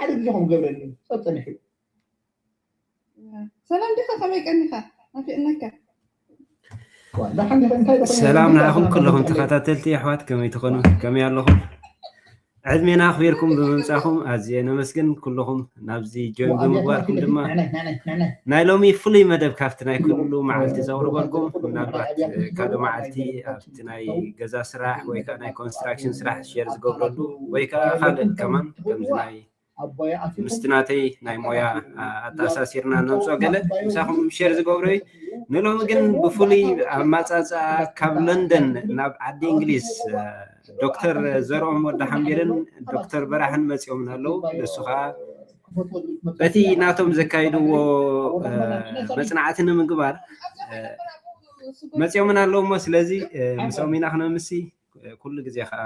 ከምዚ ኹም ገብረኒ ጸጸንሑ። ሰላም ዲኻ? ከመይ ቀኒኻ? ናፊቕናካ። ዋ፣ ደሓን ዲኻ? እንታይ ደኾነ? ሰላም እንታይ ንዓኹም ደኾነ? ኩልኹም እንታይ ተኸታተልቲ ኣሕዋት ከመይ ትኾኑ? ከመይ ኣለኹም? ዕድሜና ኣኽቢርኩም ብምምጻኹም ኣዝየ ነመስግን። ኩልኹም ናብዚ ጆይን ብምግባርኩም ድማ ናይ ሎሚ ፍሉይ መደብ ካብቲ ናይ ኩሉ መዓልቲ ዘቕርበልኩም ምናልባት ካልእ መዓልቲ ኣብቲ ናይ ገዛ ስራሕ ወይ ከዓ ናይ ኮንስትራክሽን ስራሕ ሼር ዝገብረሉ ወይ ከዓ ካልእ ከማን ከምዚ ናይ ምስቲ ናተይ ናይ ሞያ ኣተኣሳሲርና ነምፅኦ ገለ ምሳኹም ሼር ዝገብሮ እዩ። ንሎሚ ግን ብፍሉይ ኣማፃፅኣ ካብ ለንደን ናብ ዓዲ እንግሊዝ ዶክተር ዘርኦም ወዲ ሓምቢርን ዶክተር በራሕን መፂኦምና ኣለዉ። ንሱ ከዓ በቲ ናቶም ዘካይድዎ መፅናዕቲ ንምግባር መፂኦምና ኣለዉ እሞ ስለዚ ምስኦም ኢና ክነምሲ ኩሉ ግዜ ከዓ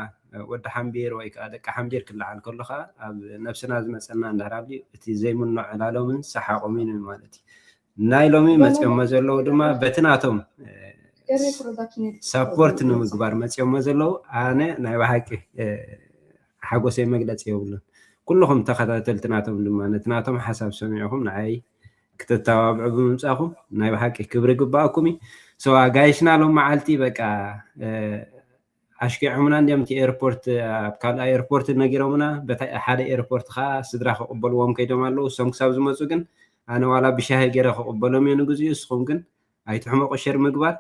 ወዲ ሓምቢር ወይ ከዓ ደቂ ሓምቢር ክለዓል ከሎ ከዓ ኣብ ነብስና ዝመፀና እንድሕር ኣብዩ እቲ ዘይምኖ ዕላሎምን ሰሓቆምን እዩ ማለት እዩ። ናይ ሎሚ መፅኦሞ ዘለዉ ድማ በቲ ናቶም ሳፖርት ንምግባር መፅኦሞ ዘለዉ ኣነ ናይ ብሓቂ ሓጎሰይ መግለፂ የብሉን። ኩልኹም ተኸታተልቲ ናቶም ድማ ነቲ ናቶም ሓሳብ ሰሚዕኹም ንዓይ ክተተባብዑ ብምምፃኹም ናይ ብሓቂ ክብሪ ግባኣኩም እዩ። ሶ ኣጋይሽና ሎም መዓልቲ በቃ ኣሽኪዖምና እንዲም እቲ ኤርፖርት ኣብ ካልእ ኤርፖርት ነጊሮምና በታ ሓደ ኤርፖርት ከዓ ስድራ ክቕበልዎም ከይዶም ኣለዉ። እሶም ክሳብ ዝመፁ ግን ኣነ ዋላ ብሻሂ ገይረ ክቕበሎም እየ ንግዚኡ። እስኹም ግን ኣይትሕመቑ ሸር ምግባር።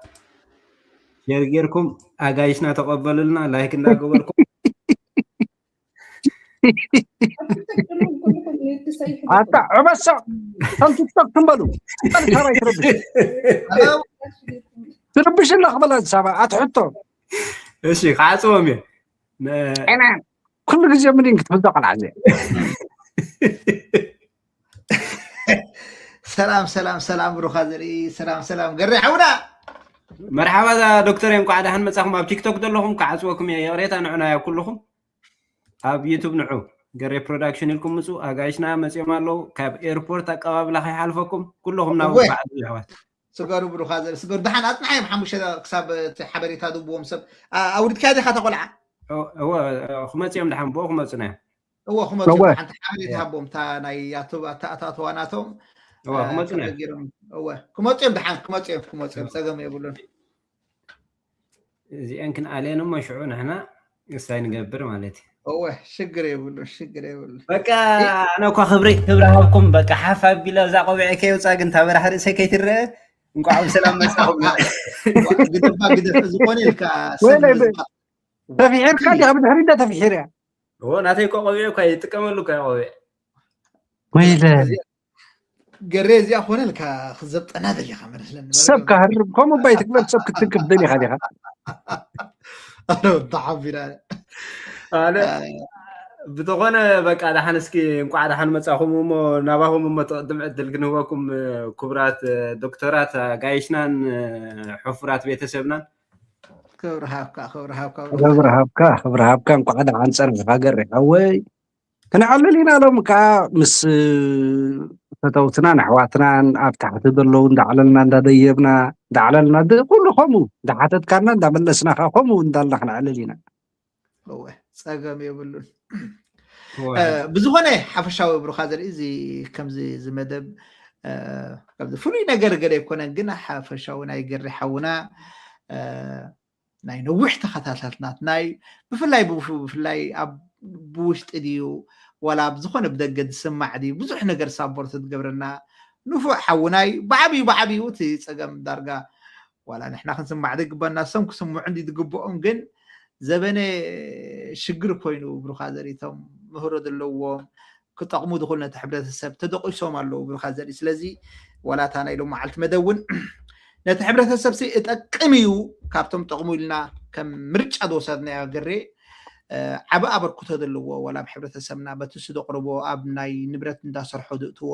ሸር ጌርኩም ኣጋይሽና ተቐበሉልና ላይክ እንዳገበርኩም ኣታ ዕበሶ ከም ቲክቶክ ትንበሉ ሳባይ ትረብሽ ትርብሽ እንዳ ክበላ ሳባ ኣትሕቶ እሺ ክዓፅዎም እየ ና ኩሉ ግዜ ምድን ክትፍልጦ ቀልዓ እዚኣ ሰላም ሰላም ሰላም ብሩኻ ዘርኢ ሰላም ሰላም ገሪ ሓውና መርሓባ ዶክተር እንኳዕ ደሓን መጻኹም ኣብ ቲክቶክ ዘለኹም ክዓፅወኩም እየ ይቕሬታ ንዑና ያ ኩልኹም ኣብ ዩቱብ ንዑ ገሬ ፕሮዳክሽን ኢልኩም ምፁ ኣጋይሽና መፂኦም ኣለዉ ካብ ኤርፖርት ኣቀባብላ ከይሓልፈኩም ኩልኹም ናብ በዓል ይሕዋት ስገሩ ብሩኻ ዘርኢ ስገሩ ደሓን ኣፅናሓዮም ሓሙሽተ ክሳብ እቲ ሓበሬታ ድብዎም ሰብ ኣውሪድካያ ዲኻ ተቆልዓ እወ ክመፅኦም ደሓን ብኡ ክመፁና እዮም እወ ክመፁ ሓንቲ ሓበሬታ ሃቦም እታ ናይ ኣተኣታተዋ ናቶም ክመፁ እዮም እወ ክመፁ እዮም ደሓን ክመፁ እዮም ክመፁ እዮም ፀገም የብሉን እዚአን ክንኣልየን እሞ ሽዑ ንሕና እንታይ ንገብር ማለት እዩ እወ ሽግር የብሉ ሽግር የብሉ በቃ ኣነ እኳ ክብሪ ክብሪ ሃብኩም በቃ ሓፍ ኣቢለ እዛ ቆቢዐ ከይውፃ ግን እታ በራሕ ርእሰይ ከይትረአ እንኳዕ ብሰላም መፃኹም ግደፋ ግደፍ ዝኾነ ኢልካ ተፊሒርካ ዲኻ ብድሕሪ እንዳ ተፊሒር እያ እዎ ናተይ እኮ ቆቢዐ እኳ ይጥቀመሉ እኳ ቆቢዐ ወይለ ገሬ እዚኣ ኮነ ኢልካ ክዘብጠና ደሊኻ መስለኒ ሰብ ካህርብ ከምኡ ባይ ትግበር ሰብ ክትንክፍ ደሊኻ ዲኻ ኣረ ተሓቢራ ኣነ ብዝኾነ በቃ ደሓን እስኪ እንቋዕ ደሓን መጻኹም እሞ ናባኹም እሞ ትቕድም ዕድል ክንህበኩም ክቡራት ዶክተራት ኣጋይሽናን ሕፉራት ቤተሰብናን ክብሪ ሃብካ ክብሪ ሃብካ ክብሪ ሃብካ ክብሪ ሃብካ እንቋዕ ደሓን ጸንሕካ ገሬ ሓወይ ክንዓልል ኢና ሎም ከዓ ምስ ፈተውትናን ኣሕዋትናን ኣብ ታሕቲ ዘለዉ እንዳዕለልና እንዳደየብና እንዳዕለልና ኩሉ ከምኡ እንዳሓተትካና እንዳመለስናካ ከምኡ እንዳልና ክንዕልል ኢና እወ ጸገም የብሉን ብዝኾነ ሓፈሻዊ ብሩኻ ዘርኢ እዚ ከምዚ ዝመደብ ከምዚ ፍሉይ ነገር ገለ ኣይኮነን ግን ሓፈሻዊ ናይ ገሪ ሓውና ናይ ነዊሕ ተኸታተልትናት ናይ ብፍላይ ብፍላይ ኣብ ብውሽጢ ድዩ ዋላ ኣብ ዝኾነ ብደገ ዝስማዕ ድዩ ብዙሕ ነገር ሳቦርት ትገብረና ንፉዕ ሓውናይ ብዓብዩ ብዓብዩ እቲ ፀገም ዳርጋ ዋላ ንሕና ክንስማዕ ዝግበና እሶም ክስምዑ እንዲ ዝግብኦም ግን ዘበነ ሽግር ኮይኑ ብሩኻ ዘሪቶም ምህሮ ዘለዎም ክጠቕሙ ዝኽእሉ ነቲ ሕብረተሰብ ተደቂሶም ኣለዉ ብሩኻ ዘርኢ ስለዚ ዋላ እታ ናይ ሎመዓልቲ መደብ እውን ነቲ ሕብረተሰብ ሲ እጠቅም እዩ ካብቶም ጠቕሙ ኢልና ከም ምርጫ ዝወሰድናዮ ገሬ ዓብ ኣበርክቶ ዘለዎ ዋላ ኣብ ሕብረተሰብና በቲ ስደቕርቦ ኣብ ናይ ንብረት እንዳሰርሖ ዝእትዎ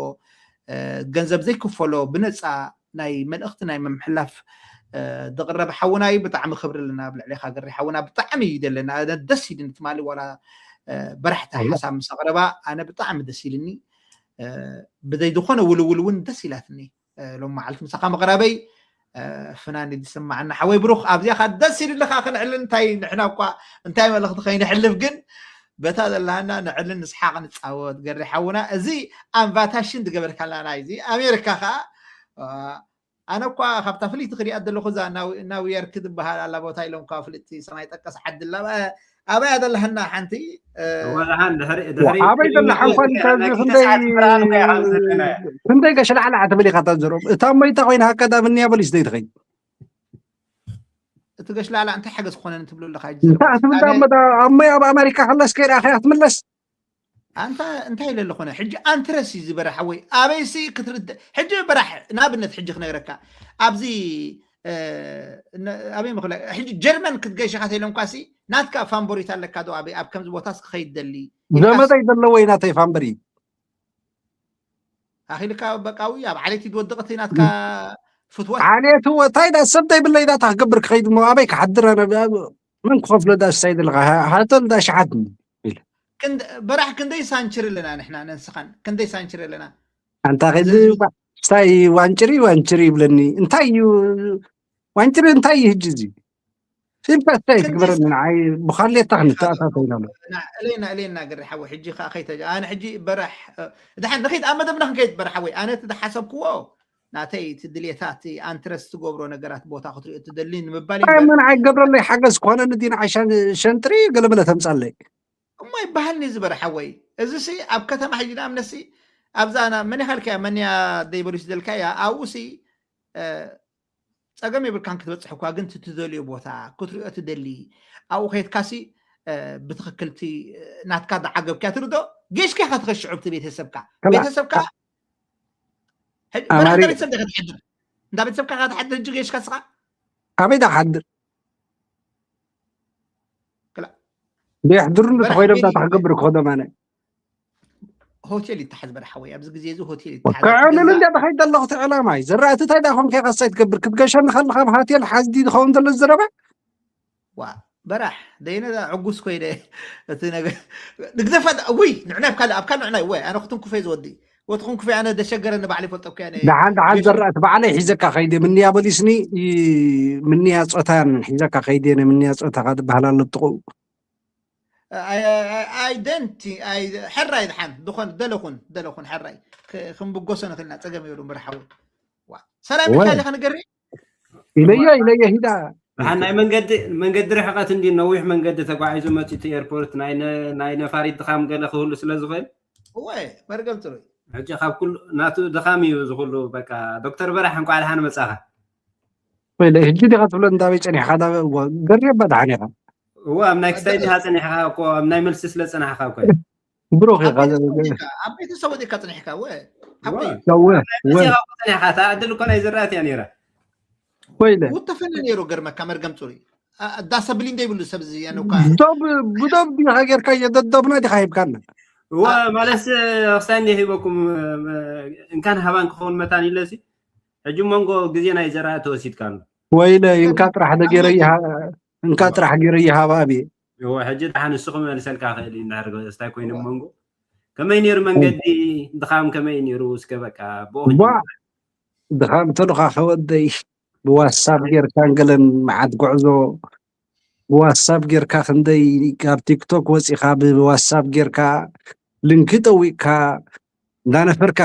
ገንዘብ ዘይክፈሎ ብነፃ ናይ መልእኽቲ ናይ ምምሕላፍ ዝቕረብ ሓውና እዩ ብጣዕሚ ክብሪ ኣለና ኣብ ልዕሌኻ ገሬ ሓውና ብጣዕሚ እዩ ደለና ደስ ኢልኒ ትማሊ ዋላ በራሕቲ ሓሳብ ምስ ኣቕረባ ኣነ ብጣዕሚ ደስ ኢልኒ ብዘይ ዝኾነ ውልውል እውን ደስ ኢላትኒ ሎም መዓልቲ ምሳኻ ምቕራበይ ፍናን ዝስማዓና ሓወይ ብሩኽ ኣብዚኣ ካ ደስ ኢሉ ኣለካ ክንዕል እንታይ ንሕና እኳ እንታይ መልእኽቲ ከይንሕልፍ ግን በታ ዘለሃና ንዕልን ንስሓቕ ንፃወት ገሪ ሓውና። እዚ ኣንቫታሽን ዝገበርካልና ናይዚ ኣሜሪካ ከዓ ኣነ እኳ ካብታ ፍልይቲ ክሪኣ ዘለኹ እዛ ናውየርክ ዝበሃል ኣላ ቦታ ኢሎም እኳ ፍልጥቲ ሰማይ ጠቀስ ዓዲ ኣላ ኣበያ ዘለሃና ሓንቲ ኣበይ ዘለሓ እንኳን ክንደይ ገሽ ላዕላ ትብል ኢካ ተዘሮም እታ ሞይታ ኮይና ሃከዳ ምንያ በሊስ ዘይትኸይድ እቲ ገሽ ላዕላ እንታይ ሓገዝ ክኾነን ትብሉ ኣለካ እንታይ ትብል ዳ መዳ ኣብ ሞይ ኣብ ኣሜሪካ ከለስ ከይዳ ከያ ትምለስ ኣንታ እንታይ ኢለ ኣለኾነ ሕጂ ኣንትረስ እዩ ዝበረ ሓወይ ኣበይሲ ክትርድእ ሕጂ በራሕ ንኣብነት ሕጂ ክነግረካ ኣብዚ ኣበይ ምክላ ሕጂ ጀርመን ክትገይሽኻ ተኢሎም ኳሲ ናትካ ፋንቦሪት ኣለካ ዶ ኣበይ ኣብ ከምዚ ቦታስ ክኸይድ ደሊ ዘመደይ ዘለወይ ናተይ ፋንበሪ ኣኺልካ በቃዊ ኣብ ዓሌት ይትወድቕ እቲ ናትካ ፍትወት ዓሌት እንታይ ዳ ሰብ ዘይብለይ ዳ ክገብር ክኸይድ እሞ ኣበይ ክሓድር ኣነ መን ክኸፍሎ ዳ ሳይ ዘለካ ሃተል ዳ ሸሓት በራሕ ክንደይ ሳንችር ኣለና ንሕና ነንስኻን ክንደይ ሳንችር ኣለና ኣንታ ከዚ ሳይ ዋንጭሪ ዋንጭሪ ይብለኒ እንታይ እዩ ዋንጭሪ እንታይ እዩ ህጂ እዚ ሲምፓታይ ትግበረኒ ንዓይ ብኻሌታ ክንተኣታተይና እለና እለና ገሪ ሓወ ሕጂ ከዓ ከይተ ኣነ ሕጂ በራሕ ድሓን ንኸይድ ኣብ መደብና ክንከይድ በራሕ ሓወይ ኣነ እቲ ዝሓሰብክዎ ናተይ እቲ ድሌታት ኣንትረስ ትገብሮ ነገራት ቦታ ክትሪኦ ትደሊ ንምባል ምን ኣይገብረለይ ሓገዝ ኮነ ንዲን ዓይሻን ሸንጥሪ ገለመለ ተምፃለይ እሞ ይበሃልኒ ዝበረ ሓወይ እዚ ሲ ኣብ ከተማ ሕጂ ንኣብነሲ ኣብዛ መን ኢኻልካያ መንያ ደይበሉስ ደልካያ ኣብኡ ሲ ፀገም የብልካን ክትበፅሕ እኳ ግን ትትደልዮ ቦታ ክትሪኦ ትደሊ ኣብኡ ከየትካሲ ብትክክልቲ ናትካ ዝዓገብክያ ትርዶ ጌሽካ ኢካ ትኸሽዑ ብቲ ቤተሰብካ ቤተሰብካ ቤተሰብ ዲካ ትሓድር እንዳ ቤተሰብካ ኢካ ትሓድር ሕጂ ጌሽካ ስኻ ኣበይ ዳ ክሓድር ደየሕድሩ እንተኾይኖም ዳ ክገብር ክኸዶም ኣነ ሆቴል ይተሓዝ በረ ሓወይ ኣብዚ ግዜ እዚ ሆቴል ይተሓዝ ከዕልል እንዳ ተኸይድ ኣለኹ እቲ ዕላማ እዩ ዝረኣቲ እንታይ ዳ ኮንከ ከሳይ ትገብር ክትገሸኒ ከለካ ኣብ ሃቴል ሓዝዲ ዝኸውን ዘሎ ዝረባ ዋ በራሕ ደይነ ዕጉስ ኮይነ እቲ ነገር ንግደፋ ውይ ንዕና ኣብ ካልእ ኣብ ካልእ ንዕና ወይ ኣነ ክትንኩፈ ዝወዲ ወትኹም ክፈይ ኣነ ደሸገረ ንባዕሊ ፈልጠኩ ያነ ደሓን ደሓን ዘራእቲ ባዕለይ ሒዘካ ከይደ ምንያ በሊስኒ ምንያ ፆታን ሒዘካ ከይደ ምንያ ፆታካ ዝበሃል ኣሎ ጥቕኡ ኣይደንቲ ሕራይ ድሓን ዝኾን ደለኹን ደለኹን ሕራይ ክንብጎሶ ንኽልና ፀገም የብሉ ምርሓዊ ሰላም ኢልካ ኢኻ ንገሪ ኢለዮ ኢለዮ ሂዳ ብሓን ናይ መንገዲ መንገዲ ርሕቀት እንዲ ነዊሕ መንገዲ ተጓዒዙ መፂቱ ኤርፖርት ናይ ነፋሪት ድኻም ገለ ክህሉ ስለ ዝኽእል እወ መርገም ፅሩይ ሕጂ ካብ ኩሉ ናቱ ድኻም እዩ ዝኩሉ በቃ ዶክተር በራሕ እንኳዕ ደሓን መፃኻ ወይለ ሕጂ ዲኻ ትብሎ እንዳበይ ፀኒሕካ ገሪባ ደሓን ኢኻ እወ ኣብ ናይ ክሳይ ዲኻ ፀኒሕካ እኮ ኣብ ናይ መልሲ ስለ ፀናሕካ እኮ ብሩኽ ኢኻ ኣብ ቤተሰብ ወዲካ ፅኒሕካ ወ ፀኒሕካ እታ ዕድል እኮ ናይ ዝረኣት እያ ነይራ ወይለ ውተፈነ ነይሩ ገርመካ መርገም ፅሩይ ዳሰብሊ እንደይብሉ ሰብ ዝያነኳ ብዶብ ዲኻ ጌርካ የደዶብና ዲኻ ሂብካና እወ ማለት ክሳይ እንደ ሂበኩም እንካን ሃባን ክኸውን መታን ኢለሲ ሕጂ መንጎ ግዜ ናይ ዘርኣ ተወሲድካ ኣሎ ወይለ እንካ ጥራሕ ደገረ እንካ ጥራሕ ገረ ይሃባ ኣብየ እወ ሕጂ ደሓን ንስኹም መልሰልካ ክእል እዩ እንድሕር ስታይ ኮይኑ መንጎ ከመይ ነይሩ መንገዲ ድኻም ከመይ ነይሩ እስከ በቃ ብኡ ዋ ድኻም ተሉኻ ከወደይ ብዋትሳፕ ጌርካን ገለን መዓት ጉዕዞ ብዋትሳፕ ጌርካ ክንደይ ካብ ቲክቶክ ወፂኻ ብዋትሳፕ ጌርካ ልንኪ ጠዊቅካ እንዳነፈርካ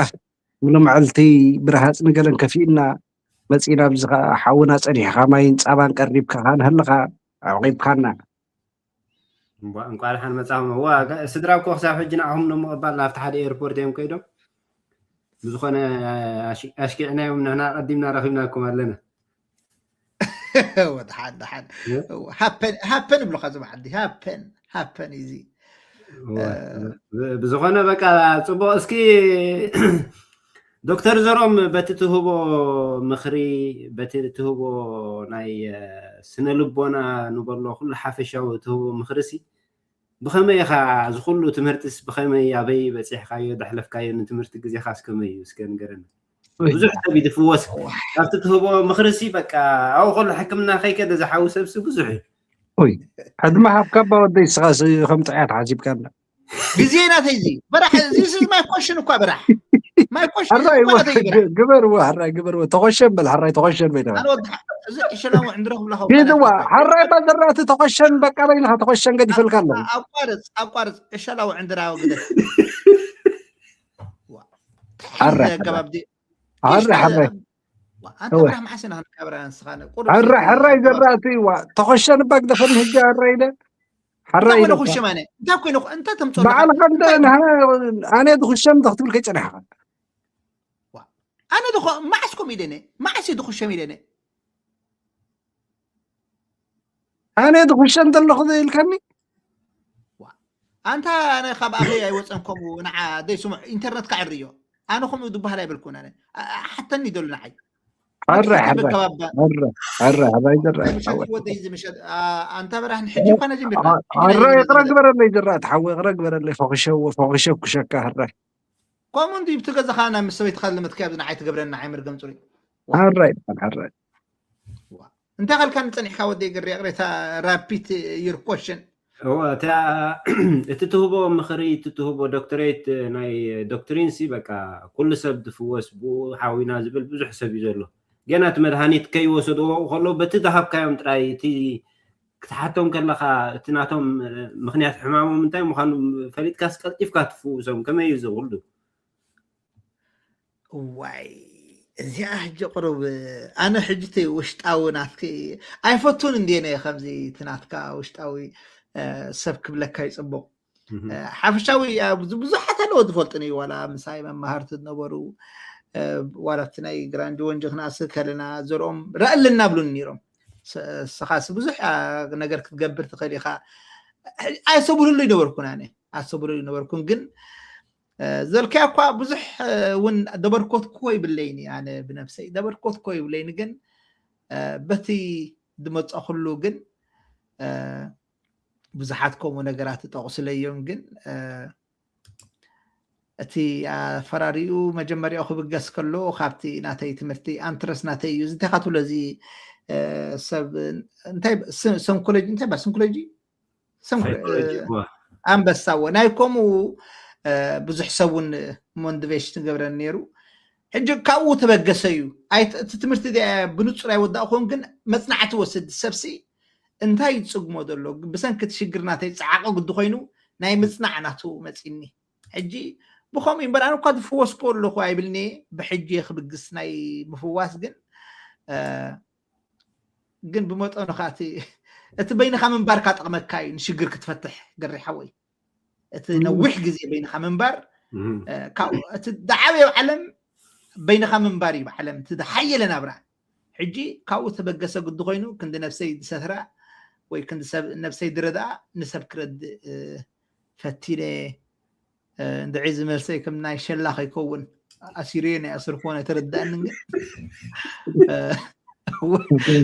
ሎምዓልቲ ብረሃፅ ንገለን ከፊእና መፂና ኣብዚ ከዓ ሓውና ፀኒሕካ ማይን ፃባን ቀሪብካ ንህልኻ ኣዕቂብካና እንኳ ደሓን መፃኹም እዋ ስድራ እኮ ክሳብ ሕጂ ንዓኹም ንምቕባል ናብቲ ሓደ ኤርፖርት እዮም ከይዶም ብዝኾነ ኣሽኪዕናዮም ንሕና ቀዲምና ረኺብናኩም ኣለና ወድሓን ድሓን ሃፐን ይብሉካ ዝም ዓዲ ሃፐን ሃፐን እዚ ብዝኾነ በቃ ፅቡቅ እስኪ ዶክተር ዘሮም በቲ ትህቦ ምኽሪ በቲ ትህቦ ናይ ስነ ልቦና ንበሎ ኩሉ ሓፈሻዊ ትህቦ ምኽሪ ሲ ብኸመይ ኢኻ እዚ ኩሉ ትምህርትስ ብኸመይ ኣበይ በፂሕካዮ ዘሕለፍካዮ ንትምህርቲ ግዜኻስ ከመይ እዩ እስከ ንገረኒ ብዙሕ ሰብ ይድፍወስ ካብቲ ትህቦ ምኽሪ ሲ በቃ ኣብኡ ከሎ ሕክምና ከይከደ ዝሓዊ ሰብሲ ብዙሕ እዩ ኦይ ዕድመ ሃብካ ባ ወደይ ስኻ ከም ጥዕያት ሓሲብካ ኣላ ግዜ ናተይ እዚ በራሕ እዚ ስማይ ኮሽን እኳ በራሕ ማይ ኮሽ ሕራይ ማለት ይግበራ ግበርዎ፣ ሕራይ ግበርዎ። ተኾሸን በል፣ ሕራይ ተኾሸን በል። ኣነ ወዲ እዚ ዕሸላዊ ዕንድሮ ክብላኸው ሂድዋ፣ ሕራይ እባ ዘራእቲ ተኾሸን፣ በቃ በይልኻ ተኾሸን ገዲፈልካ ኣለኹ። ኣቋርፅ ኣቋርፅ ዕሸላዊ ዕንድራ ግደፍ። ሕራይ፣ ገባብ ሕራይ፣ ሕራይ። ኣንተ እወ። ብራህ መዓስ ኢና ክንቀብራ ንስኻ ቁሩብ ሕራይ፣ ሰይቲ ሕራይ ኣገባብ ዘራእቲ፣ ዋ፣ ተኾሸን እባ ግደፈኒ ሕጂ፣ ሕራይ ኢለ። እንታይ ሕራይ ኮይነ ኢለ። ኩሽም ኣነ እንታይ ኮይነ እንታይ ተምፅኦ በዓል ኣለኻ? ከምተ እንታይ ኣነ ድኹሸም እንተ ክትብል ከይጸኒሕኻ። ኣነ ድኾ መዓስ ኮም ኢለነ መዓስ እዩ ድኹሸም ኢለነ ኣነ ድኹሸም ዘለኹ ኢልካኒ። ኣንታ ኣነ ካብ ኣኺ ኣይወፀን ከምኡ ንዓ ደይ ስሙዕ ኢንተርነት ካዕርዮ ኣነ ከምኡ ዝበሃል ኣይበልኩን ኣነ ሓተኒ ደሉ ንዓይ ሕራይ፣ ሕራይ፣ ሕራይ፣ ሕራይ ዘራእቲ፣ ሓወይ። ወደይ ዝምሸት ኣንታ በራህን ሕጂ እኳ ነጀምርና ሕራይ፣ ይቕረ ግበረለይ ዘራእቲ፣ ሓወይ፣ ይቕረ ግበረለይ። ፈኹሸዎ፣ ፈኹሸኩሸካ፣ ሕራይ። ከምኡ እንዲ ብቲ ገዛኻ ናብ ምስ ሰበይትኻ ዝለመትካዮ ኣብዚ ንዓይ ትገብረና ዓይምር ገምፅሪ ሕራይ፣ ሕራይ። እንታይ ኸልካ ንፀኒሕካ ወደይ ግሪ ቅሬታ ራፒት your question እወ እታ እቲ ትህቦ ምኽሪ እቲ ትህቦ ዶክትሬት ናይ ዶክትሪን ሲ በቃ ኩሉ ሰብ ዝፍወስ ብኡ ሓዊና ዝብል ብዙሕ ሰብ እዩ ዘሎ። ገና እቲ መድሃኒት ከይወሰድዎ ከሎ በቲ ዝሃብካዮም ጥራይ እቲ ክትሓቶም ከለኻ እቲ ናቶም ምኽንያት ሕማሞም እንታይ ምዃኑ ፈሊጥካስ ቀልጢፍካ ትፍውሶም። ከመይ እዩ እዚ ኩሉ? እዋይ እዚኣ ሕጂ ቁሩብ ኣነ ሕጂ እቲ ውሽጣዊ ናትኪ ኣይፈቱን እንድየ ነየ ከምዚ እቲ ናትካ ውሽጣዊ ሰብ ክብለካ ይፅቡቕ ሓፈሻዊ ብዙሓት ኣለዎ ዝፈልጥኒ እዩ ዋላ ምሳይ መማሃርቲ ዝነበሩ ዋላ ኣብቲ ናይ ግራንድ ወንጂ ክነኣስር ከለና ዘርኦም ረእልና ብሉን ነይሮም ስኻሲ ብዙሕ ነገር ክትገብር ትኽእል ኢኻ ኣይሰብሉሉ ይነበርኩን ኣነ ኣይሰብሉሉ ይነበርኩን ግን ዘልካያ እኳ ብዙሕ እውን ደበርኮትኮ ይብለይኒ ኣነ ብነብሰይ ደበርኮትኮ ይብለይኒ ግን በቲ ዝመፀ ኩሉ ግን ብዙሓት ከምኡ ነገራት ጠቕሱለዮም ግን እቲ ኣፈራሪኡ መጀመሪያኡ ክብገስ ከሎ ካብቲ ናተይ ትምህርቲ ኣንትረስ ናተይ እዩ እንታይ ካትብሎ እዚ ሰብ እንታይ ሰንኮሎጂ እንታይ ባ ሰንኮሎጂ ኣንበሳዎ ናይ ከምኡ ብዙሕ ሰብ እውን ሞንቲቬሽን ገብረን ነይሩ ሕጂ ካብኡ ተበገሰ እዩ እቲ ትምህርቲ ብንፁር ኣይወዳእኩን ግን መፅናዕቲ ወስድ ሰብሲ እንታይ ይፅግሞ ዘሎ ብሰንኪ እቲ ሽግር ናተይ ፀዓቐ ግዲ ኮይኑ ናይ ምፅናዕ ናቱ መፂኒ ሕጂ ብከምኡ እምበር ኣነ እኳ ዝፍወስኮ ኣለኹ ኣይብልኒ ብሕጂ ክብግስ ናይ ምፍዋስ ግን ግን ብመጠኑ ከዓ እቲ በይንካ ምንባር ካጠቕመካ እዩ ንሽግር ክትፈትሕ ገሪ ሓወይ እቲ ነዊሕ ግዜ በይንካ ምንባር እቲ ዝዓበየ ዓለም በይንካ ምንባር እዩ ዓለም እቲ ዝሓየለ ናብራ ሕጂ ካብኡ ተበገሰ ግዲ ኮይኑ ክንዲ ነብሰይ ዝሰትራ ወይ ክንዲ ሰብ ነብሰይ ዝረድኣ ንሰብ ክረድእ ፈቲነ እንድዒ ዝመልሰይ ከም ናይ ሸላ ከይከውን ኣሲርዮ ናይ ኣስርክዎ ናይ ተረዳእኒ ግን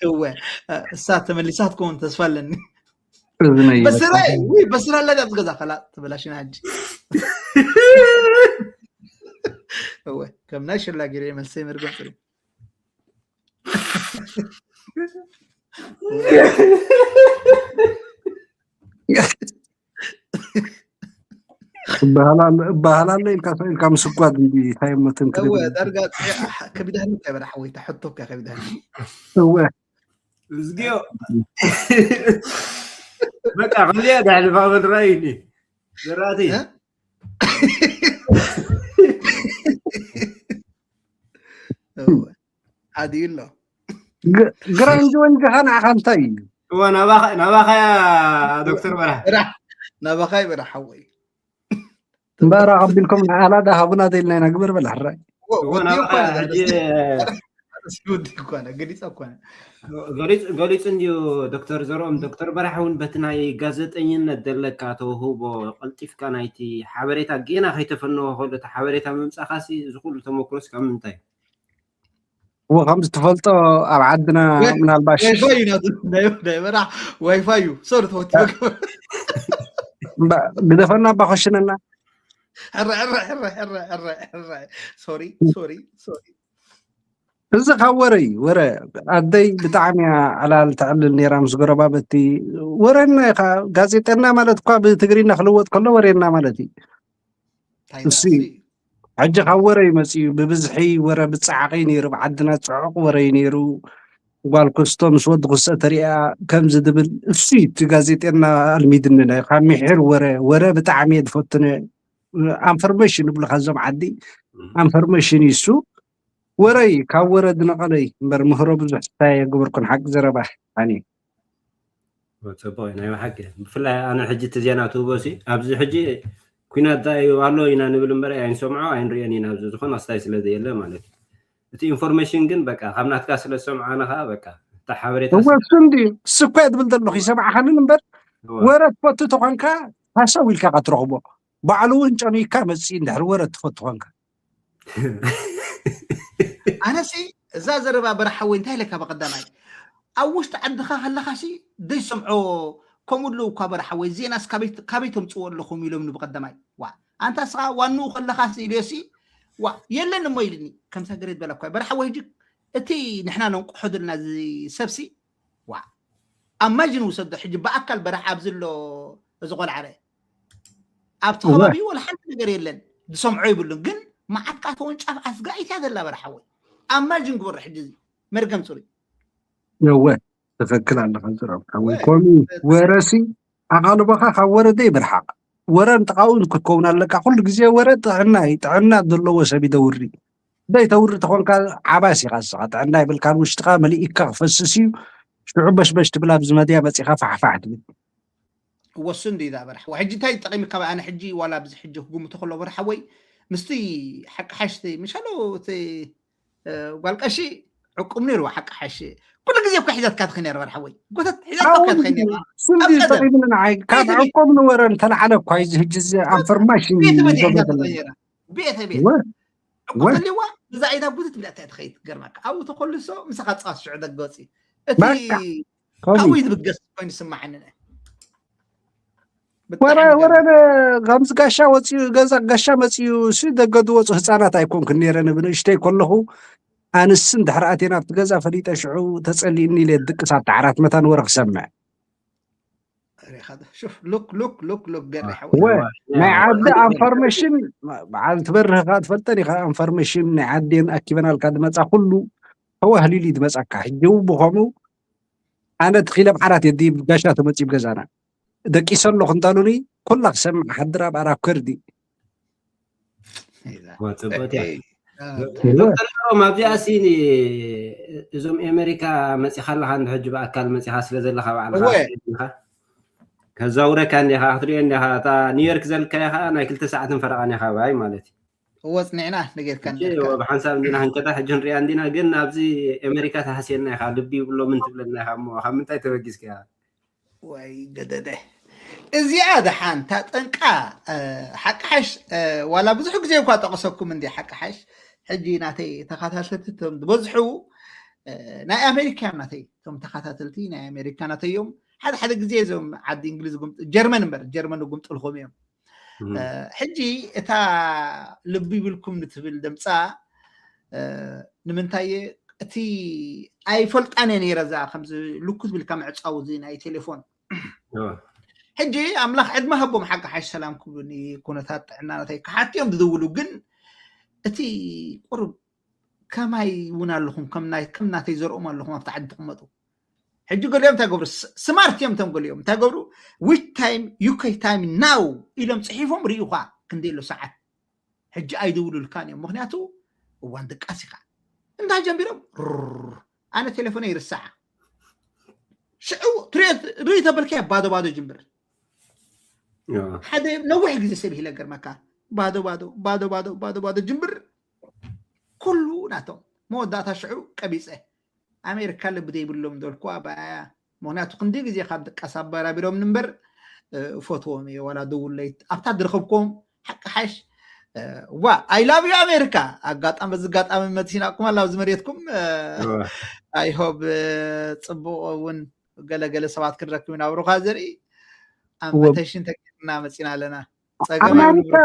እወ እሳ ተመሊሳ ክትከውን ተስፋ ኣለኒ በስረ ወይ በስረ ኣላ ዳብ ገዛ ከላ ተበላሽና ሕጂ እወ ከም ናይ ሸላ ገይረ መልሰይ መርገም ፅሩ እባህላለ ኢልካ ኢልካ ምስጓድ እንዲ ታይመትን ከቢዳህኒ ከበዳ ሓወይታ ሕቶካ ከቢዳህኒ እወ እዝጊዮ በቃ ከዚኣ ዳሕልፋ በል ራእይኒ ዘራእቲ ዓድዩ ኣሎ ግራንድ ወንጅኻ ንዓኻ እንታይ እዩ እዋ ናባኻያ ዶክተር በራ ናባኻ ይበራ ሓወይ እምበራ ኣቢልኩም ንዓላ ዳ ሃቡና ደልና ኢና ግበር በል ሕራይ ገሊፅ ኣኮነ ገሊፁ እንድዩ ዶክተር ዘርኦም ዶክተር በራሕ እውን በቲ ናይ ጋዘጠኝነት ዘለካ ተውህቦ ቀልጢፍካ ናይቲ ሓበሬታ ጌና ከይተፈነወ ከሎ እቲ ሓበሬታ ምምፃእካሲ እዚ ኩሉ ተመክሮስ ካብ ምንታይ እዎ ከም ዝትፈልጦ ኣብ ዓድና ምናልባሽ ዋይፋይ እዩ ናቱ ናይ ናይ በራሕ ዋይፋይ እዩ ሶሪ ተወቲ ግደፈና ኣባ ኮሽነና ሕረ ሕረ ሕረ ሕረ ሕረ ሕረ ሶሪ ሶሪ ሶሪ እዚ ካብ ወረ እዩ ወረ ኣደይ ብጣዕሚ እያ ዕላል ተዕልል ነይራ ምስ ጎረባበቲ ወረና ኢኻ ጋዜጠና ማለት እኳ ብትግርኛ ክልወጥ ከሎ ወሬና ማለት እዩ እንታይ እሱ ዳስ እዩ? ሕጂ ካብ ወረ ይመጽእ እዩ። ብብዝሒ ወረ ብጻዕቂ ነይሩ፣ ብዓድና ጽዑቕ ወረ እዩ ነይሩ። ጓል ክስቶ ምስ ወዲ ክስቶ ተሪኣ ከምዚ ድብል እሱ እዩ እቲ ጋዜጤና ኣልሚድኒ። ናይ ካብ ምሒር ወረ፣ ወረ ብጣዕሚ እየ ዝፈትነ። ኣንፈርሜሽን ይብሉ ካዞም ዓዲ ኣንፈርሜሽን እዩ እሱ። ወረ እዩ፣ ካብ ወረ ዝነቐለ እዩ እምበር ምህሮ ብዙሕ እንታይ የግበርኩን ሓቂ ዘረባ ሓኒ። ጽቡቅ እዩ ናይ ብሓቂ። ብፍላይ ኣነ ሕጂ እቲ ዜና ትህቦ ሲ ኣብዚ ሕጂ ኩናት እንታይ እዩ ኣሎ ኢና ንብል እምበር ኣይንሰምዖ ኣይንሪኦን ኢና ኣብዚ ዝኾነ ክስታይ ስለ ዘየለ ማለት እዩ። እቲ ኢንፎርሜሽን ግን በቃ ካብ ናትካ ስለ ዝሰምዖ ኣነ ከዓ በቃ እቲ ሓበሬታ እወ እሱ እንዲ ስኳ ትብል ዘለኹ ይሰማዕኻንን እምበር ወረ ትፈቱ ተኾንካ ሃሰው ኢልካ ካ ትረኽቦ። ባዕሉ እውን ጨሚካ መፅእ እንድሕር ወረ ትፈቱ ኾንካ። ኣነሲ እዛ ዘረባ በረሓወይ እንታይ ኢለካ ብቀዳማይ ኣብ ውሽጢ ዓድኻ ከለኻሲ ዘይሰምዖ ከምኡ ኣለዉ እኳ በረሓወይ ዜናስ ካበይ ተምፅዎ ኣለኹም ኢሎምኒ ብቀዳማይ። ዋ ኣንታ ስኻ ዋንኡ ከለኻሲ ኢልዮሲ ዋ የለን እሞ ኢልኒ። ከምዛ ገሬት በላ እኳ በረሓወይ ሕጂ እቲ ንሕና ነንቁሖ ዘለና እዚ ሰብሲ ዋ ኣብ ማጅን ውሰዶ ሕጂ ብኣካል በረሓ ኣብዚ ኣሎ እዚ ቆልዓ ርአ ኣብቲ ከባቢ ወላ ሓንቲ ነገር የለን ዝሰምዖ ይብሉን ግን መዓት ቃ ተወንጫፍ ኣስጋኢት እያ ዘላ በረሓወይ ኣብ ማጅን ግበሮ ሕጂ እዚ መርገም ፅሩይ የወ ትኽክል ኣለኻ ዝረብ ሓወይ ከምኡ ወረሲ ኣቓልቦኻ ካብ ወረ ዘይብርሓቕ ወረ ንጥቓኡ ክትከውን ኣለካ ኩሉ ግዜ ወረ ጥዕና እዩ ጥዕና ዘለዎ ሰብ ይደውሪ ዘይተውሪ ተኾንካ ዓባስ ኢኻ ንስኻ ጥዕና ይብልካን ውሽጥኻ መሊእካ ክፈስስ እዩ ሽዑ በሽበሽ ትብል ኣብዚ መድያ መፂኻ ፋሕፋሕ ትብል ወሱ እንዲ ዛ በርሓ ሕጂ እንታይ ጠቂምካ ኣነ ሕጂ ዋላ ኣብዚ ሕጂ ክጉምቶ ከሎ በርሓ ወይ ምስቲ ሓቂ ሓሽቲ ምሻሎ እቲ ጓል ቀሺ ዕቁብ ነይርዋ ሓቂ ሓሽ ኩሉ ግዜ እኳ ሒዛትካ ትኸ ነር በርሓ ወይ ጎተት ሒዛትካ ትኸ ነር ስንዲ ጠቂምኒ ንዓይ ካብ ዕቁብ ንወረ እንተለዓለ እኳ እዚ ሕጂ እዚ ኣንፈርማሽን ቤት ቤት ሒዛትካ ነራ ቤት ቤት ዕቁብ ተልዋ ብዛ ኢዳ ጉትት ብላ እንታይ ትኸይድ ገርማካ ኣብኡ ተኮልሶ ምሳኻ ፃወት ሽዑ ደገፂ እቲ ካብኡ ዝብገስ ኮይኑ ስማዓኒ ወረ ወረ ከምዚ ጋሻ ወፅዩ ገዛ ጋሻ መፅዩ ሲ ደገ ዝወፁ ህፃናት ኣይኮንኩን ነይረ ንብንእሽተይ ከለኹ ኣንስን ድሕሪ ኣቴና ኣብቲ ገዛ ፈሊጠ ሽዑ ተፀሊእኒ ኢለ ድቅስ ኣብቲ ዓራት መታን ወረ ክሰምዕ ሉክ ሉክ ሉክ ሉክ ገሪሐ ናይ ዓዲ ኣንፎርሜሽን በዓል ትበርህ ከዓ ትፈልጠን ኢኻ ኣንፎርሜሽን ናይ ዓዴን ኣኪበናልካ ዝመፃ ኩሉ ተዋህሊሉ እዩ ዝመፃካ ሕጂ እውን ብኸምኡ ኣነ ትኺለ ብዓራት የዲ ጋሻ ተመፂ ገዛና ደቂሰ ኣለኹ እንተሉኒ ኩላ ክሰምዕ ሓድር ኣብ ኣራብ ከርዲ ዶክተር ሮም ኣብዚኣ ሲ እዞም ኤሜሪካ መፂኻ ኣለካ እንድሕጂ ብኣካል መፂኻ ስለ ዘለካ ባዕልካ ከዛውረካ እንዲኻ ክትሪኦ እንዲኻ እታ ኒውዮርክ ዘልካዮ ከዓ ናይ ክልተ ሰዓትን ፈረቓን ኢኻ ባይ ማለት እዩ እወ ፅኒዕና ንጌርካ ብሓንሳብ እንዲና ክንከታ ሕጂ ንሪኣ እንዲና ግን ኣብዚ ኤሜሪካ ተሃስየና ኢኻ ልቢ ይብሎ ምን ትብለና ኢኻ እሞ ካብ ምንታይ ተበጊዝካ ወይ ገደደ እዚኣ ደሓን እታ ጠንቃ ሓቂ ሓሽ ዋላ ብዙሕ ግዜ እኳ ጠቀሰኩም እንዲ ሓቂ ሓሽ ሕጂ ናተይ ተኸታተልቲ ቶም ዝበዝሑ ናይ ኣሜሪካ እዮም ናተይ እቶም ተኸታተልቲ ናይ ኣሜሪካ ናተይ እዮም ሓደ ሓደ ግዜ እዞም ዓዲ እንግሊዝ ጀርመን እምበር ጀርመን ጉምጥልኹም እዮም ሕጂ እታ ልቢ ይብልኩም ንትብል ደምፃ ንምንታይ እቲ ኣይፈልጣን እየ ነይረ እዛ ከምዚ ልኩት ብልካ ምዕፃው እዚ ናይ ቴሌፎን ሕጂ ኣምላኽ ዕድመ ሃቦም ሓቂ ሓሽ ሰላም ክብሉኒ ኩነታት ጥዕና ናተይ ክሓቲ እዮም ዝድውሉ ግን እቲ ቁርብ ከማይ እውን ኣለኹም ከም ናተይ ዘርኦም ኣለኹም ኣብቲ ዓዲ ትቕመጡ ሕጂ ገሊኦም እንታይ ገብሩ ስማርት እዮም እቶም ገሊኦም እንታይ ገብሩ which time UK time now ኢሎም ፅሒፎም ርእዩኻ ክንደይ ኣሎ ሰዓት ሕጂ ኣይድውሉልካን እዮም ምክንያቱ እዋን ድቃስ ኢኻ እንታይ ጀንቢሮም ኣነ ቴሌፎነ ይርሳዓ ሽዑ ርኢ ተበልካያ ባዶ ባዶ ጅምብር ሓደ ነዊሕ ግዜ ሰብ ይለገርመካ ባዶ ባዶ ባዶ ባዶ ባዶ ባዶ ጅምብር ኩሉ ናቶም መወዳእታ ሽዑ ቀቢፀ ኣሜሪካ ልቢ ዘይብሎም ዘልኩ ኣባያ ምክንያቱ ክንዲ ግዜ ካብ ድቃስ ኣበራቢሮም ንበር ፈትዎም እየ ዋላ ደውለይ ኣብታ ዝረኸብኩም ሓቂ ሓሽ ዋ ኣይላቭ ዩ ኣሜሪካ ኣጋጣሚ በዚ ኣጋጣሚ መቲናኩም ኣላ ኣብዚ መሬትኩም ኣይሆብ ፅቡቅ እውን ገለገለ ሰባት ክንረክብ ኢና ኣብ ሩኻ ዘርኢ ኣመተሽን ተቂርና መፂና ኣለና ኣማሪካ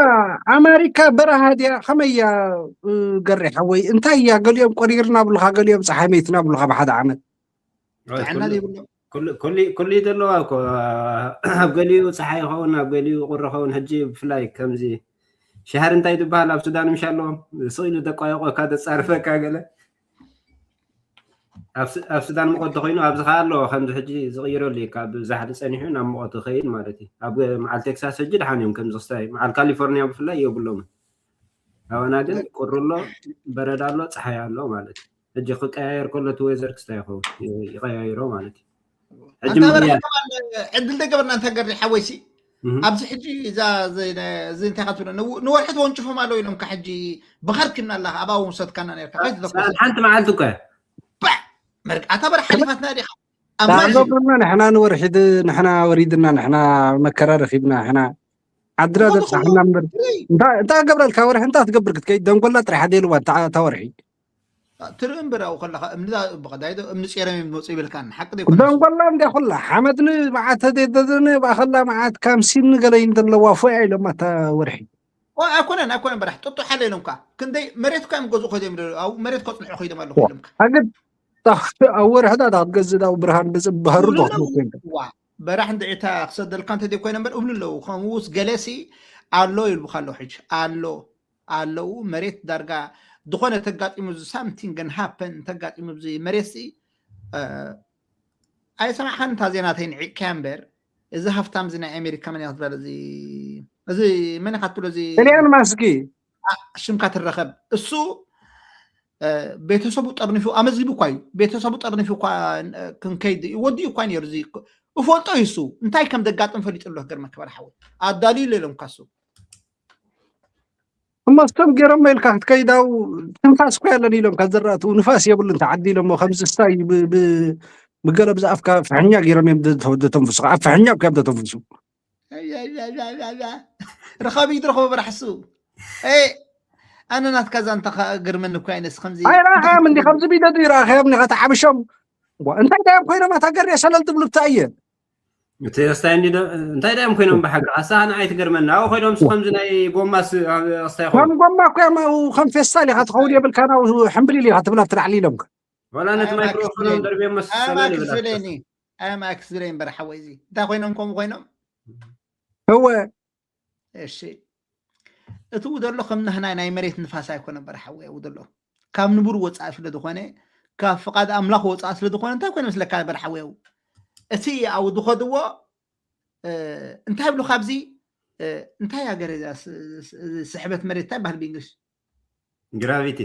ኣማሪካ በረሃ ድያ ከመይ እያ ገሬ ሓወይ እንታይ እያ ገሊኦም ቆሪርና ብሉካ ገሊኦም ፀሓይ መይትና ብሉካ ብሓደ ዓመት ጥዕና ዘይብሎም ኩሉ ዘለዋ እኮ ኣብ ገሊኡ ፀሓይ ይኸውን ኣብ ገሊኡ ቁሪ ይኸውን ሕጂ ብፍላይ ከምዚ ሻህሪ እንታይ ትበሃል ኣብ ሱዳን ምሽ ኣለዎም? ስቕ ኢሉ ደቋየቆካ፣ ደጻርፈካ ገለ። ኣብ ስ-፣ ኣብ ሱዳን ሙቐት ተኾይኑ ኣብዚ ኸኣ ኣለዎ፣ ከምዚ ሕጂ ዝቕይረሉ እዩ፣ ካብ ዛሕሊ ጸኒሑ ናብ ሙቐት ይኸይድ ማለት እዩ። ኣብ መዓል ቴክሳስ ሕጂ ደሓን እዮም፣ ከምዚ ክስታይ መዓል ካሊፎርኒያ ብፍላይ የብሎምን። ኣባና ግን ቁሪ ኣሎ፣ በረድ ኣሎ፣ ጸሓይ ኣሎ ማለት እዩ። ሕጂ ክቀያየር ከሎ እቲ ዌዘር ክስታይ ይኸውን፣ ይ-፣ ይቐያይሮ ማለት እዩ። ሕጂ ኣንታ በረኻ ምኽንያት ከማን ዕድል ደገበርና እንተ ገርኒ ሓወይሲ፣ እህ። ኣብዚ ሕጂ እዛ፣ እዚ፣ እዚ እንታይ ኢኻ ትብሎ? ንው-፣ ንወርሒ ተወንጭፎም ኣለዉ ኢሎምካ፣ ሕጂ ብኸርክና ኣለኻ፣ ኣብኣ እውን ሰትካና ነርካ። ከይትተኮሰ። ሰኣን ሓንቲ መዓልቲ እኮ እያ። ባዕ! መርግ-፣ ኣታ በረኻ ሓሊፋትና ዲኻ? ኣብ ማይ ዳዕሎ ብና ንሕና ንወርሒ ድ-፣ ንሕና ወሪድና፣ ንሕና መከራ ረኺብና፣ ንሕና ዓድና እሞ ደብጻሕና ብኸምኡ እምበር። ትርኢ። እንታ፣ እንታ ገብረልካ ወርሒ እንታ ትገብር ክትከይድ ደንጎላ ጥራሕ ደልዋ እንታ፣ እታ ወርሒ። ትርኢ እምበር ኣብኡ ከለኻ እምኒ ዳ-፣ ብቐዳይ ዶ እምኒ ጼረም እዮም ዝመጹ ይብልካን፣ ሓቂ ዶ ኣይኮነን? ደንጎላ እንድያ ኩላ ሓመድኒ መዓት ተደደደኒ ብኣኸላ መዓት ካምሲኒ ገለ እዩ ዘለዋ ፎያ ኢሎም ኣታ ወርሒ። ኦ፣ ኣይኮነን፣ ኣይኮነን በራሕ፣ ጥጡ ሓለ ኢሎምካ። ክንደይ መሬት እኳ እዮም ገዝኡ ከይዶም ይደሉ፣ ኣብ መሬት ከጽንሑ ከይዶም ኣለኹ ዋ፣ ኢሎምካ። ኣግድ፣ ታ-፣ ኣብ ወርሒ ዳ ክትገዝእ ዳ ብርሃን ብጽ-፣ ባህሩ ይብሉ ዶ ኣለዉ። ክትወስድ ኮይንካ? ዋ፣ በራሕ እንድዒ እታ ክሰደልካ እንተ ዘይኮይነ እምበር እብሉ ኣለዉ። ከምኡስ ገለሲ ኣሎ ይብሉኻ ኣለዉ ሕጂ። ኣሎ፣ ኣለዉ። መሬት ዳርጋ ዝኾነ ተጋጢሙ፣ something can happen ተጋጢሙ፣ ኣብዚ መሬት ሲ፣ እ፣ ኣይሰማዕካን እታ ዜና ተይ ንዒቕካያ እምበር፣ እዚ ሃፍታም እዚ ናይ ኣሜሪካ መን ኢኻ ትብላ፣ እዚ፣ እዚ መን ኢኻ ትብሎ፣ እዚ ኤልያን ማስኪ። ኣ-፣ ሽምካ ትረኸብ። እሱ፣ እ፣ ቤተሰቡ ጠርኒፉ፣ ኣመዝጊቡ እኳ እዩ። ቤተሰቡ ጠርኒፉ እኳ፣ እ፣ ክንከይድ እዩ። ወዲኡ እኳ ነይሩ። እዚ እኮ እፈልጦ እዩ እሱ። እንታይ ከም ዘጋጥም ፈሊጡ ኣሎ፣ ክገርመካ በርሓዊ። ኣዳልዩ ኢሎምካ እሱ። እሞ እስቶም ገይሮም ኢልካ ክትከይድ፣ ኣው ትንፋስ እኮ የለን ኢሎምካ፣ ዝራእቱ ንፋስ የብሉን ተዓዲሎሞ፣ ከምዚ ስታይ ብ-፣ ብ-፣ ብገለ ብዝኣፍካ ፍሕኛ ገይሮም እዮም ደ-፣ ደ-፣ ደተንፍሱ። ኣብ ፍሕኛ እኮ እዮም ደተንፍሱ። ኣያ፣ ኣያ፣ ኣያ፣ ኣያ፣ ኣያ። ረኻቢ ይድረኸቦ በራሕሱ። ኤ፣ ኣነ ናትካ ዛንታ ኸ-፣ ግርመኒ እኮ ኣይነስ ከምዚ ኣይረኣኻዮም እንዲ፣ ከምዚ ቢደዱ ይረኣኻዮም እንዲ፣ ከተዓብሾም። ዋ፣ እንታይ ዳዮም ኮይኖም ኣታ ገርየ ሰለል ትብሉ ብታይ እየ? እቲ ኣስታይ እንዲ ዶ-፣ እንታይ ዳዮም ኮይኖም ብሓቂ? ኣሳ ንዓይ ትገርመኒ። ኣብኡ ኮይኖም ስ-፣ ከምዚ ናይ ጎማ ስ-፣ ኣብ ኣስታይ ይኾኑ። ከም ጎማ እኮ እዮም ኣብኡ፣ ከም ፌስታል ኢኻ ትኸውን የብልካን፣ ኣብኡ ሕምብሊል ኢኻ ትብል ኣብቲ ላዕሊ ኢሎምካ። ዋላ ነቲ ኣይ፣ ማይክሮፎኖም ማክስ ደርብዮሞ ኣይ፣ ሰለል ማክስ ይብል ብለኒ። ኣፍሰስ። ኣይ፣ ማክስ ብለኒ በርሓ ወይ እዚ። እንታይ ኮይኖም ከምኡ ኮይኖም? እወ። እሺ። እቲ ውደሎ ከም ናህና ናይ መሬት ንፋስ ኣይኮነ በርሓ ወይ ውደሎ። ካብ ንቡር ወጻኢ ስለ ዝኾነ፣ ካብ ፍቓድ ኣምላኽ ወጻኢ ስለ ዝኾነ፣ እንታይ ኮይነ መስለካ በርሓ ወይ? እቲ ኣብኡ ዝኸድዎ፣ እ፣ እንታይ ብሉ ካብዚ፣ እ፣ እንታይ ሃገር እያ ስ-፣ ስ-፣ ስሕበት መሬት እንታይ በሃል ብእንግሊሽ? ግራቪቲ።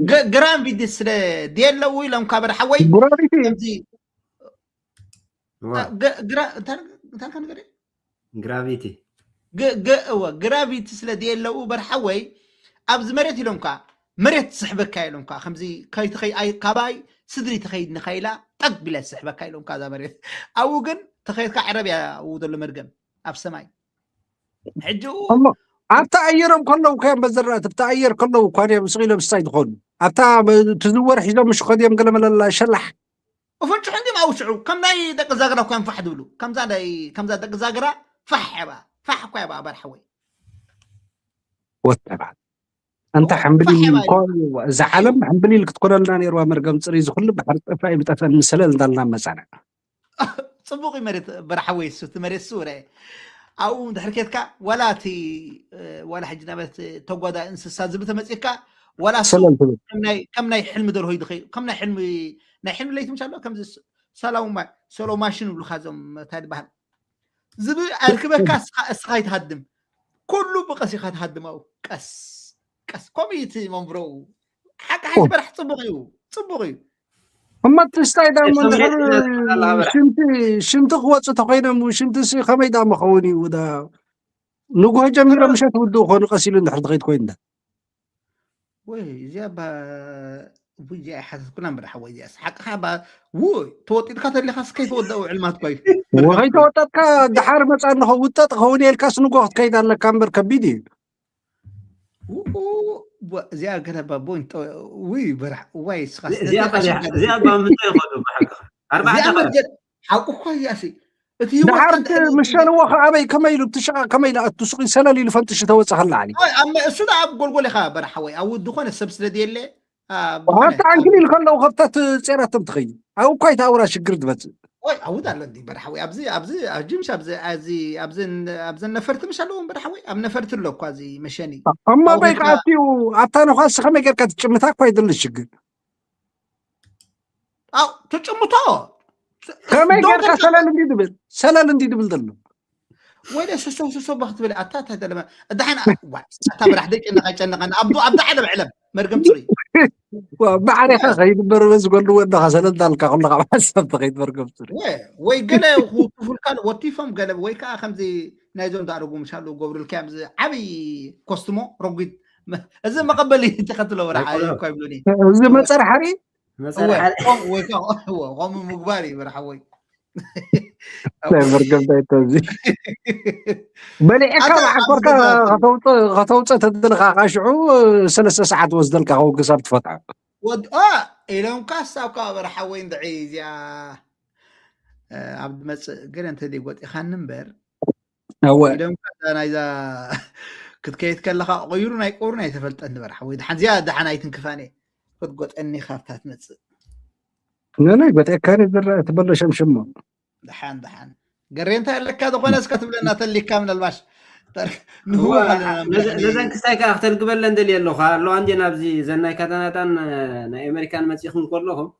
ግ-፣ ግራቪቲ ስለ ድየለዉ ኢሎም ካብ በርሓ ወይ ግራቪቲ። ከምዚ ዋ። እ፣ ግ-፣ ግራ-፣ እንታይ፣ እንታይ ኢልካ ነገር? ግራቪቲ። ግ-፣ ግ-፣ እወ፣ ግራቪቲ ስለ ድየለዉ በርሓ ወይ ኣብዚ መሬት ኢሎም ከኣ መሬት ትስሕበካ ኢሎም ከኣ ከምዚ ከይትኸይ-፣ ኣይ-፣ ካባይ ስድሪ ትኸይድ ንኸይላ ጠግ ቢላ ትስሕበካ ኢሎም ከኣ እዛ መሬት። ኣብኡ ግን ተኸይድካ ዕረብ እያ ኣብኡ ዘሎ መርገም ኣብ ሰማይ። ሕጂ እሞ ኣብታ ኣየሮም ከለዉ እኮ እዮም በዘራት፣ ኣብታ ኣየር ከለዉ እኳ እዮም ስቕ ኢሎም ስታይ ዝኾኑ። ኣብታ ብ-፣ ትዝወር ሒዞም ምሽ ከድዮም ገለ መለላ ሸላሕ። እፈንጭሑ እንዲም ኣውሽዑ፣ ከም ናይ ደቂ ዛግራ እኮ እዮም ፋሕ ዝብሉ። ከምዛ ናይ፣ ከምዛ ደቂ ዛግራ ፋሕ እያ በኣ፣ ፋሕ እኮ እያ በኣ በርሓ ወይ። ወተባል። ኣንታ ዋ፣ ሕምብሊል ፋሕ እያ በኣ እኮ እዩ። እዩ። እዛ ዓለም ሕምብሊል ክትኮነልና ነይርዋ መርገም ጽሪ፣ እዚ ኩሉ ባሕሪ ጠፋ እዩ፣ ምጠፈን ምሰለል እንዳልና መጻና። ጽቡቕ እዩ መሬት በርሓ ወይ፣ እሱ እቲ መሬት እሱ ወረ። ኣብኡ እንድሕር ኬድካ፣ ዋላ እቲ፣ እ፣ ዋላ ሕጂ ናበት ተጓዳኢ እንስሳ ዝብል ተመጺእካ፣ ዋላ እሱ ሰለል ትብል። ከም ናይ፣ ከም ናይ ሕልሚ ደርሆ እዩ ዝኸይድ፣ ከም ናይ ሕልሚ፣ ናይ ሕልሚ ለይቲ ምሽ ኣሎ፣ ከምዚ ስ-፣ ሰላው ማ-፣ ሰሎ ማሽን ይብሉኻ እዞም፣ እንታይ ዝበሃል? ዝብል ኣርክበካ እስኻ፣ እስኻ ይትሃድም። ኩሉ ብቐስ ኢኻ ትሃድም ኣብኡ። ቀስ፣ ቀስ። ከምኡ እዩ እቲ መንብሮኡ። ሓቂ ሓይሊ ኦ። በራሕ ጽቡቕ እዩ። ጽቡቕ እዩ። እሞ እቲ ስታይ ዳሞ የሰው እንድሕር የስነት ኣላ በራሕ። ሽንቲ፣ ሽንቲ ክወጹ ተኾይኖም፣ ሽንቲ ሲ ከመይ ዳሞ ኸውን እዩ? ዳ-፣ ንግሆ ጀሚሮም ምሸት ውድኡ ኾኑ ቀስ ኢሉ እንድሕር ትኸይድ ኮይኑ ዳ? ወይ፣ እዚኣ ባ-፣ ውይ፣ እዚኣ ኣይሓተትኩላን በራሕ ወይ፣ እዚኣስ ሓቅኻ ባ-፣ ውይ፣ ተወጢጥካ ተሊኻስ ከይተወደኣ ውዕል ማለት እኮ እዩ። ወኸይ ተወጠጥካ ደሓር መጻ እንኾ ውጠጥ ኸውን የልካስ ንግሆ ክትከይድ ኣለካ እምበር ከቢድ እዩ። ውኡ፣ ዋ፣ እዚኣ ገለ ባቦ እንጦ-፣ ውይ፣ በራሕ፣ ዋይ፣ እስኻ እዚኣ ስለዚ ቀሊያ፣ ኣሸጋሪ። እዚኣ እባ ምንታይ ይኸዱ ብሓቅኻ? ኣርባዕተ እዚኣ ቀን። መርገ-፣ ሓቁ እኮ እዚኣ ሲ፣ እቲ ህይወት ደሓር ከንተ እቲ ኣይነት ምሸንዎ ከ ኣበይ ከመይ ኢሉ፣ እቲ ሽቓ ከመይ ኢሉ ኣቱ ሱቕ ሰለል ኢሉ ፈንጥሹ ተወጸ ከላ ዓሊ። ኣይ፣ ኣብ መ-፣ እሱ ደኣ ኣብ ጎልጎል ኢኻ በራሕ ወይ፣ ኣብ ዝኾነ ሰብ ስለ ድየለ፣ ኣብ ዝኾነ ሓታ ዓንኪል ኢሉ ከለዉ ከብታት ጼራቶም ትኸይድ። ኣብ እኳ ኣይተኣውራ ሽግር ትመጽእ። ወይ ኣውድ ኣሎ እንዲ በርሓዊ ኣብዚ ኣብዚ ኣብ ጅምሽ ኣብዚ ኣብዚ ኣብዚ ኣብዘን ነፈርቲ ምሽ ኣለዎም በርሓዊ ኣብ ነፈርቲ ኣሎ እኳ እዚ መሸኒ እሞ በይ ከኣትዩ ኣብታ ንኳስ ከመይ ጌርካ ትጭምታ እኳ ይደሊ ሽግር ኣው ትጭምቶ ከመይ ጌርካ ሰለል እንዲ ድብል ሰለል እንዲ ድብል ዘሎ ወደ ስሶ ስሶ ባክ ትብል ኣታ እንታይ ደለመ እዳሕን ኣታ ብራሕ ደቂ ነኸጨነኸን ኣብዱ ኣብዳ ዓለም ዕለም መርገም ጽሪ ባዕሪኻ ከይድበር በዚ ጎልዎ ኣለኻ ሰለል ዳልካ ኩሉ ካብ ሓሳብ ተኸይድ መርገም ጽሪ ወይ ገለ ክውትፉልካ ወቲፎም ገለ ወይ ከዓ ከምዚ ናይዞም ዳረጉ ምሻሉ ገብሩልካ እዮም ዓብይ ኮስትሞ ረጉድ እዚ መቐበሊ ተኸትሎ ወራ እኮ ይብሉኒ እዚ መፀርሓሪ ከምኡ ምግባር እዩ በርሓወይ ናይ መርገም ታይቶ እዚ በሊዕካ መዓኮርካ ከተውፅእ ተደልካ ካሽዑ ሰለስተ ሰዓት ወስደልካ ከውን ክሳብ ትፈትሖ ኢሎም ካሳብ ከዓ በርሓወይ እንድዒ እዚኣ ኣብ ዝመፅእ ገለ እንተዘይጎጢኻኒ እምበር እወ ኢሎም ከዛ ናይዛ ክትከይድ ከለኻ ቀይሩ ናይ ቀብሩ ናይ ተፈልጠ ንበርሓ ወይ ድሓን እዚኣ ድሓን ኣይትንክፋን እየ ክትጎጠኒ ካብታ ትመፅእ ነናይ ጎጢካኒ ዝረአ ትበሎ ሸምሽሞ ድሓን ድሓን ገሬ እንታይ ኣለካ ዝኾነ እስከ ትብለና ተሊካ ምናልባሽ ንህወ ኣለና ነዘን ክስታይ ከዓ ክተልግበለን ደልየ ኣለኹ ኣለዋ እንዴ ናብዚ ዘናይ ካታናታን ናይ ኣሜሪካን መፂኹም ከለኹም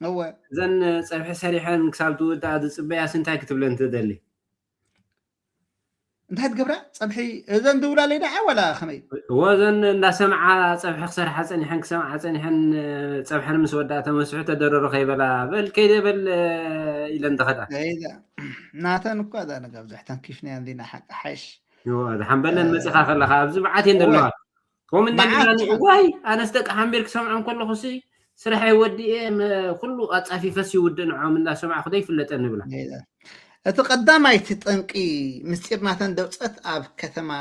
እወ እዘን ፀብሒ ሰሪሐን ክሳብ ትውድኣ ዝፅበያስ እንታይ ክትብለን ትደሊ እንታይ ትገብራ ፀብሒ እዘን ድውላለይ ደዓ ዋላ ከመይ እወ እዘን እንዳሰምዓ ፀብሒ ክሰርሓ ፀኒሐን ክሰምዓ ፀኒሐን ፀብሐን ምስ ወድኣ ተመስሑ ተደረሩ ከይበላ በል ከይደ በል ኢለን ተኸዳ ናተን እኳ እዛ ነገር ኣብዝሕተን ኪፍናያ እንዲና ሓቂ ሓሽ ድሓን በለን መፂኻ ከለካ ኣብዚ መዓት እየን ዘለዋ ከምኡ እንደ ዋይ ኣነስ ደቂ ሓምቢር ክሰምዖም ከለኹ ሲ ስራሐይ ወዲኤ ኩሉ ኣፃፊፈስ ይውድእ ንዖም እንዳሰማዕኩ ዘይፍለጠኒ ብላ እቲ ቀዳማይቲ ጠንቂ ምስጢር ናተን ደውፀት ኣብ ከተማ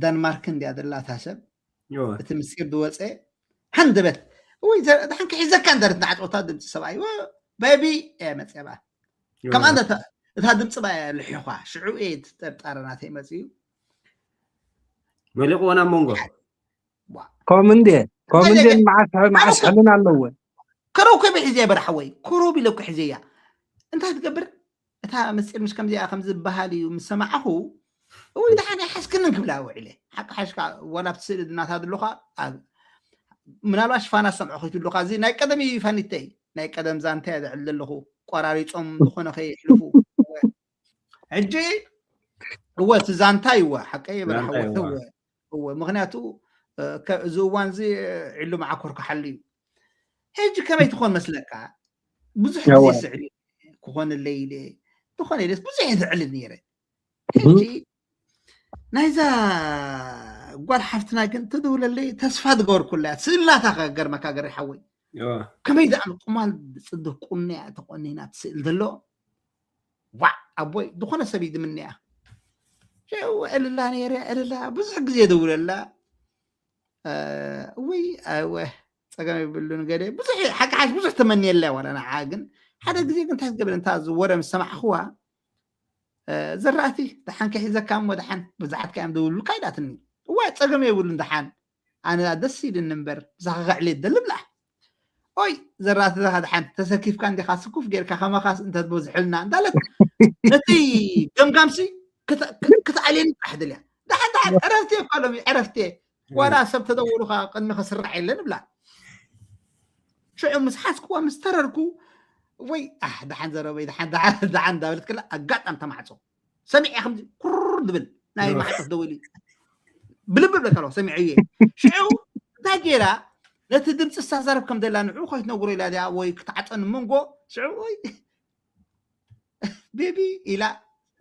ደንማርክ እንዲያ ዘላታ ሰብ እቲ ምስጢር ዝወፀ ሃንደበት ወይ ድሓን ክሒዘካ እንዳለት ንዓፀወታ ድምፂ ሰብኣይ በቢ እያ መፅያ በኣ ከምኣ እታ ድምፂ በኣ ልሒኳ ሽዑ እየ ትጠርጣረ ናተይ መፅዩ መሊቑዎ ናብ መንጎ ኮም እንዴ ኮም እንዴ መዓስ ሕልን ኣለዎ ከረው ከመይ ሒዘ በርሓወይ ከረው ቢለ እኮ ሒዘያ እንታይ ትገብር እታ ምስጢር ምሽ ከምዚኣ ከም ዝበሃል እዩ ምስ ሰማዕኹ ወይ ድሓን ኣይሓስክንን ክብላ ውዒለ ሓቂ ሓሽካ ዋላ ኣብቲ ስእሊ እናታ ዘለኻ ምናልባሽ ፋና ዝሰምዖ ከይትብሉካ እዚ ናይ ቀደም እዩ ፋኒተይ ናይ ቀደም ዛንታ እየ ዘዕል ዘለኹ ቆራሪፆም ዝኾነ ከይሕልፉ ሕጂ እወ እቲ ዛንታ ይወ ሓቀይ በርሓወ እወ ምክንያቱ እዚ እዋን እዚ ዕሉ መዓኮር ክሓሉ እዩ ሕጂ ከመይ ትኾን መስለካ ብዙሕ ግዜ ስዕል ክኾነለይ ኢለ ዝኾነ ኢለስ ብዙሕ እየ ዝዕልል ነይረ ሕጂ ናይዛ ጓል ሓፍትና ግን ትድውለለይ ተስፋ ዝገበርኩላ ስእላታ ከገርመካ ገሪ ሓወይ ከመይ ደኣ ቁማል ፅድፍ ቁንያ ተቆኒና ትስእል ዘሎ ዋዕ ኣቦይ ዝኾነ ሰብ እዩ ዝምንያ ዕልላ ነይረ ዕልላ ብዙሕ ግዜ ደውለላ ወይ ኣወ ፀገም የብሉን ገለ ብዙሕ ሓቂ ሓሽ ብዙሕ ተመንየላ ዋላ ንዓ ግን ሓደ ግዜ ግን እንታይ ዝገብር እንታ ዝወረ ምስ ሰማዕኽዋ ዘራእቲ ደሓን ከሒዘካ እሞ ደሓን ብዙሓት ከዮም ዝብሉካ ኢላትኒ እዋ ፀገም የብሉን ደሓን ኣነ ደስ ኢልኒ እምበር ብሳኻ ከዕልየት ደሊ ብላ ኦይ ዘራእቲ ዘኻ ደሓን ተሰኪፍካ እንዲኻ ስኩፍ ጌርካ ከማኻስ እንተትበዝሑልና እንዳለት ነቲ ገምጋምሲ ክትኣልየኒ ጥራሕ ደልያ ደሓን ደሓን ዕረፍቲ እኳ ሎሚ ዕረፍቲ ዋላ ሰብ ተደውሉኻ ቅድሚ ከስራሕ የለን ብላ ሽዑ ምስ ሓዝክዋ ምስ ተረርኩ ወይ ኣሕ ደሓን ዘረበይ ደሓን ደሓን እንዳበለት ከላ ኣጋጣም ተማዕፆ ሰሚዐ ከምዚ ኩር ድብል ናይ ማዕፀፍ ደው ኢሉ ብልቢ ብለካ ኣለዎ ሰሚዐ እየ ሽዑ እንታይ ገይራ ነቲ ድምፂ ሳዛረብ ከም ዘላ ንዑ ከይትነግሮ ኢላ ዚኣ ወይ ክትዓፀኒ መንጎ ሽዑ ወይ ቤቢ ኢላ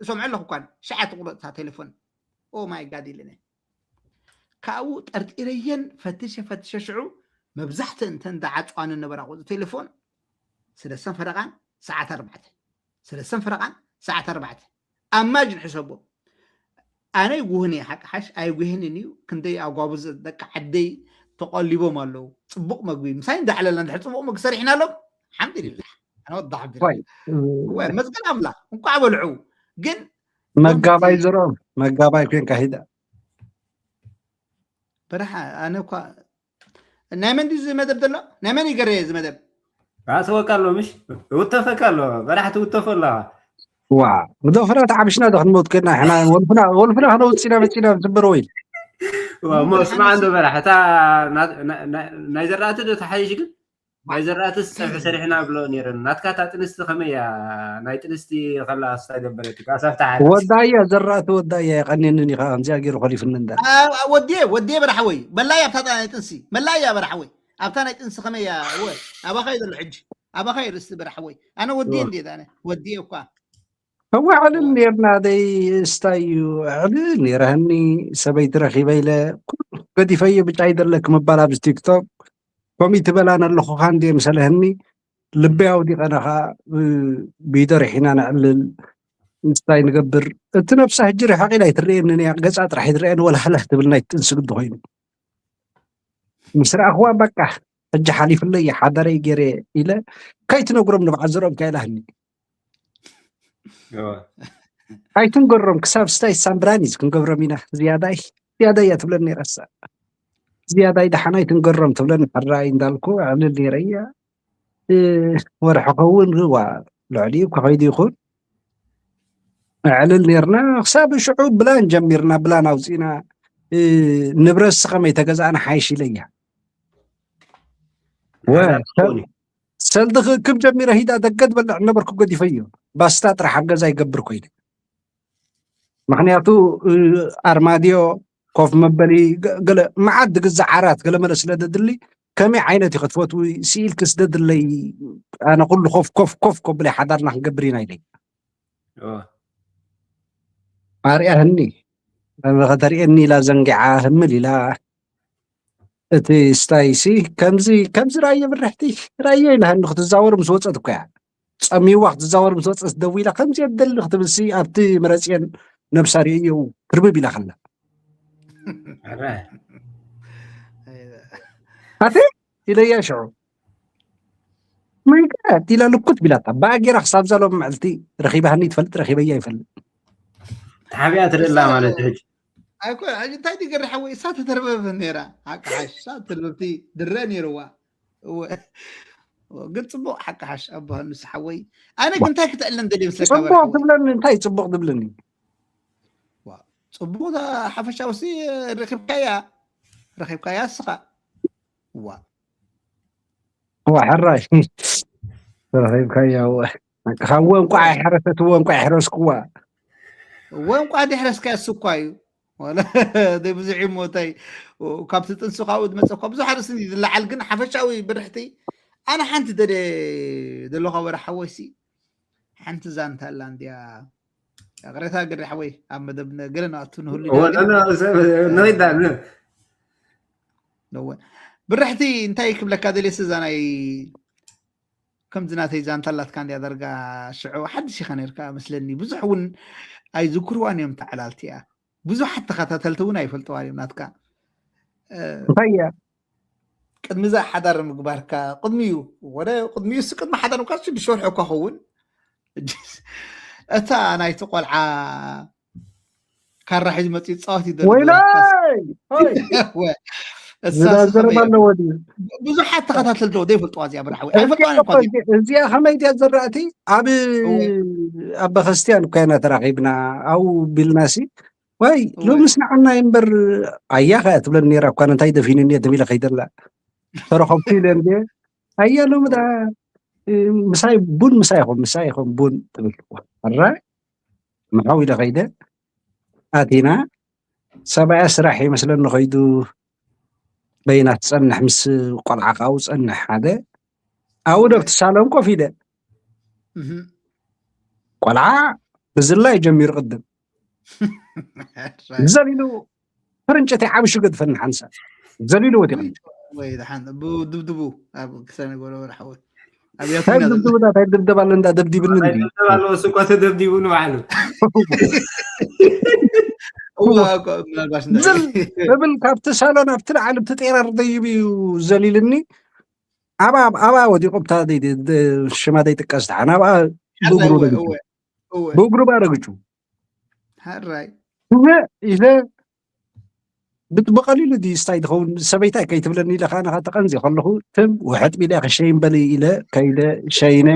እሰምዐ ኣለኹ እኳን ሽዓ ትቁረፅታ ቴሌፎን ኦ ማይ ጋድ ኢለነ ካብኡ ጠርጢረየን ፈትሸ ፈትሸ ሽዑ መብዛሕትእን እተን ዝዓፅዋ ንነበራ ቁፅሪ ቴሌፎን ስለስተን ፈረቓን ሰዓት ኣርባዕተ ስለስተን ፈረቓን ሰዓት ኣርባዕተ ኣማጅን ሕሰቦ ኣነ ይጉህን እየ ሓቂ ሓሽ ኣይጉህንን እዩ ክንደይ ኣጓብዝ ደቂ ዓደይ ተቆሊቦም ኣለዉ ፅቡቅ መግቢ ምሳይ እንዳዕለልና እንድሕር ፅቡቅ መግቢ ሰሪሕና ኣሎም ሓምድልላህ ኣነ ወዳ ሓቢር መዝገን ኣምላኽ እንኳዕ በልዑ ግን መጋባይ ዝርኦም መጋባይ ኮንካ ሂዳ በረሓ ኣነ እኳ ናይ መን ድዩ ዝመደብ ዘሎ ናይ መን ይገረ ዝመደብ ኣተወካ ኣሎ ምሽ ውተፈካ ኣሎ በራሕ ትውተፎ ኣለኻ። ዋ፣ ብደፈራ ተዓብሽና ዶ ክንሞት ከድና ሕና ወልፍና ወልፍና ክነውፅና መፂና ዝብር ወይ ሞ ስማዕ እንዶ በራሕ እታ ናይ ዘራእቲ ዶ ተሓይሽ ግን ናይ ዘራእትስ ፀብሒ ሰሪሕና ብሎ ነይረን። ናትካ እታ ጥንስቲ ከመይ እያ? ናይ ጥንስቲ ከላ ስታ ገበረት ኣሳፍታ ሓ ወዳያ ዘራእቲ ወዳያ የቀኔንን ኢኻ ከምዚኣ ገይሩ ኮሊፍኒ እንዳ ወዴ ወዴ በራሕወይ መላያ ኣብታ ናይ ጥንሲ መላያ በራሕወይ ኣብታ ናይ ጥንሲ ከመይ እያ? እወ ኣባኻ እዩ ዘሎ ሕጂ ኣባኻ እዩ ርእሲ በራሕወይ ኣነ ወዴ እንዴት ኣነ ወዴ እኳ እወ ዕልል ነርና ደይ ስታይ እዩ ዕልል ነረህኒ ሰበይቲ ረኺበ ኢለ ገዲፈዮ ብጫ ይደለክ ምባል ኣብዚ ቲክቶክ ከምኡ ትበላን ኣለኹኻ እንዴ ምሰለህኒ ልበይ ኣውዲቐና ከዓ ቢዶ ርሒና ነዕልል ምስታይ ንገብር እቲ ነብሳ ሕጂ ርሕቕ ኢላ ኣይትርእየንን እያ ገፃ ጥራሕ ይትርእየን ወላ ሃላህ ትብል ናይ ትጥንስግዲ ኮይኑ ምስ ረኣኽዋ በቃ ሕጂ ሓሊፍለይ ሓዳረይ ገይረ ኢለ ከይትነግሮም ንብዓት ዘርኦም ከይላህኒ ኣይትንገሮም ክሳብ ስታይ ሳምብራኒዝ ክንገብሮም ኢና ዝያዳይ ዝያዳ እያ ትብለኒ ረሳ ዝያዳይ ደሓናይ ትንገሮም ትብለኒ ሕራይ እንዳልኩ ዕልል ነይረ እያ ወርሒ ከውን ዋ ልዕሊ እኳ ከይዱ ይኹን ዕልል ነርና ክሳብ ሽዑ ብላን ጀሚርና ብላን ኣውፅእና ንብረት ስኸመይ ተገዛእና ሓይሽ ኢለያ ሰልዲ ክእክብ ጀሚረ ሂዳ ደገ ትበልዕ ነበርኩ ገዲፈዮ ባስታ ጥራሕ ኣብ ገዛ ይገብር ኮይነ ምክንያቱ ኣርማድዮ ኮፍ መበሊ ገለ መዓት ዝግዛዕ ዓራት ገለመለ ስለ ደድሊ ከመይ ዓይነት እዩ ክትፈትዊ ስኢልክስ ደድለይ ኣነ ኩሉ ኮፍ ኮፍ ኮፍ ኮብለ ሓዳርና ክንገብር ኢና ኢለይ ኣርያ ህኒ ከተርእየኒ ኢላ ዘንጊዓ ህምል ኢላ እቲ ስታይ ሲ ከምዚ ከምዚ ራየ ብርሕቲ ራየ ኢላ ህኒ ክትዛወር ምስ ወፀት እኮ እያ ፀሚዋ ክትዛወር ምስ ወፀት ደው ኢላ ከምዚ የደሊ ክትብል ሲ ኣብቲ መረፅየን ነብሳ ርእየው ክርብብ ኢላ ከላ ኣቲ ኢለያ ሽዑ ማይጋድ ኢላ ልኩት ቢላታ ብኣጌራ ክሳብ ዛሎም መዕልቲ ረኺባሃኒ ትፈልጥ ረኺበያ ይፈልጥ ተሓቢኣ ትደላ ማለት ሕጂ ኣይኮ ሕጂ እንታይ ድገሪ ሓወይ እሳ ተተርበብ ነራ ሓቂ ሓሽ እሳ ተርበብቲ ድረ ነይርዋ ግን ፅቡቅ ሓቂ ሓሽ ኣቦ ንስ ሓወይ ኣነ ግን እንታይ ክተዕልን ደልየ ምስለካ ፅቡቅ ትብለኒ እንታይ ፅቡቅ ትብለኒ ፅቡቅ ሓፈሻውሲ ረኪብካያ ረኪብካያ እስኻ ዋ ዋ ሕራይ ረኺብካያ ዋ ካብ ወንቋዕ ኣይሕረሰት ወንቋዕ ኣይሕረስክዋ ወንቋ ድሕረስካ እሱ እኳ እዩ ብዙሕ ሞታይ ካብቲ ጥንሱ ካብኡ ዝመፀ እኳ ብዙሕ ርእስን እዩ ዝለዓል ግን ሓፈሻዊ ብርሕቲ ኣነ ሓንቲ ደደ ዘለኳ ወረ ሓወይሲ ሓንቲ ዛንታ ኣላ እንዲያ ቅሬታ ግሪ ሓወይ ኣብ መደብ ገለ ንኣቱ ንህሉ ነወዳ ብርሕቲ እንታይ ክብለካ ደልየ ስዛ ናይ ከምዚ ናተይ ዛንታ ኣላትካ እንዲያ ዳርጋ ሽዑ ሓድሽ ኢኻ ነርካ መስለኒ ብዙሕ እውን ኣይዝክርዋን እዮም ተዓላልቲ እያ ብዙሓት ተኸታተልቲ እውን ኣይፈልጥዋን እዮም ናትካ እንታይ እያ ቅድሚ እዛ ሓዳር ምግባርካ ቅድሚዩ ወደ ቅድሚዩ ስ ቅድሚ ሓዳር ምካ ሽዱሽተ ወርሒ እኳ ኸውን እታ ናይቲ ቆልዓ ካራ ሒዙ መፂኡ ፃወት ይደል ወይለይ ዝናዘረብ ኣለዎ ድዩ ብዙሓት ተኸታተልቲ ዘይፈልጥዋ እዚኣ ብራሕዊ ኣይፈልጥዋን እኳ እዚኣ ከመይ ድያ ዘራእቲ ኣብ ኣብ ቤተክርስትያን እኮ ኢና ተራኺብና ኣብኡ ቢልናሲ ወይ ሎምስ ንዓና እምበር ኣያ ከያ ትብለኒ ነራ እኳ እንታይ ደፊኑኒ እየ ተቢለ ከይደላ ተረኸብኩ ኢለ እንደ ኣያ ሎሚ ደኣ ምሳይ ቡን ምሳይ ይኹን ምሳይ ይኹን ቡን ትብል ኣራ ምሓው ኢለ ከይደ ኣቲና ሰብኣያ ስራሕ ይመስለኒ ከይዱ በይና ትፀንሕ ምስ ቆልዓ ካብኡ ፀንሕ ሓደ ኣብኡ ዶ ኣብቲ ሳሎን ኮፍ ኢለ ቆልዓ ብዝላይ ጀሚሩ ቅድም ዘሊሉ ፍርንጨተይ ዓብሹ ገድፈኒ ሓንሳ ዘሊሉ ወዲቐ ወይ ድሓን ድብድቡ ኣብ ክሳነ ጎረበር ሓወት ኣብያቱ እንታይ ድብድቡ እንታይ ድብደብ ኣሎ እንዳ ደብዲብኒ እንዲ ኣለዎ ስኳ ተደብዲቡ ንባዕሉ ምናልባሽ ዝል እብል ካብቲ ሳሎን ኣብቲ ላዕሊ ብቲ ጤራር ደይብ እዩ ዘሊልኒ ኣብኣ ኣብኣ ወዲቑ ብታ ሽማ ዘይጥቀስ ድሓን ኣብኣ ብእግሩ ረግጩ ብእግሩ ብኣ ረግጩ ሓራይ ኢለ ብት- ብቐሊሉ ድዩ ስታይ ትኸውን? ሰበይታይ ከይትብለኒ ኢለ ከዓ ንኻ ተቐንዚ ከለኹ ትም ውሕጥ ቢለ ክሸይን በሊ ኢለ ከይደ ሸይነ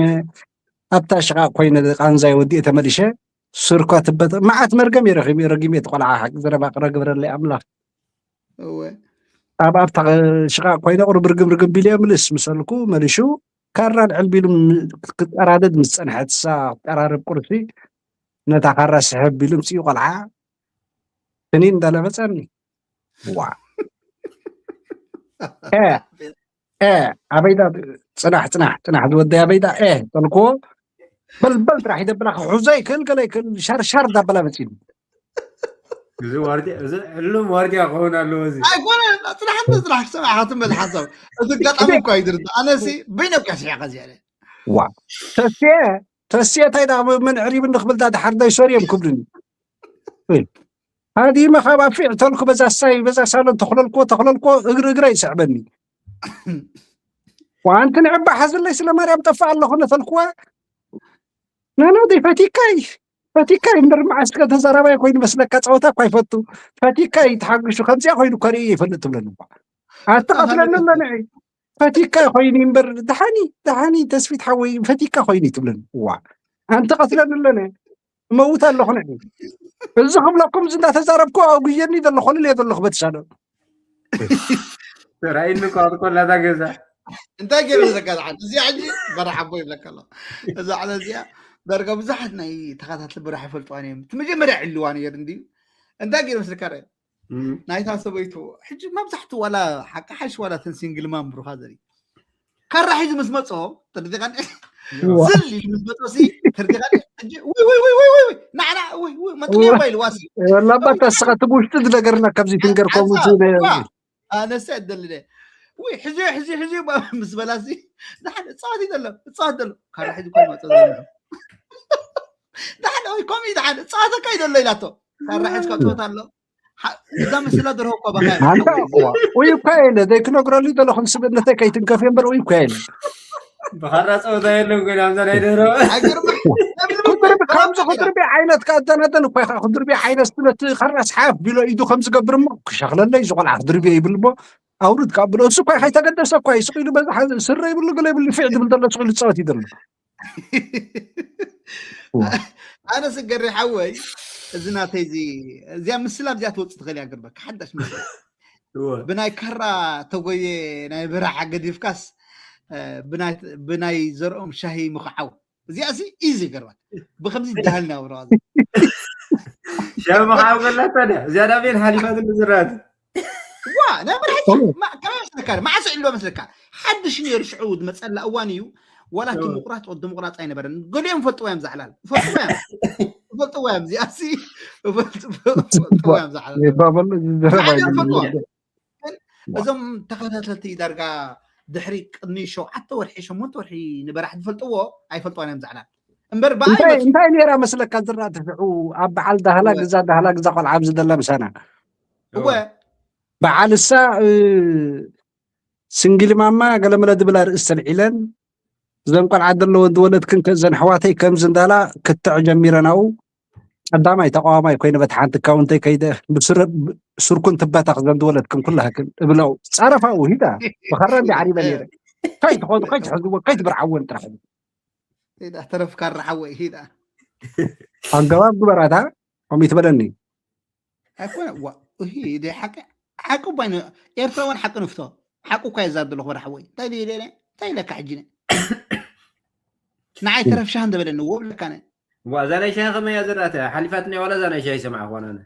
ኣብታ ሽቓቕ ኮይነ ቃንዛይ ወዲኤ ተመሊሸ። ሱርኳ ትበተ መዓት መርገም እየ ረኺቡ ረጊም እቲ ቆልዓ ሓቂ ዘረባ ቅረ ግበረለይ ኣምላኽ። እወ ኣብ ኣብታ ሽቓቕ ኮይነ ቁርብ ርግም ርግም ቢለ ምልስ ምሰልኩ መሊሹ ካራ ልዕል ቢሉ ም- ክጠራደድ ምስ ፀንሐት ሳ ክጠራርብ ቁርሲ ነታ ካራ ስሕብ ቢሉ ምፅኡ ቆልዓ ክኒን እንዳለበፀኒ ዋ ኤ ኤ ኣበይዳ ጽናሕ ጽናሕ ጽናሕ ዝወደይ ኣበይዳ ኤ በልክዎ በልበል ጥራሕ ይደብላ ክሕዞ ይክእል ገለ ይክእል ሻርሻር እንዳበላ መፂሉ እዚ ዋርድያ እዚ ዕሉም ዋርድያ ክኸውን ኣለዎ እዚ ኣይኮነ ጽናሕ እንተ ጽናሕ ክሰማዕ ክትመል ሓሳብ እዚ ኣጋጣሚ እኳ ይድርድ ኣነሲ በይነብካ ስሒቐ ዝያለ ዋ ተስየ ተስየ እንታይ ዳ ምን ዕሪብ እንክብል ዳ ድሓር ዳይ ሶርዮም ክብልኒ ሃዲመ ካብ ኣፊዕ ተልኩ በዛ ሳይ በዛ ሳሎን ተክለልኩዎ ተክለልኩዎ እግሪ እግረ ይስዕበኒ ዋንቲ ንዕባ ሓዝለይ ስለ ማርያም ጠፋ ኣለኹ ነተልኩዋ ናናደይ ፈቲካይ ፈቲካይ እምበር መዓስከ ተዛራባይ ኮይኑ መስለካ ፀወታ እኳ ይፈቱ ፈቲካይ ተሓግሹ ከምዚኣ ኮይኑ ከርኢ ይፈልጥ ትብለኒ እኳ ኣተቐትለኒ ኣሎ ንዒ ፈቲካይ ኮይኑ እምበር ደሓኒ ደሓኒ ተስፊት ሓወይ ፈቲካ ኮይኑ ትብለኒ ዋ ኣንተ ቀትለኒ ኣለነ እመውት ኣለኹ ንዒ እዚ ክብለኩም እዚ እንዳተዛረብኩ ኣጉየኒ ዘሎ ኮልል እየ ዘለኹ በቲ ሳሎን ራእይኒ እኳ ትኮላታ ገዛ እንታይ ገይሩ ዘጋዝሓት እዚኣ ሕጂ በራሕ ኣቦ ይብለካ ኣሎ እዛ ዕለ እዚኣ ዳርጋ ብዙሓት ናይ ተኸታትሊ በራሕ ይፈልጥዋን እዮም እቲ መጀመርያ ዕልዋ ነየር እንድዩ እንታይ ገይሩ ምስልካ ረ ናይታ ሰበይቱ ሕጂ መብዛሕቱ ዋላ ሓቂ ሓሽ ዋላ ተን ሲንግል ማም ብሩኻ ዘርኢ ካራ ሒዙ ምስ መፅኦ ተርዲኻ ዝል ኢሉ ምስ መፅኦ ሲ ተርዲኻ ሕጂ ውይ ውይ ውይ ውይ ውይ ናዕና ውይ ውይ መጥልዮ እኳ ኢልዋ ሲ ወላ ኣባት ኣስኻ እቲ ብውሽጢ ዝነገርና ካብዚ ትንገር ከምኡ ኣነሰ ኣደልለ ውይ ሕዚ ሕዚ ሕዚ ምስ በላሲ ደሓን እፃወት እዩ ዘሎ እፃወት ዘሎ ካራ ሒዙ እኳ ይመፅኦ ዘሎ ደሓን ወይ ከምኡ እዩ ደሓን እፃወተካ እዩ ዘሎ ኢላቶ ካራ ሒዝካ ፆት ኣሎ እዛ ምስላ ደርሆ እኳ በኻ ኣንታ እዋ ውይ እኳ የለ ዘይክነግረሉ ዘለኹም ስብእነተይ ከይትንከፍ እምበር ውይ እኳ የለ ብኻራ ፀወታ የለን ኮይኑ ኣብዛ ናይ ደርሆ ክድርቢ ከምዚ ክድርቢ ዓይነት ከኣደናደን እኳ ኢኻ ክድርቢ ዓይነት ስለቲ ካራ ስሓፍ ቢሎ ኢዱ ከም ዝገብር እሞ ክሸኽለለይ እዚ ቆልዓ ክድርቢ ይብል እሞ ኣውርድ ካብ ብሎ እሱ እኳ ከይተገደሰ እኳ ይስቕ ኢሉ በዛ ሓዚ ስረ ይብሉ ገለ ይብሉ ፊዕ ዝብል ዘሎ ስቕ ኢሉ ዝፃወት እዩ ዘሎ ኣነ ስገሪ ሓወይ እዚ ናተይ እዚ እዚኣ ምስላ ኣብዚኣ ትወፅእ ትኽእል እያ ግርበካ ሓዳሽ ምስላ ብናይ ካራ ተጎየ ናይ በረሓ ገዲፍካስ ብናይ ዘርኦም ሻሂ ምኽዓው እዚኣ ሲ ኢዚ ገርባክ ብከምዚ ይዳሃል ናብረዋ ሻሂ ምኽዓው ገላታ ድያ እዚኣ ዳቤን ሓሊፋት ዝራት ዋ ናይ መርሓ ከመይ መስለካ መዓስ ዕልዋ መስለካ ሓድሽ ነይሩ ሽዑ ዝመፀላ እዋን እዩ ዋላ እቲ ምቁራፅ ወዲ ምቁራፅ ኣይነበረን ገሊኦም ፈልጥዋ እዮም ዛዕላል ፈልጥዋ እዮም ፈልጥዋ እዮም እዚኣ ሲ ፈልጥዋ እዮም ዛዕላል ባበሉ ዝዘረባ እዞም ተኸታተልቲ ዳርጋ ድሕሪ ቅድሚ ሸውዓተ ወርሒ ሸሞንተ ወርሒ ንበራሕ ዝፈልጥዎ ኣይፈልጥዋን እዮም ዛዕላል እምበር ብኣይ እንታይ እንታይ ነይራ መስለካ ዝራ ትፍዑ ኣብ በዓል ዳህላ ግዛ ዳህላ ግዛ ቆልዓ ኣብዚ ደላ ምሳና እወ በዓል እሳ ስንግሊ ማማ ገለመለ ዝብላ ርእስ ተልዒለን እዘን ቆልዓ ዘለወን ዝወለድክን ከ- እዘን ኣሕዋተይ ከምዚ እንዳላ ክትዕ ጀሚረን ኣብኡ ቀዳማይ ተቃዋማይ ኮይነ በቲ ሓንቲ ካውንተይ ከይደ ብስረ- ብ- ስርኩን ትበታ ክዘን ዝወለድክን ኩላህክን እብለው ፃረፋ ውሂዳ ብኸራ እንዲ ዓሪበ ነይረ ከይትኸዱ ከይትሕዝዎ ከይትብርዓወን ጥራሕ ሂዳ ተረፍካ ረሓወይ ሂዳ ኣገባብ ግበራታ ከምኡ ትበለኒ ኣይኮነ ዋ እሂ ደይ ሓቂ ሓቂ ባይ ኤርትራውያን ሓቂ ንፍቶ ሓቂ እኳ የዛር ዘለኹ በራሓወይ እንታይ ደይ ደለ እንታይ ኢለካ ሕጂ ነ ንዓይ ተረፍሻህ እንደበለኒ ዎ ብለካ ነ ዋ እዛ ናይ ሻሂ ከመይ እያ ዝረኣተ ሓሊፋትኒ ዋላ እዛ ናይ ሻሂ ሰማዕኳን ኣነ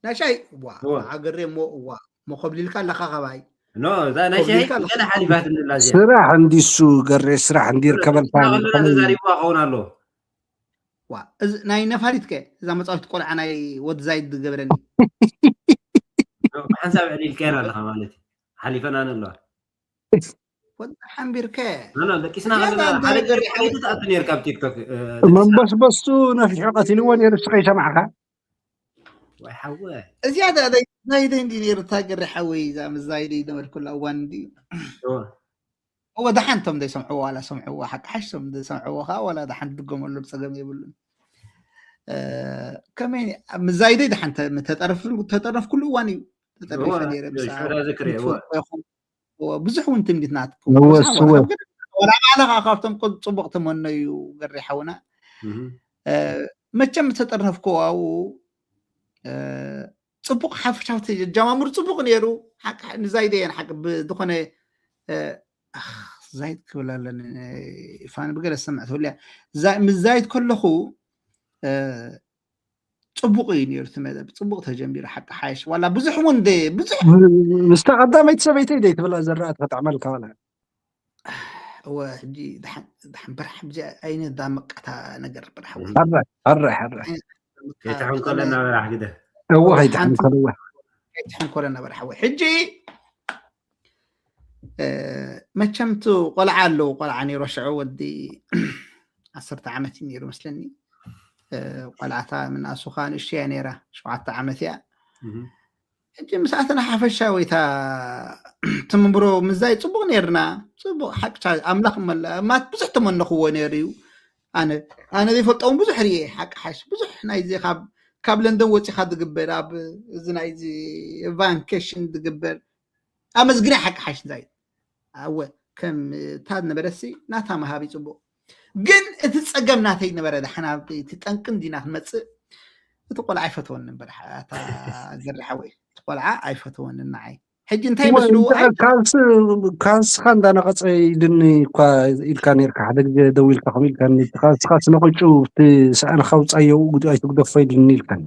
ናይ ሻሂ ዋ ሃገሬ እሞ እዋ መኮብሊልካ ኣለካ ካባይ ኖ እዛ ናይ ሻሂ ገለ ሓሊፋት እንላ እዚኣ ስራሕ እንዲሱ ገሬ ስራሕ እንዲርከበልካ ከለና ተዛሪብዋ ክኸውን ኣሎ ዋ እዚ ናይ ነፋሪት ከ እዛ መፃወቲ ቆልዓ ናይ ወዲ ዛይድ ዝገበረኒ ሓንሳብ ዕሊልካየን ኣለካ ማለት እዩ ሓሊፈናን ኣለዋ ወዲ ሓንቢርከ ደቂስና ከለና ሓደ ገሪ ሓሊፉ ትኣቱ ነርካ ኣብ ቲክቶክ መንበስበስቱ ነፊሑ ቀቲልዎ ነይሩ እስኸ ይሰማዕካ ወይ ሓወ እዚኣ ዛይደ እንዲ ነይሩ ታገሪ ሓወይ እዛ ምስ ዛይደ ይደመድኩላ እዋን እንዲ እወ ደሓን ቶም ዘይሰምዕዎ ዋላ ሰምዕዎ ሓቂ ሓሽ ቶም ዘይሰምዕዎ ከዓ ዋላ ደሓን ትድገመሎም ፀገም የብሉን ከመይ ምዛይደይ ድሓን ተጠረፍኩሉ እዋን እዩ። ተጠሪፈ ነይረ። ብዙሕ እውን ትምኒት ናትኩም ወላ ባዕልኻ ካብቶም ጽቡቕ ተመነዩ ገሪ ሓውና። መቸም ተጠርነፍኩ ኣብኡ ጽቡቕ ሓፈሻዊ ተጀማምሩ ጽቡቕ ነይሩ። ሓቂ ንዛይደ እየን ሓቂ ብዝኾነ ዛይድ ክብል ኣለኒ ፋን ብገለ ዝሰምዕ ትብልያ ምዛይድ ከለኹ ጽቡቕ እዩ ነይሩ እቲ መደብ ጽቡቕ ተጀሚሩ ሓቂ ሓይሽ ዋላ ብዙሕ እውን ብዙሕ ምስታ ቀዳመይቲ ሰበይተይ ደይ ትብላ ዘረኣት ከጥዕመልካ ዋላ እወ ሕጂ ድሓን በራሕ ብዚ ኣይነ ዳመቀታ ነገር በራሕ ሕራይ ሕራይ ሕራይ ከይትሕንኮለና በራሕ ግደ እወ ከይትሕንኮለዋ ከይትሕንኮለና በራሕ ወይ ሕጂ መቸምቱ ቆልዓ ኣለዉ ቆልዓ ነይሮ ሽዑ ወዲ ዓሰርተ ዓመት እዩ ነይሩ መስለኒ ቆልዓታ ምናሱ ከዓ ንእሽያ ነይራ ሸውዓተ ዓመት እያ ሕጂ ምስኣተና ሓፈሻዊታ ትምንብሮ ምዛይ ፅቡቅ ነርና ፅቡቅ ሓቅቻ ኣምላኽ ማት ብዙሕ ተመነኽዎ ነይሩ እዩ ኣነ ኣነ ዘይፈልጦም ብዙሕ ርየ ሓቂ ሓሽ ብዙሕ ናይዚ ካብ ካብ ለንደን ወፂኻ ዝግበር ኣብ እዚ ናይዚ ቫንኬሽን ዝግበር ኣመስግና ሓቂ ሓሽ ዛይ ኣወ ከም ታድ ነበረሲ ናታ መሃብ ይፅቡቅ ግን እቲ ፀገም ናተይ ነበረ ድሓና እቲ ጠንቂ እንዲና ክንመፅእ እቲ ቆልዓ ኣይፈተወኒ እምበር ገሪ ሓወይ እቲ ቆልዓ ኣይፈተወኒ ንዓይ ሕጂ እንታይ መስሉ ካልስኻ እንዳነቐፀ ኢልኒ እኳ ኢልካ ነርካ ሓደ ግዜ ደው ኢልካ ከም ኢልካ ካልስኻ ስነቆጩ እቲ ሰኣንካ ውፃየኡ ኣይትግደፎ ኢልኒ ኢልካኒ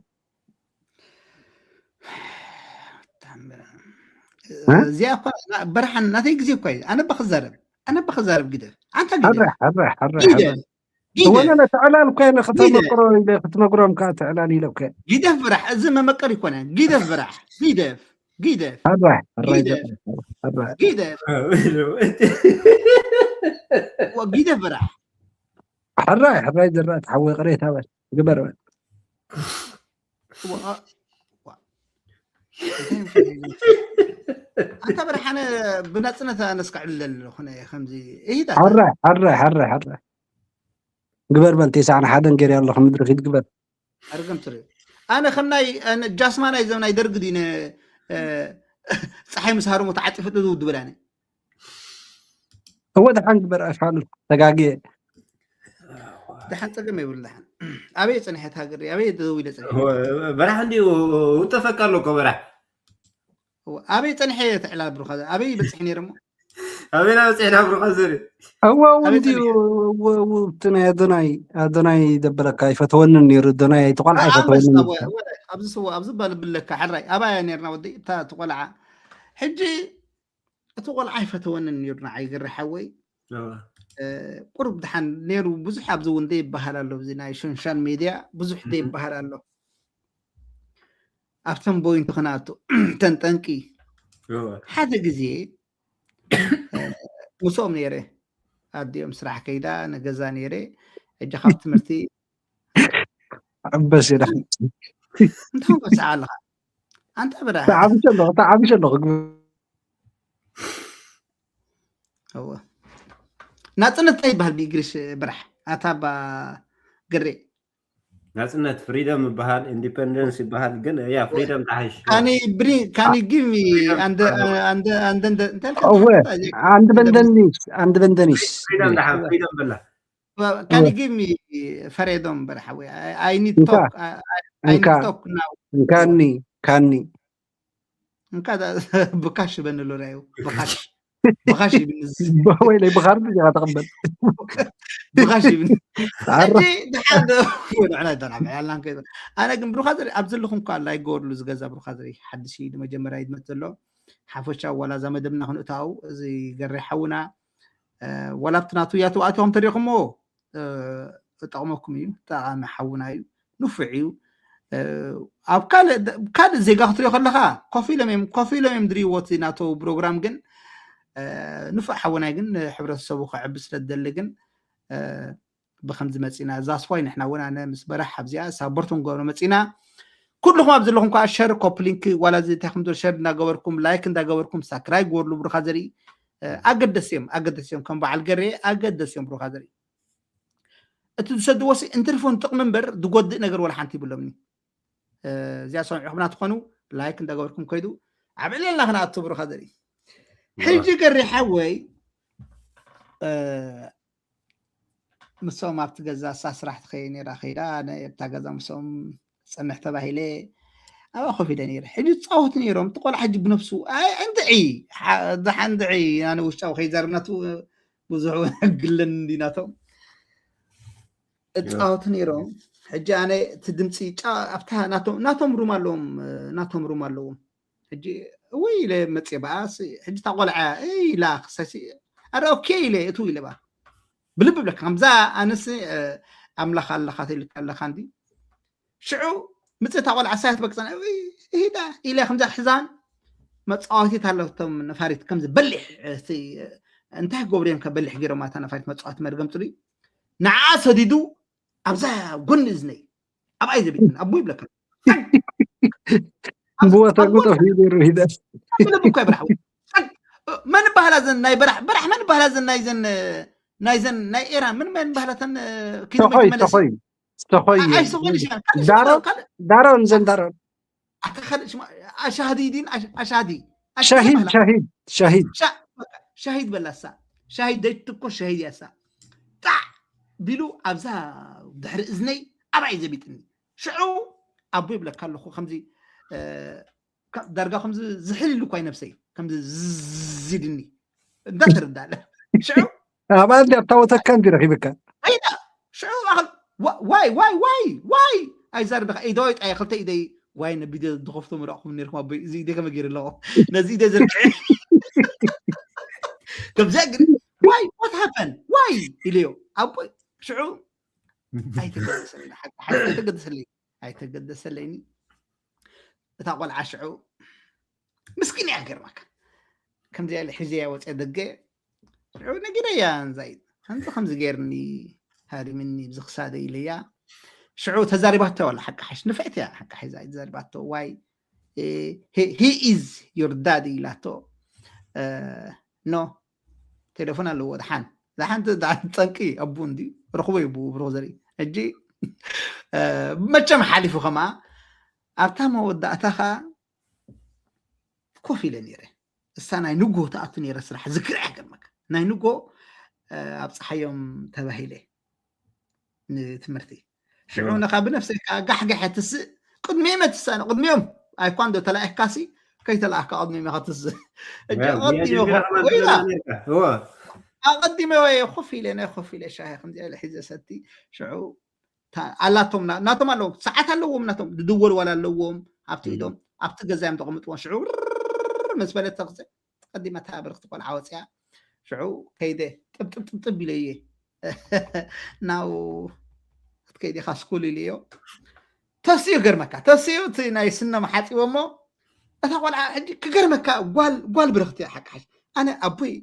እዚኣ እኳ በርሓን ናተይ ግዜ እኳ እዩ ኣነ በክዛረብ ኣነ በክዛረብ ግደፍ ኣንታ ግደፍ ወለለ ተዕላል እኳ ኢለ ከተመቅሮ ኢለ ክትመቅሮም ከዓ ተዕላል ኢለ እኳ ግደፍ ብራሕ እዚ መመቀር ይኮነ ግደፍ ብራሕ ግደፍ ግደፍ ሕራይ ግደፍ ግደፍ ግደፍ ብራሕ ሕራይ ሕራይ ዝረአ ተሓወ ቅሬታ በል ግበር በል ኣንታ ብርሓነ ብናፅነት ኣነስክዕል ዘለኹ ከምዚ ሕረ ሕረ ሕረ ሕረ ግበር በል ቴስዓን ሓደን ገይር ኣለኹ ምድሪ ኪድ ግበር ኣርገም ትርኢ ኣነ ከም ናይ ጃስማ ናይ ዘም ናይ ደርግ ዲነ ፀሓይ ምስ ሃርሞ ተዓጢፈ ዝውድበላነ እወ ደሓን ግበር ኣይፋሉ ተጋግየ ደሓን ፀገም የብሉ ደሓን ኣበይ ፅንሐት ሃገር ኣበይ ደው ኢለ ፀገም በራሕ እንዲ ውጠፈካ ኣሎ እኮ በራሕ ኣበይ ፀንሐ ትዕላል ብሩኻ ኣበይ በፅሕ ነይረ ሞ ኣበይና በፅሕና ብሩኻ ዘሪ እወ እንዲዩ እቲ ናይ ኣዶናይ ኣዶናይ ደበለካ ይፈተወንን ነይሩ ኣዶናይ ተቆልዓ ይፈተወንን ኣብዚ ስዋ ኣብዚ ባል ብለካ ሕራይ ኣባያ ነርና ወዲ እታ ትቆልዓ ሕጂ እቲ ቆልዓ ኣይፈተወንን ነይሩ ንዓይ ገሪ ሓወይ ቁርብ ድሓን ነይሩ ብዙሕ ኣብዚ እውን ዘይበሃል ኣሎ እዚ ናይ ሶሻል ሚድያ ብዙሕ ዘይበሃል ኣሎ ኣብተን ቦይንቲ ክነኣቱ ተን ጠንቂ ሓደ ግዜ ምስኦም ነይረ ኣዲኦም ስራሕ ከይዳ ንገዛ ነይረ ሕጂ ካብ ትምህርቲ ኣበስ ኢላ እንታይ በስዓ ኣለኻ ኣንታ ብራ ተዓቢሸ ኣለኹ ተዓቢሸ ኣለኹ እወ ናፅነት እንታይ ይበሃል ብእንግሊሽ ብራሕ ኣታ ባ ግሬ ናፅነት ፍሪደም ይበሃል ኢንዲፐንደንስ ይበሃል ግን ያ ፍሪደም ተሓሽ ካኒ ብሪ ካኒ ጊቭ ሚ ኣንደ ኣንደ ኣንደ እንታይ እወ ኣንድ በንደኒስ ኣንድ በንደኒስ ፍሪደም ደሓ ፍሪደም በላ ካኒ ጊቭ ሚ ፈሬዶም በርሓ ወይ ኣይ ኒድ ቶክ ኣይ ኒድ ቶክ ናው ካኒ ካኒ እንካ ብካሽ በንሎ ራዩ ብካሽ ብኻሽ ይብል ወይለይ ብኻርድ ዲኻ ተቕበል ብኻሽ ይብል ሕጂ ድሓር ንዕና ይተናብዐ ያልናን ከይበል ኣነ ግን ብሩኻ ዘርኢ ኣብ ዘለኹም ኳ ላይክ ገበርሉ ዝገዛ ብሩኻ ዘርኢ ሓድሽ እዩ መጀመርያ ይመት ዘሎ ሓፈሻ ዋላ እዛ መደብና ክንእታው እዚ ገሬ ሓውና ዋላ ኣብቲ ናቱ እያ ተባእትኹም ተሪኹሞ እጠቕመኩም እዩ ጠቓሚ ሓውና እዩ ንፉዕ እዩ ኣብ ካልእ ዜጋ ክትሪኦ ከለካ ኮፍ ኢሎም እዮም ኮፍ ኢሎም እዮም ድሪዎ እቲ ናቶ ፕሮግራም ግን ንፉዕ ሓወናይ ግን ሕብረተሰቡ ክዕቢ ስለ ዝደሊ ግን ብከምዚ መፂና እዛ ስዋይ ንሕና እውን ኣነ ምስ በራሕ ኣብዚኣ ሳቦርት ንገብሮ መፂና ኩልኩም ኣብ ዘለኩም ከዓ ሸር ኮፕሊንክ ዋላ እዚ እንታይ ከም ሸር እንዳገበርኩም ላይክ እንዳገበርኩም ሳክራይ ግበርሉ ብሩካ ዘርኢ ኣገደስ እዮም ኣገደስ እዮም ከም በዓል ገሬ ኣገደስ እዮም ብሩካ ዘርኢ እቲ ዝሰድዎ ሲ እንትርፎ ንጥቕሚ እምበር ዝጎድእ ነገር ወላ ሓንቲ ይብሎምኒ። እዚኣ ሰሚዕኹምና ትኾኑ ላይክ እንዳገበርኩም ከይዱ ኣብ ዕለልና ክነኣቱ ብሩኻ ዘርኢ ሕጂ ገሪ ሓወይ። ምስኦም ኣብቲ ገዛ እሳ ስራሕ ትኸየ ነራ ከይዳ ኣብታ ገዛ ምስኦም ፀንሕ ተባሂለ ኣብኣ ኮፍ ኢለ ነይረ። ሕጂ ፃወት ነይሮም እቲ ቆልዓ ሕጂ ብነብሱ ኣይ እንድዒ ደሓ እንድዒ ኣነ ውሽጣዊ ከይዛርብ ናቱ ብዙሕ ግለን እንዲ ናቶም እፃወት ነይሮም። ሕጂ ኣነ እቲ ድምፂ ጫ ኣብታ ናቶም ሩም ኣለዎም ናቶም ሩም ኣለዎም። ሕጂ እወይ ኢለ መፅየ በኣ ሕጂ እታ ቆልዓ ኢላ ክሳይ ኣረ ኦኬ ኢለ እቱ ኢለ በኣ ብልቢ ብለካ ከምዛ ኣነስ ኣምላኽ ኣለኻ ተልካ ኣለኻ እንዲ ሽዑ ምፅእ እታ ቆልዓ ሳያት በቅፀና ሂዳ ኢለ ከምዛ ሕዛን መፃወቲት ኣለቶም ነፋሪት ከምዚ በሊሕ እንታይ ክገብሩ እዮም ከበሊሕ ገይሮም ኣታ ነፋሪት መፃወቲ መድገም ፅሉይ ንዓ ሰዲዱ ኣብዛ ጎኒ እዝነይ ኣብኣይ ዘቢጥን ኣቦ ይብለካ ብወተጉ ጠፊኡ ነይሩ ሂደ ልብ እኮ ይብራሕ መን ባህላ ዘን ናይ በራሕ በራሕ መን ባህላ ዘን ናይዘን ናይዘን ናይ ኤራን ምን መን ባህላተን ተኾይ ተኾይ ተኾይ ዳሮን ዘን ዳሮን ኣሻሃዲ ዲን ኣሻሃዲ ሻሂድ ሻሂድ ሻሂድ ሻሂድ በላሳ ሻሂድ ደይትኮ ሻሂድ ያሳ ጣዕ ቢሉ ኣብዛ ድሕሪ እዝነይ ኣባይ ዘቢጥኒ ሽዑ ኣቦ ይብለካ ኣለኹ ከምዚ ዳርጋ ከምዚ ዝሕል ኢሉ እኳ ነብሰይ ከምዚ ዝድኒ እንዳተረዳለ ሽዑ ኣብኣ እንዲ ኣብታወተካ እንዲ ረኪብካ ኣይዳ ሽዑ ማእኸል ዋይ ዋይ ዋይ ዋይ ኣይዛርብኻ ኢደወይ ጣየ ክልተ ኢደይ ዋይ ነቢደ ዝኸፍቶ ምረቕኹም ነርኩም ኣቦይ እዚ ኢደ ከመ ገይሩ ኣለዎ ነዚ ኢደ ዝርቅዕ ከምዚኣ ግን ዋይ what happened ዋይ ኢለዮ ኣቦይ ሽዑ ኣይተገደሰለይ ኣይተገደሰለይ ኣይተገደሰለይኒ እታ ቆልዓ ሽዑ ምስኪን እያ ገርመካ ከምዚኣ ኢለ ሒዘያ ወፅያ ደገ ሽዑ ነጊረያ ንዛይ ከምዚ ከምዚ ገይርኒ ሃሪምኒ ብዚ ክሳደ ኢለያ ሽዑ ተዛሪባቶ ዋላ ሓቂ ሓሽ ንፍዕቲ እያ ሓቂ ሓሽ ዛይ ተዛሪባቶ ዋይ he is your daddy ኢላቶ no ቴሌፎን ኣለዎ ድሓን ዝሓንቲ ጠንቂ ኣቡ እንዲ ረኽቦ እዩ ብሩኽ ዘርኢ ሕጂ መቸም ሓሊፉ ከማ ኣብታ መወዳእታ ኸዓ ኮፍ ኢለ ነይረ እሳ ናይ ንጎ ትኣቱ ነይረ ስራሕ ዝክርዕ ገርመካ ናይ ንጎ ኣብ ፀሓዮም ተባሂለ ንትምህርቲ ሽዑ ነካ ብነፍሰካ ጋሕጋሐ ትስእ ቅድሚኦም ትሳነ ቅድሚኦም ኣይኳ እንዶ ተላኢካሲ ከይተላኣካ ቅድሚኦም ኢኻ ትስእ ኣቀዲመ ወይ ኮፍ ኢለ ናይ ኮፍ ኢለ ሻሂ ከምዚ ኢለ ሒዘ ሰቲ ሽዑ ኣላቶም ናቶም ኣለዎም ሰዓት ኣለዎም ናቶም ዝድወል ዋላ ኣለዎም ኣብቲ ኢዶም ኣብቲ ገዛ እዮም ተቐምጥዎም ሽዑ ምስ በለት ተክዘ ተቀዲማ እታ ብርክቲ ቆልዓ ወፅያ ሽዑ ከይደ ጥብጥብጥብጥብ ኢለየ ናው ክትከይድ ኢኻ ስኩል ኢልዮ ተስኡ ገርመካ ተስኡ እቲ ናይ ስኖም ሓፂቦ እሞ እታ ቆልዓ ሕጂ ክገርመካ ጓል ጓል ብርክቲ እያ ሓቂ ሓቂ ኣነ ኣቦይ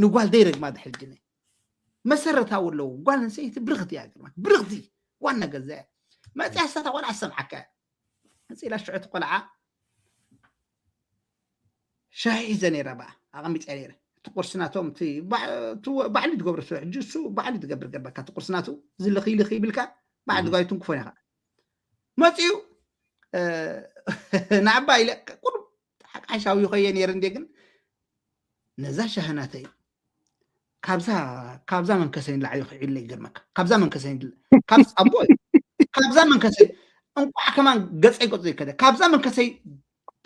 ንጓል ደይረግማ ድሕልጅነ መሰረታዊ ኣለዎ ጓል ኣንሰይቲ ብርክቲ እያ ገርመካ ብርክቲ ዋና ገዛ እያ መፅያ እሳ እታ ቆልዓ ዝሰምዓካ እያ መፅእ ኢላ ሽዑ እቲ ቆልዓ ሻሂ ሒዘ ነይረ በኣ ኣቐሚፀ ነይረ እቲ ቁርሲ ናቶም ባዕሉ ትገብሮ ስለ ሕጂ እሱ ባዕሉ ትገብር ገበካ እቲ ቁርሲ ናቱ እዚ ልኺ ልኺ ይብልካ ባዕሉ ጋይ ትንክፎ ኢኻ መፅኡ ንዓባ ኢለ ቁሩብ ሓቃሻዊ ይኸየ ነይረ እንዴ ግን ነዛ ሻህናተይ ካብዛ ካብዛ መንከሰይ ንላዕሊ ክዒለ ይገርመካ ካብዛ መንከሰይ ካብ ኣቦ ካብዛ መንከሰይ እንቋዕ ከማን ገፀይ ገፁ ይከደ ካብዛ መንከሰይ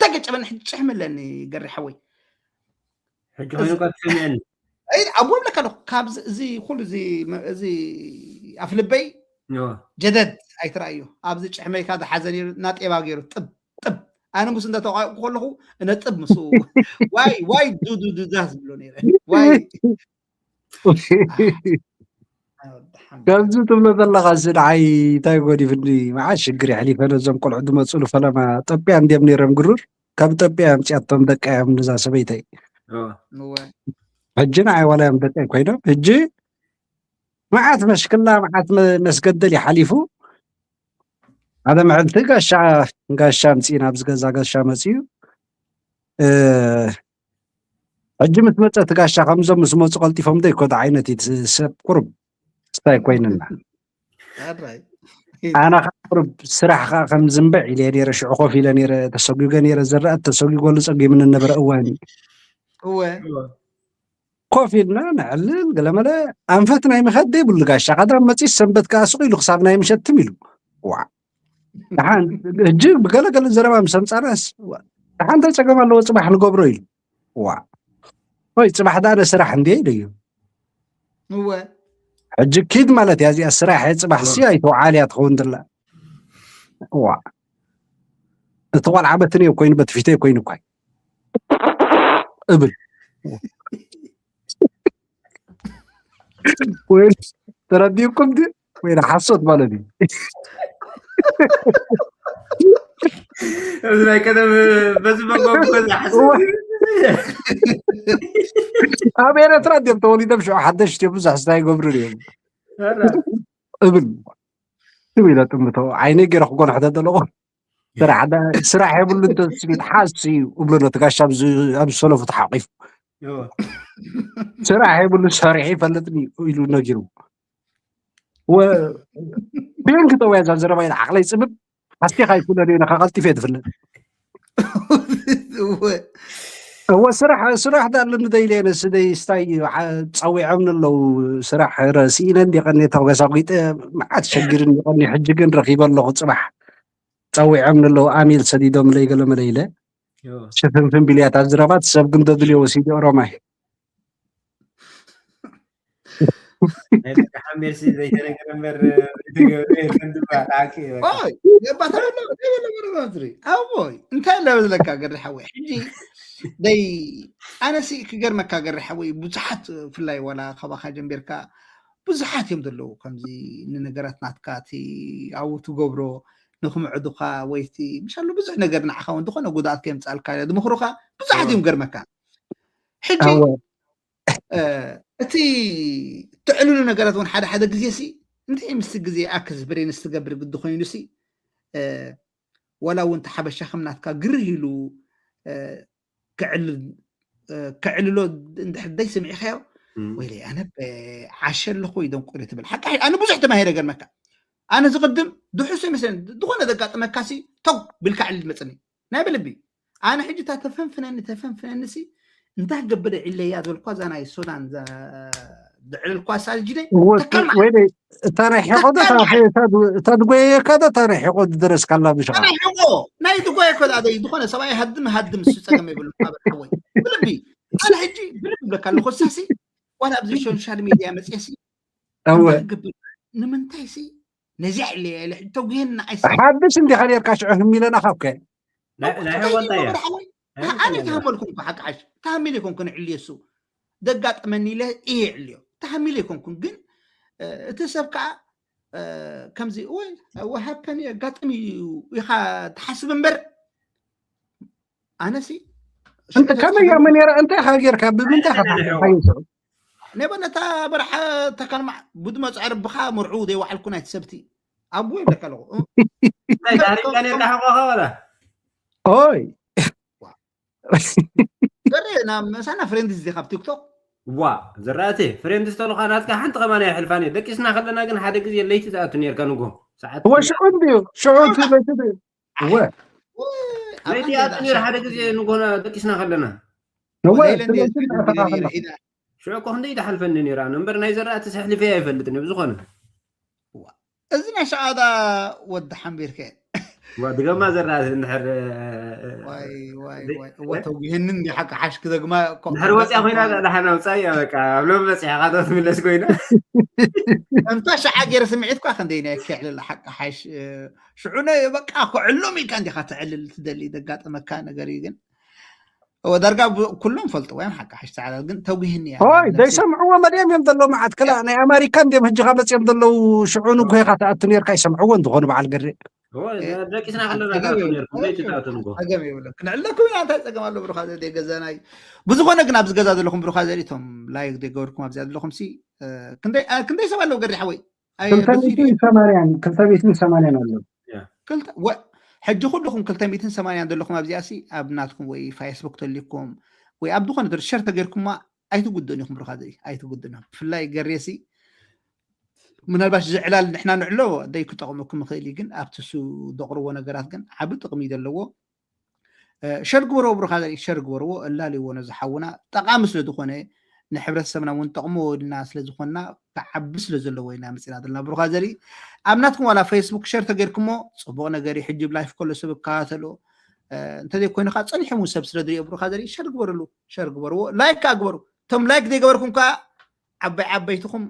ተገጨበኒ ሕጂ ጭሕሚ ኣለኒ ገሪ ሓወይ ሕጂ ኮይኑ ቀጥሰሚዐኒ ኣቦ ይብለካ ኣለኹ ካብዚ እዚ ኩሉ እዚ ኣፍልበይ ጀደድ ኣይትረኣዮ ኣብዚ ጭሕመይካ ዝሓዘ ነይሩ ናጤባ ገይሩ ጥብ ጥብ ኣነ ምስ እንዳተቋየቁ ከለኹ እነጥብ ምስ ዋይ ዋይ ዱዱዱዳ ዝብሎ ነይረ ዋይ ከምዚ ትብሎ ዘለካ እዚ ንዓይ እንታይ ጎዲፍኒ መዓት ሽግር የሕሊፈ ነዞም ቆልዑ ዝመፅሉ ፈለማ ጠጵያ እንድዮም ነይሮም ግሩር ካብ ጠጵያ ኣምፅኣቶም ደቃ እዮም ነዛ ሰበይተይ ሕጂ ንዓይ ዋላ እዮም ደቀይ ኮይኖም ሕጂ መዓት መሽክላ መዓት መስገደል ይሓሊፉ ሓደ መዕልቲ ጋሻ ጋሻ ኣምፅእና ኣብዚ ገዛ ጋሻ መፅዩ ሕጂ ምስ መፀ እቲ ጋሻ ከምዞም ምስ መፁ ቀልጢፎም ዶ ይኮ ዓይነት እዩ ሰብ ቁሩብ ስታይ ኮይንና ኣራይ ኣነ ከዓ ቁሩብ ስራሕ ከዓ ከም ዝንበዕ ኢለ ነይረ። ሽዑ ኮፍ ኢለ ነይረ፣ ተሰጒገ ነይረ። ዝረኣት ተሰጒጎሉ ጸጊምኒ ነበረ። እዋን እዩ። እወ ኮፍ ኢልና ነዕልል ገለመለ። ኣንፈት ናይ ምኸድ ዘይብሉ ጋሻ ካድራ መፂስ ሰንበት ከዓ ስቕ ኢሉ ክሳብ ናይ ምሸት ትም ኢሉ። ዋ ደሓን ሕጂ ብገለገለ ዘረባ ምስ ኣምፃናስ፣ ዋ፣ ደሓን እንታይ ፀገም ኣለዎ? ፅባሕ ንገብሮ ኢሉ። ዋ ወይ ፅባሕ ደኣ ነስራሕ እንድየ ኢለዮ። እወ ሕጂ ኪድ ማለት እያ እዚኣ፣ ስራሕ እየ፣ ፅባሕ ሲ ኣይተውዓል እያ ትኸውን ትላ። ዋ እቲ ቆልዓ በትንዮ ኮይኑ በትፊተዮ ኮይኑ እኳ እብል ወይ ተረዲእኩም ድዩ? ወይ ሓሶት ማለት እዩ። እዚ ናይ ቀደም በዚ መጎጎ ዝሓስብ ኣብ ኤረትራ ድዮም ተወሊዶም ሽዑ ሓደሽቲ እዮም፣ ብዙሕ ስታይ ይገብሩ እዮም እብል ትም ኢለ ጥምቶ ዓይነይ ገይረ ክጎንሖ ተደለኹ። ስራሕ ዳ- ስራሕ የብሉ እንተስሚት ሓስ እዩ እብሎ ነቲ ጋሻ ኣብዚ ኣብዚ ሰለፉ ተሓቂፉ። ስራሕ የብሉ ሰሪሑ ይፈልጥኒ ኢሉ ነጊሩ። ወ- ብየን ክጠውያ እዛ ዘረባ ኢለ ዓቕለይ ፅብብ ሓስቲኻ ይፍለጥ እዩ፣ ናኻ ቀልጢፈ እየ ዝፍለጥ። እወ ስራሕ ስራሕ ዳኣለኒ ደይለ ነስደይ ስታይ ጸዊዖም ኣለዉ። ስራሕ ረሲኢነ እንዲ ቀኒ ተጎሳጒጠ መዓት ሸጊር እንዲ ቀኒ ሕጂ ግን ረኺበ ኣለኹ። ጽባሕ ጸዊዖም ኣለዉ ኣሚል ሰዲዶምለይ ገለመለ ኢለ ሽፍንፍን ቢልያት ኣዝረባት ሰብ ግን ደድልዮ ወሲዱ ኦሮማይ ናይ በቃ ሓሜሲ ዘይተነገረ እምበር ዘይተገብረ የለን ድማ። ንዓኪ በቃ። ኦይ የባታ በሎ በሎ በሎ በሎ ዝሪ ኣቦይ እንታይ ኣለበ ዝለካ ገሪ ሓወይ ሕጂ ደይ ኣነሲ ክገርመካ ገሪ ሓወይ ብዙሓት ፍላይ ዋላ ካባኻ ጀንቤርካ ብዙሓት እዮም ዘለዉ ከምዚ ንነገራት ናትካ እቲ ኣብኡ ትገብሮ ንክምዕዱኻ ወይ እቲ ምሻሉ ብዙሕ ነገር ንዓኻ እውን ዝኾነ ጉድኣት ከየምፃልካ ዝምኽሩኻ ብዙሓት እዮም ገርመካ ሕጂ ኣወ እቲ ትዕልሉ ነገራት እውን ሓደ ሓደ ግዜ ሲ እንታይ ምስቲ ግዜ ኣክስ ብሬንስ ትገብር ግዲ ኮይኑ ሲ ዋላ እውን ተሓበሻ ከም ናትካ ግርህ ኢሉ ክዕልል ክዕልሎ እንድሕር ደይ ስምዒኻዮ ወይለይ ኣነ ዓሸ ኣለኹ ወይ ደንቆሪ ትብል ሓቂ ኣነ ብዙሕ ተማሂረ ገርመካ ኣነ ዝቅድም ድሑስ ይመስለኒ ዝኾነ ዘጋጥመካ ሲ ተው ብልካ ዕልል መፅኒ ናይ ብልቢ ኣነ ሕጂ እታ ተፈንፍነኒ ተፈንፍነኒ ሲ እንታይ ክገብር ዕለያ ዝበልኳ እዛ ናይ ሶዳን ዘዕለልኳ ሳልጅደ ተከማ ወይ እታ ናይ ሕቆ ዶ እታ ድጎየካ ዶ እታ ናይ ሕቆ ዝደረስካላ ብሽኻ ናይ ሕቆ ናይ ድጎየ ኮዳ ደይ ዝኾነ ሰብኣይ ሃድም ሃድም እሱ ፀገም የብሉ ሓወይ ብልቢ ኣነ ሕጂ ብልቢ ብለካ ኣለኮ ሳሲ ዋላ ኣብዚ ሶሻል ሚድያ መፅየሲ እወ ግብር ንምንታይ ሲ ነዚ ዕለየ ኢለ ሕጂ ተጉየኒ ንዓይ ሲ ሓድሽ እንዲኻ ኔርካ ሽዑ ህሚለና ካብከ ናይ ናይ ሕቆ እንታይ እያ? ኣነ ተሃመልኩም ሓቂ ሓሽ ተሃሚል ይኮንኩ ንዕልየ እሱ ደጋጥመኒ ኢለ እየ ዕልዮ ተሃሚል ይኮንኩን ግን እቲ ሰብ ከዓ ከምዚ ወይ ወሃከኒ ኣጋጥም እዩ ኢኻ ትሓስብ እምበር ኣነሲ እንተ ከመይ እያ መኔራ እንታይ ኢኻ ጌርካ ብምንታይ ኢኻ ተሓሒዝካ ይስዑ ነበነታ በርሓ ተካልማዕ ብድመ ጻዕሪ ብኻ መርዑ ዘይወዓልኩ ናይቲ ሰብቲ ኣብኡ ይብለካ ኣለኹ እንታይ ዳርጋ ኔርካ ሕቆኻ ወላ ኦይ ገሬ ናብ መሳና ፍሬንድስ ዲኻ ኣብ ቲክቶክ ዋ ዝረኣቲ ፍሬንድስ ተልኻ ናትካ ሓንቲ ከማን ኣይሕልፋን እዩ ደቂስና ከለና ግን ሓደ ግዜ ለይቲ ዝኣቱ ኔርካ ንጎ ሰዓት እወ ሽዑ እንድዩ ሽዑ እቲ ለይቲ ድዩ እወ ለይቲ ይኣቱ ኔሩ ሓደ ግዜ ንጎ ደቂስና ከለና እወ ወደይለ እንዲ ስለዚ ፊልም ንኣተኻኸላ ሪኢና ሽዑ እኮ ክንደይ ይተሓልፈኒ ኔሩ ኣነ እምበር ናይ ዘራእቲ ሰሕሊፈ ኣይፈልጥን እዩ ብዝኾነ እዚ ናይ ሸዓዳ ወዲ ሓንቢርከ ዋ ድገማ ዘራእቲ እንድሕር ዋይ ዋይ ዘይ- ዋይ እወ ተጉህኒ እንዲ ሓቂ ሓሽ ክደግማ እኮ እንድሕር ወፅያ ኮይና ደሓን ኣውፃእ እያ በቃ ኣብ ሎም በፂሕኻ ዶ ትምለስ ኮይና እንታ ሸዓ ገይረ ስምዒት ኳ ክንደይ ናይ ክዕልል ሓቂ ሓሽ ሽዑ ናይ በቃ ክዕሎም ኢልካ እንዲኻ ትዕልል ትደሊ ዘጋጠመካ ነገር እዩ ግን እወ ዳርጋ ብ- ኩሎም ፈልጥዎ እዮም ሓቂ ሓሽ ተዓላል ግን ተጉህኒ እያ ሆይ ነብሲ- ዘይሰምዕዎ መድዮም እዮም ዘለዉ መዓት ክላ ናይ ኣሜሪካ እንድዮም ሕጂ ካብ መፅኦም ዘለዉ ሽዑ ንጎይኻ ትኣቱ ነርካ ይሰምዕዎ እንትኾኑ በዓል ገሬ ደቂስና ከለና ታቱ ነርኩም ዘይትታቱ ንጎ ጸገም የብለን ክንዕለኩም ኢና እንታይ ጸገም ኣሎ ብሩኻ ዘድየ ገዛናይ ብዝኾነ ግን ኣብዚ ገዛ ዘለኹም ብሩኻ ዘሪእቶም ላይክ ዘይገበርኩም ኣብዚኣ ዘለኹም ሲ እ፣ ክንደይ እ፣ ክንደይ ሰብ ኣለዉ ገሪ ሓወይ ኣይ፣ ክልተ ብዙ ሚእትን ሰማንያን ክልተ ሚእትን ሰማንያን ኣሎ ክልተ ወ- ሕጂ ኩልኹም ክልተ ሚእትን ሰማንያን ዘለኹም ኣብዚኣ ሲ ኣብ ናትኩም ወይ ፋይስቡክ ተሊኩም ወይ ኣብ ዝኾነ ሸር ተገይርኩማ ኣይትጉድኡን ኢኹም ብሩኻ ዘርኢ ኣይትጉድኡን ብፍላይ ገሬ ሲ ምናልባሽ ዝዕላል ንሕና ንዕሎ ደይ ክጠቕመኩም ይኽእል እዩ፣ ግን ኣብቲ እሱ ዘቕርቦ ነገራት ግን ዓቢ ጥቕሚ እዩ ዘለዎ። ሸር ግበርዎ ብሩኻ ዘርኢ፣ ሸር ግበርዎ፣ እላልይዎ ነዚ ሓውና። ጠቓሚ ስለ ዝኾነ ንሕብረተሰብና እውን ጠቕሞ ኢልና ስለ ዝኾንና ክዓቢ ስለ ዘለዎ ኢና መፂና ዘለና ብሩኻ ዘርኢ። ኣብ ናትኩም ዋላ ፌስቡክ ሸር ተገይርኩሞ ፅቡቕ ነገር እዩ። ሕጂ ብላይፍ ከሎ ሰብ እከታተሎ፣ እንተዘይኮይኑ ከዓ ፀኒሖም እውን ሰብ ስለ ዝሪኦ ብሩኻ ዘርኢ ሸር ግበርሉ፣ ሸር ግበርዎ፣ ላይክ ከዓ ግበሩ። እቶም ላይክ ዘይገበርኩም ከዓ ዓበይ ዓበይትኹም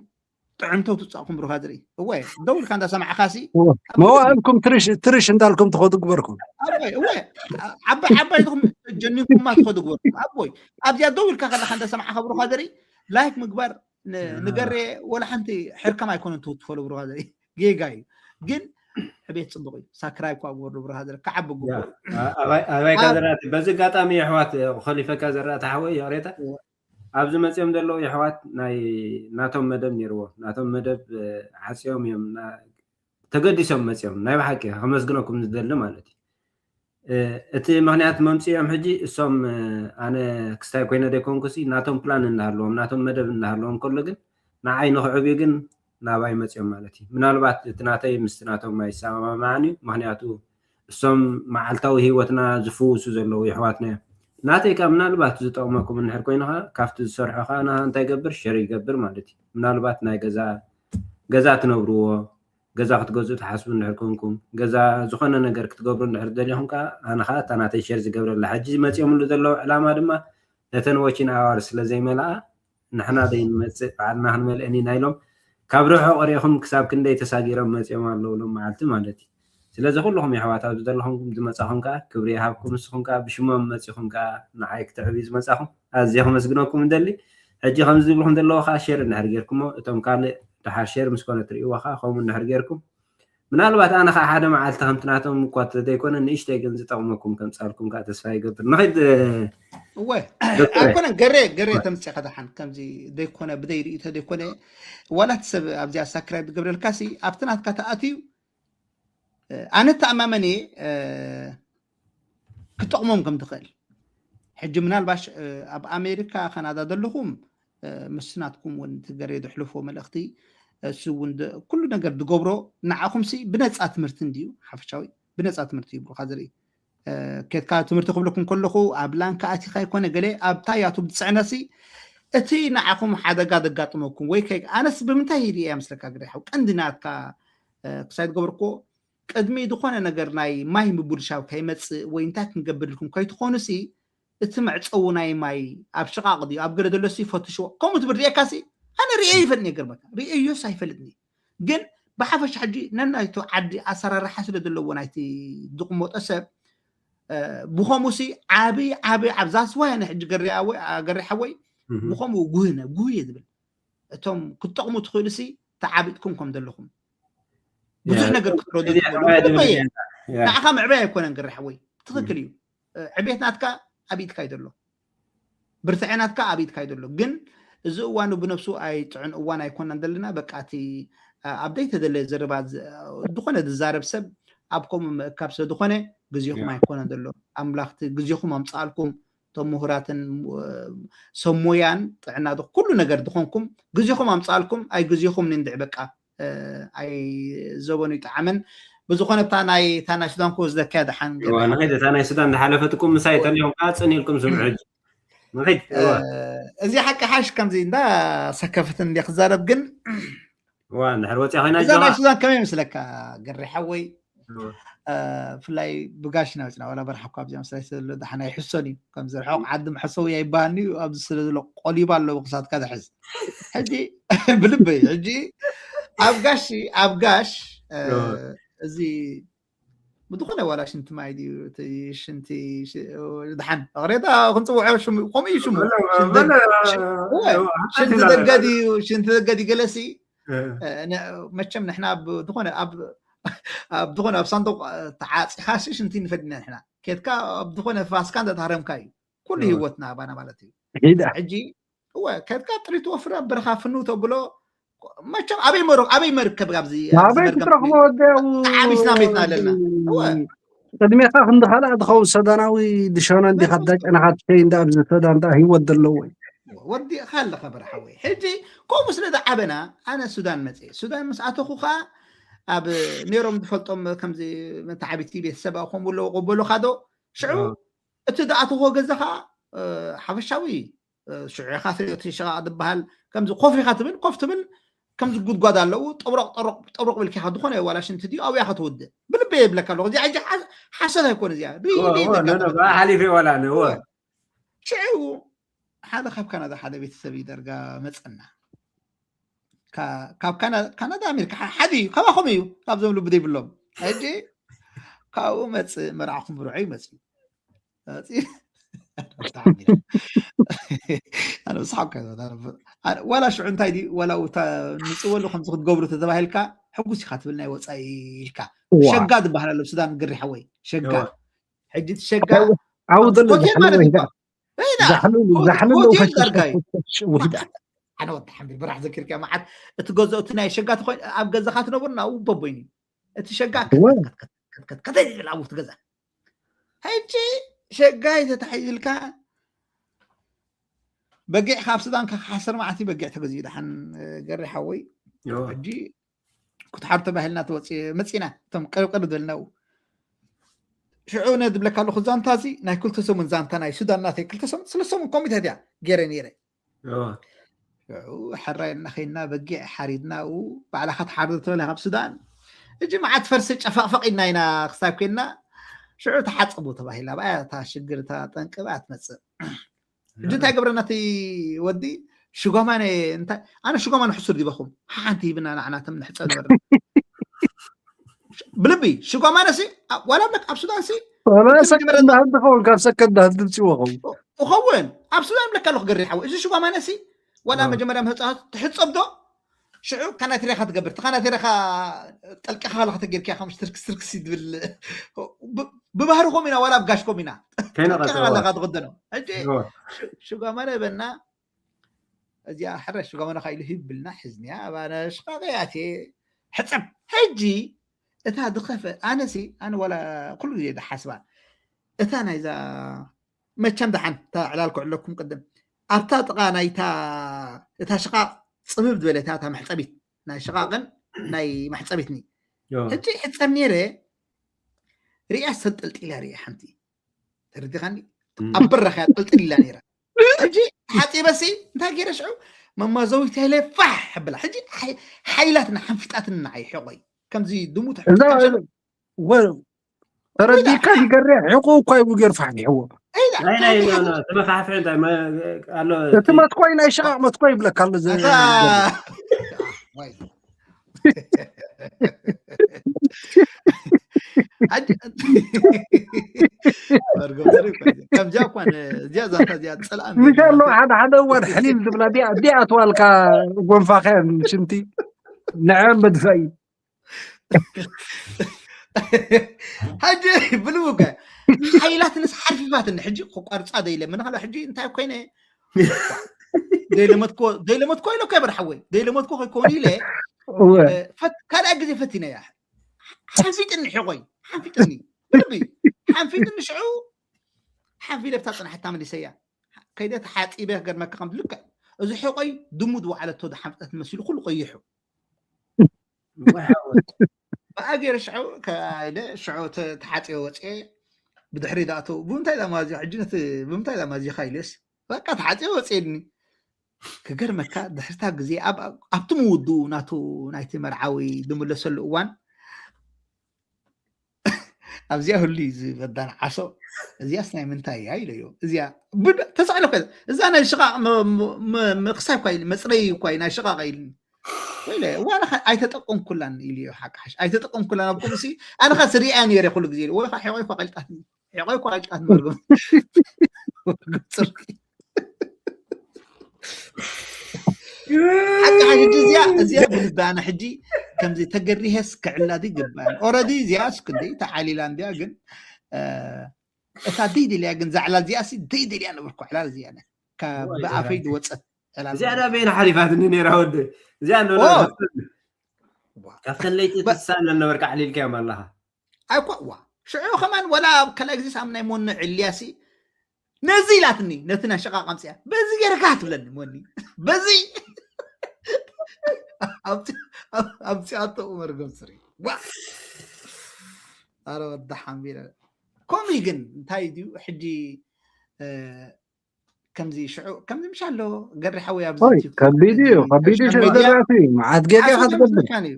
ጥዕምተው ትጻኹም ብሩኻ ዝርኢ። እወ፣ ደው ኢልካ እንዳሰማዕኻሲ፣ እወ፣ ኣብ መዋእልኩም ትርሽ፣ ትርሽ እንዳልኩም ትኸዱ ግበርኩም። ኣቦይ፣ እወ፣ ዓባይ ዓባይትኹም ጀኒንኩማ ትኸዱ ግበርኩም። ኣቦይ፣ ኣብዚኣ ደው ኢልካ ከለኻ እንዳሰማዕኻ ብሩኻ ዘርኢ፣ ላይክ ምግባር ን-፣ ንገሬ ወላ ሓንቲ ሕርካም ኣይኮነን ትውትፈሉ ብሩኻ ዘርኢ። ጌጋ እዩ። ግን ዕቤት ጽቡቕ እዩ። ሳክራይብ እኳ ግበሩ ብሩኻ ዘርኢ፣ ክዓቢ ግቡእ። ያ፣ ኣ-፣ ኣባይ፣ ኣባይካ ኣብ ዘራእቲ፣ በዚ ኣጋጣሚ የሕዋት፣ ኸሊፈካ ዘራእቲ ሓወይ፣ ይቕሬታ። እወ። ኣብዚ መጺኦም ዘለዉ የሕዋት ናይ ናቶም መደብ ነይርዎ። ናቶም መደብ፣ እ፣ ዓጽዮም እዮም። ና-፣ ተገዲሶም መጺኦም። ናይ ብሓቂ ከመስግነኩም ዝደሊ ማለት እዩ። እ፣ እቲ ምኽንያት መምጽኦም ሕጂ እሶም፣ እ፣ ኣነ ክስታይ ኮይነ ዘይኮንኩሲ ናቶም ፕላን እናሃለዎም፣ ናቶም መደብ እናሃለዎም ከሎ ግን ንዓይ ንኽዕብዩ ግን ናባይ መጺኦም ማለት እዩ። ምናልባት እቲ ናተይ ምስቲ ናቶም ኣይሰማማዕን እዩ። ምኽንያቱ እሶም መዓልታዊ ህይወትና ዝፍውሱ ዘለዉ የሕዋትና እዮም። ናተይ ከኣ ምናልባት ዝጠቕመኩም እንድሕር ኮይኑ ከኣ ካብቲ ዝሰርሖ ከኣ ንዓ እንታይ ይገብር? ሸር ይገብር ማለት እዩ። ምናልባት ናይ ገዛ፣ ገዛ ትነብርዎ፣ ገዛ ክትገዝኡ ትሓስቡ እንድሕር ኮንኩም፣ ገዛ ዝኾነ ነገር ክትገብሩ እንድሕር ደሊኹም ከኣ ኣነ ከኣ እታ ናተይ ሸር ዝገብረላ። ሕጂ መጺኦምሉ ዘለዉ ዕላማ ድማ ነተን ወኪን ኣዋርድ ስለ ዘይመልኣ ንሕና ዘይንመጽእ ባዕልና ክንመልአን ኢና ኢሎም ካብ ርሑቕ ርኢኹም ክሳብ ክንደይ ተሳጊሮም መጺኦም ኣለዉ ሎም መዓልቲ ማለት እዩ። ስለዚ ኩልኹም የሕዋት ኣብዚ ዘለኹም ዝመጻኹም ከኣ ክብሪ ይሃብኩም። ንስኹም ከኣ ብሽሞም መጺኹም ከኣ ንዓይ ክትዕብዩ ዝመጻኹም ኣዝየ ከመስግነኩም እደሊ። ሕጂ ከምዚ ዝብልኹም ዘለዉ ከኣ ሼር እንድሕር ጌርኩሞ እቶም ካልእ ደሓር ሼር ምስ ኮነ ትርእይዎ ከኣ ከምኡ እንድሕር ጌርኩም ምናልባት ኣነ ከኣ ሓደ መዓልቲ ከምቲ ናቶም እኳ ተዘይኮነ ንእሽተይ ግን ዝጠቕመኩም ከምጻልኩም ከኣ ተስፋ ይገብር። ንኺድ እወ ዶክተር። ኣይኮነን ገሬ፣ ገሬ ተምጽእ ከደሓን ከምዚ ዘይኮነ ብደይ ርእይቶ ዘይኮነ ዋላ እቲ ሰብ ኣብዚኣ ሳክራይብ ዝገብረልካ ሲ ኣብቲ ናትካ ተኣትዩ ኣነ ተኣማመን እየ ክጠቕሞም ከም ትኽእል። ሕጂ ምናልባሽ ኣብ ኣሜሪካ ካናዳ ዘለኹም ምስ ናትኩም እውን እቲ ገሬ ዘሕልፎ መልእኽቲ እሱ እውን ኩሉ ነገር ዝገብሮ ንዓኹም ሲ ብነፃ ትምህርቲ እንድዩ ሓፈሻዊ ብነፃ ትምህርቲ እዩ ብሩኻ ዝርኢ ኬድካ ትምህርቲ ክብለኩም ከለኹ ኣብ ላንካ ኣቲኻ ይኮነ ገለ ኣብታ ያቱብ ዝፅዕነሲ እቲ ንዓኹም ሓደጋ ዘጋጥመኩም ወይ ከ ኣነስ ብምንታይ ርእያ ምስለካ ግዳ ሓው ቀንዲ ናትካ ክሳይ ዝገበርኩዎ ቅድሚ ዝኾነ ነገር ናይ ማይ ምቡልሻው ከይመፅእ ወይ እንታይ ክንገብር ኢልኩም ከይትኾኑ ሲ እቲ መዕፀዊ ናይ ማይ ኣብ ሽቓቕ ድዩ ኣብ ገለ ዘሎ ሲ ፈትሽዎ ከምኡ ትብል ርእየካ ሲ ኣነ ርእየ ይፈልጥ ነገር በቃ ርእየዮስ ኣይፈልጥኒ ግን ብሓፈሻ ሕጂ ነናይቱ ዓዲ ኣሰራርሓ ስለ ዘለዎ ናይቲ ዝቕመጦ ሰብ ብኸምኡ ሲ ዓብይ ዓብይ ኣብ ዛስዋይ ኣነ ሕጂ ገሪ ሓወይ ብኸምኡ ጉህነ ጉህየ ዝብል እቶም ክትጠቕሙ ትኽእሉ ሲ ተዓቢጥኩም ከም ዘለኹም ብዙሕ ነገር ክትረዱ ንዓኻ ምዕባይ ኣይኮነን ገሪ ሓወይ ትኽክል እዩ ዕቤት ናትካ ኣብኢትካ እዩ ዘሎ ብርትዐ ናትካ ኣብኢትካ እዩ ዘሎ ግን እዚ እዋኑ ብነብሱ ኣይጥዕን እዋን ኣይኮናን ዘለና በቃ እቲ ኣብ ዘይተደለየ ዘረባ ዝኾነ ዝዛረብ ሰብ ኣብ ከምኡ ምእካብ ስለ ዝኾነ ግዜኹም ኣይኮነን ዘሎ ኣምላኽቲ ግዜኹም ኣምፃኣልኩም እቶም ምሁራትን ሰብ ሞያን ጥዕና ኩሉ ነገር ዝኾንኩም ግዜኹም ኣምፃኣልኩም ኣይ ግዜኹም ንንድዕ በቃ ኣይ ዘበኑ ይጠዓመን ብዝኾነ እታ ናይ እታ ናይ ሱዳን ክወስደካያ ደሓን ንኸይድ እታ ናይ ሱዳን ዝሓለፈትኩም ምሳይ ተሊኹም ከዓ ፅን ኢልኩም ስምዑ ሕጂ ንኸይድ እዚ ሓቂ ሓሽ ከምዚ እንዳ ሰከፍትን እንዲ ክዛረብ ግን ዋ እንድሕር ወፂኣ ኮይና እዛ ናይ ሱዳን ከመይ ምስለካ ገሪ ሓወይ ብፍላይ ብጋሽ ኢና ወፅና ዋላ በርሓ እኳ ኣብዚኣ ምስላይ ስለ ዘሎ ደሓና ይሕሶን እዩ ከምዚ ርሑቕ ዓዲ መሐሰዊ ኣይበሃልኒ እዩ ኣብዚ ስለ ዘሎ ቆሊባ ኣለዎ ክሳትካ ዝሕዝ ሕጂ ብልበይ ሕጂ ኣብ ጋሽ ኣብ ጋሽ እዚ ብዝኾነ ዋላ ሽንቲ ማይ ድዩ እቲ ሽንቲ ደሓን ቅሬታ ክንፅውዖ ከምኡ እዩ ሽሙ ሽንቲ ደገ ድዩ ሽንቲ ደገ ድዩ ገለሲ መቸም ንሕና ዝኾነ ኣብ ዝኾነ ኣብ ሳንዱቅ ተዓፂኻሲ ሽንቲ ንፈድና ንሕና ኬድካ ኣብ ዝኾነ ፋስካ እንተተሃረምካ እዩ ኩሉ ህይወትና ኣባና ማለት እዩ ሕጂ እወ ከድካ ጥሪት ወፍረ በረኻ ፍኑ ተብሎ መቸም ኣበይ መሩ ኣበይ መርከብ ኣብዚ ኣበይ ክትረኽቦ ወደው ተዓቢስና ቤትና ኣለና እወ ቅድሜኻ ክንዲ ካልኣ ትኸውን ሰዳናዊ ድሸኖ እንዲኻ ዳጨናኻ ትሸይ እንዳ ኣብዚ ሰዳን ዳ ህይወት ዘለዎ እዩ ወዲእካ ኣለኻ በርሓወይ። ሕጂ ከምኡ ስለ ዝዓበና ኣነ ሱዳን መፅእ። ሱዳን ምስ ኣተኹ ከዓ ኣብ ነይሮም ዝፈልጦም ከምዚ መተዓቢቲ ቤተሰብ ከምኡ ኣለዎ ቆበሉኻ ዶ ሽዑ እቲ ዝኣተኹዎ ገዛ ከዓ ሓፈሻዊ ሽዑ ኢኻ ትሪኦ እቲ ሸቓቕ ዝበሃል ከምዚ ኮፍ ኢኻ ትብል ኮፍ ትብል ከምዚ ጉድጓድ ኣለዉ ጠብረቕ ጠብረቕ ጠብረቕ ብልኪኻ ዝኾነ ዋላ ሽንቲ ድዩ ኣብያ ከተውድእ ብልበ የብለካ ኣለኹ እዚኣ ሕጂ ሓሰት ኣይኮነ እዚኣ ሓሊፈ ዋላ ሽዑ ሓደ ካብ ካናዳ ሓደ ቤተሰብ እዩ ደርጋ መፀና ካብ ካናዳ ኣሜሪካ ሓደ እዩ ካባኹም እዩ ካብዞም ልቢ ዘይብሎም ሕጂ ካብኡ መፅእ መርዓኹም ብርዖ ይመፅእ እዩ ኣነ ብስሓቅ ዋላ ሽዑ እንታይ ድዩ ዋላ ንፅወሉ ከምዚ ክትገብሩ ተተባሂልካ ሕጉስ ኢካ ትብል ናይ ወፃኢ ኢልካ ሸጋ ዝበሃል ኣሎ ሱዳን ግሪ ሓወይ ሸጋ ሕጂ ሸጋ ዓው ዘሎ ሆቴል ማለት እዩ ዛሕልሉ ዛሕልሉ ዳርጋይ ኣነ ወዲ ሓምድ ብራሕ ዘኪርካ መዓት እቲ ገዝኦ እቲ ናይ ሸጋ ተኮይኑ ኣብ ገዛካ ትነብር ናብኡ በቦይኒ እቲ ሸጋ ከተይብል ኣብኡ ትገዛ ሕጂ ሸጋይ ተታሒዝልካ በጊዕ ካብ ሱዳን ካብ ሓሰር መዓልቲ በጊዕ ተገዚኡ ደሓን ገሪ ሓወይ ሕጂ ክትሓር ተባሂልና ተወፂ መፂና እቶም ቅርቅር ዝበልናው ሽዑ ነ ዝብለካ ኣለኹ ዛንታ እዚ ናይ ክልተ ሰሙን ዛንታ ናይ ሱዳን ናተይ ክልተ ሰሙን ስለ ሰሙን ኮሚተ ድያ ገይረ ነይረ ሕራይ እናኸይና በጊዕ ሓሪድና ባዕላኻ ትሓርዶ ተበለ ካብ ሱዳን እጂ መዓት ፈርሲ ጨፋቕፈቕ ኢልና ኢና ክሳብ ኮይና ሽዑ ተሓፀቡ ተባሂላ ብኣያ እታ ሽግር እታ ጠንቂ ብኣ ትመፅእ እጂ እንታይ ገብረና እቲ ወዲ ሽጓማነ እንታይ ኣነ ሽጓማነ ሕሱር ዲበኹም ሓንቲ ሂብና ንዓና ተም ንሕፀብ ነበርና ብልቢ ሽጓማነ ሲ ዋላ ብለክ ኣብ ሱዳን ሲ ሰከንድ እንዳህል ትኸውን ካብ ሰከንድ እንዳህል ድምፂ ይወኸው እኸውን ኣብ ሱዳን ብለካ ኣለኹ ገሪ ሓወ እዚ ሽጓማነ ሲ ዋላ መጀመርያ ምህፃ ትሕፀብ ዶ ሽዑ ካናቴሬኻ ትገብር እቲ ካናቴሬኻ ጠልቂኻ ለካ ተጌርካ ከም ትርክስ ትርክስ ይትብል ብባህሪ ኮም ኢና ዋላ ብጋሽ ኮም ኢና ጠልቂኻ ለካ ትኽደኖ ሕጂ ሽጓማነ በና እዚኣ ሕረ ሽጓማነ ኢሉ ሂብልና ሕዝኒያ ኣባነ ሽቃቀ ኣትየ ሕፀብ ሕጂ እታ ዝኸፈ ኣነሲ ኣነ ዋላ ኩሉ ግዜ ዝሓስባ እታ ናይዛ መቸም ደሓን እታ ዕላል ክዕለኩም ቅድም ኣብታ ጥቓ ናይታ እታ ሽቓቕ ፅብብ ዝበለ እታ መሕፀቢት ናይ ሽቓቕን ናይ መሕፀቢትኒ ሕጂ ሕፀብ ነይረ ሪያ ሰንጠልጢላ ሪያ ሓንቲ ተረዲኻኒ ኣብ በረኻ ጠልጥል ኢላ ነይራ ሕጂ ሓፂበሲ እንታይ ገይረ ሽዑ መማዘዊት ሃይለ ፋሕ ብላ ሕጂ ሓይላትና ሓንፊጣትና ዓይሕቆይ ከምዚ ድሙ ተረዲካ ይገርያ ሕቁ እኳ ይቡ ገይሩ ፋሕ ይሕዎ ተመፋሕፍሒ እንታይ ኣሎ እቲ መትኮይ ናይ ሸቃቅ መትኮይ ይብለካ ኣሎ ከምዚያ እኳ እዚኣ ዛታ እዚኣ ፀልኣ ምሽ ኣሎ ሓደ ሓደ እዋን ሕሊል ዝብላ ዲኣ ዲኣ ትዋልካ ጎንፋኸ ሽንቲ ንዐ መድፈኢ ሕጂ ብልውከ ሓይላትንስ ሓርፊፋትኒ ሕጂ ክቋርፃ ደይለ ምንክለ ሕጂ እንታይ ኮይነ ደይለመትኮ ደይለመትኮ ኢለ ከበር ሓወይ ደይለመትኮ ከይኮኑ ኢለ ካልኣይ ግዜ ፈቲነያ ሓንፊጥኒ ሕቆይ ሓንፊጥኒ ሓንፊጥኒ ሽዑ ሓንፊለ ብታ ፅናሕታ መሊሰያ ከይደ ተሓፂበ ክገርመካ ከም ልክዕ እዚ ሕቆይ ድሙ ዝወዓለቶ ዝሓምፀት መሲሉ ኩሉ ቀይሑ ብኣ ገይረ ሽዑ ከይደ ሽዑ ተሓፂበ ወፅኤ ብድሕሪ ዝኣተው ብምንታይ ዛማዝዮ ሕጂ ነቲ ብምንታይ ዛማዝዮካ ኢለስ በቃ ተሓፂበ ወፅኤኒ ክገርመካ ድሕርታ ግዜ ኣብቲ ምውድኡ ናቱ ናይቲ መርዓዊ ዝምለሰሉ እዋን ኣብዚኣ ህሉ እዩ ዝበዳን ዓሶ እዚኣስ ናይ ምንታይ እያ ኢለዮ እዚኣ ተሳኢለ እዛ ናይ ሽቃቅ ምክሳይ እኳ ኢሉ መፅረይ እኳ ናይ ሽቃቅ ኢሉ ወይለ ዋላ ኣይተጠቀምኩላን ኢልዮ ሓቂ ሓሽ ኣይተጠቀምኩላን ኣብ ከምሲ ኣነ ከ ስሪኣ ነይረ ኩሉ ግዜ ወይ ከዓ ሕቆይ እኳ ቀልጣትኒ ሕቆይ እኳ ቀልጣት መርጎም ጽርቂ ሓቂ ሓቂ እዚኣ እዚኣ ብልባና ሕጂ ከምዚ ተገሪሀስ ክዕላድ ይግባል ኦረዲ እዚኣስ ክንደይ ተዓሊላ እንዲያ ግን እታ ደይደልያ ግን ዛዕላ እዚኣሲ ደይደልያ ነበርኩ ዕላል እዚኣ ካብ ብኣፈይ ዝወፀት እዚኣ ዳ በይና ሓሊፋትኒ ነይራ ወደ እዚኣ ካብተን ለይቲ ትሳነ ነበርካ ዓሊልካዮም ኣለኻ ኣይኳ ዋ ሽዑ ከማን ወላ ኣብ ካልኣይ ግዜ ሳም ናይ ሞነ ዕልያሲ ነዚ ኢላትኒ፣ ነቲ ናይ ሸቓቕ ኣምፅያ፣ በዚ ገይርካ ትብለኒ ሞኒ፣ በዚ ኣምፅኣቶ መርገም ስሪ። ዋ! ኣረ ወዲ ሓምቢረ። ከምኡ ግን እንታይ ድዩ ሕጂ፣ እ፣ ከምዚ ሽዑ ከምዚ ምሽ ኣሎ ገሪ ሓወይ ኣብዚ ሆይ፣ ዩቲዩብ ከቢድ እዩ፣ ከምዚ ከቢድ እዩ፣ ሽዑ ሸው ሚድያ ዘራፊ እዩ። መዓት ጌጋ ኢኻ ሓሶት ትገብር። ምስልካን እዩ።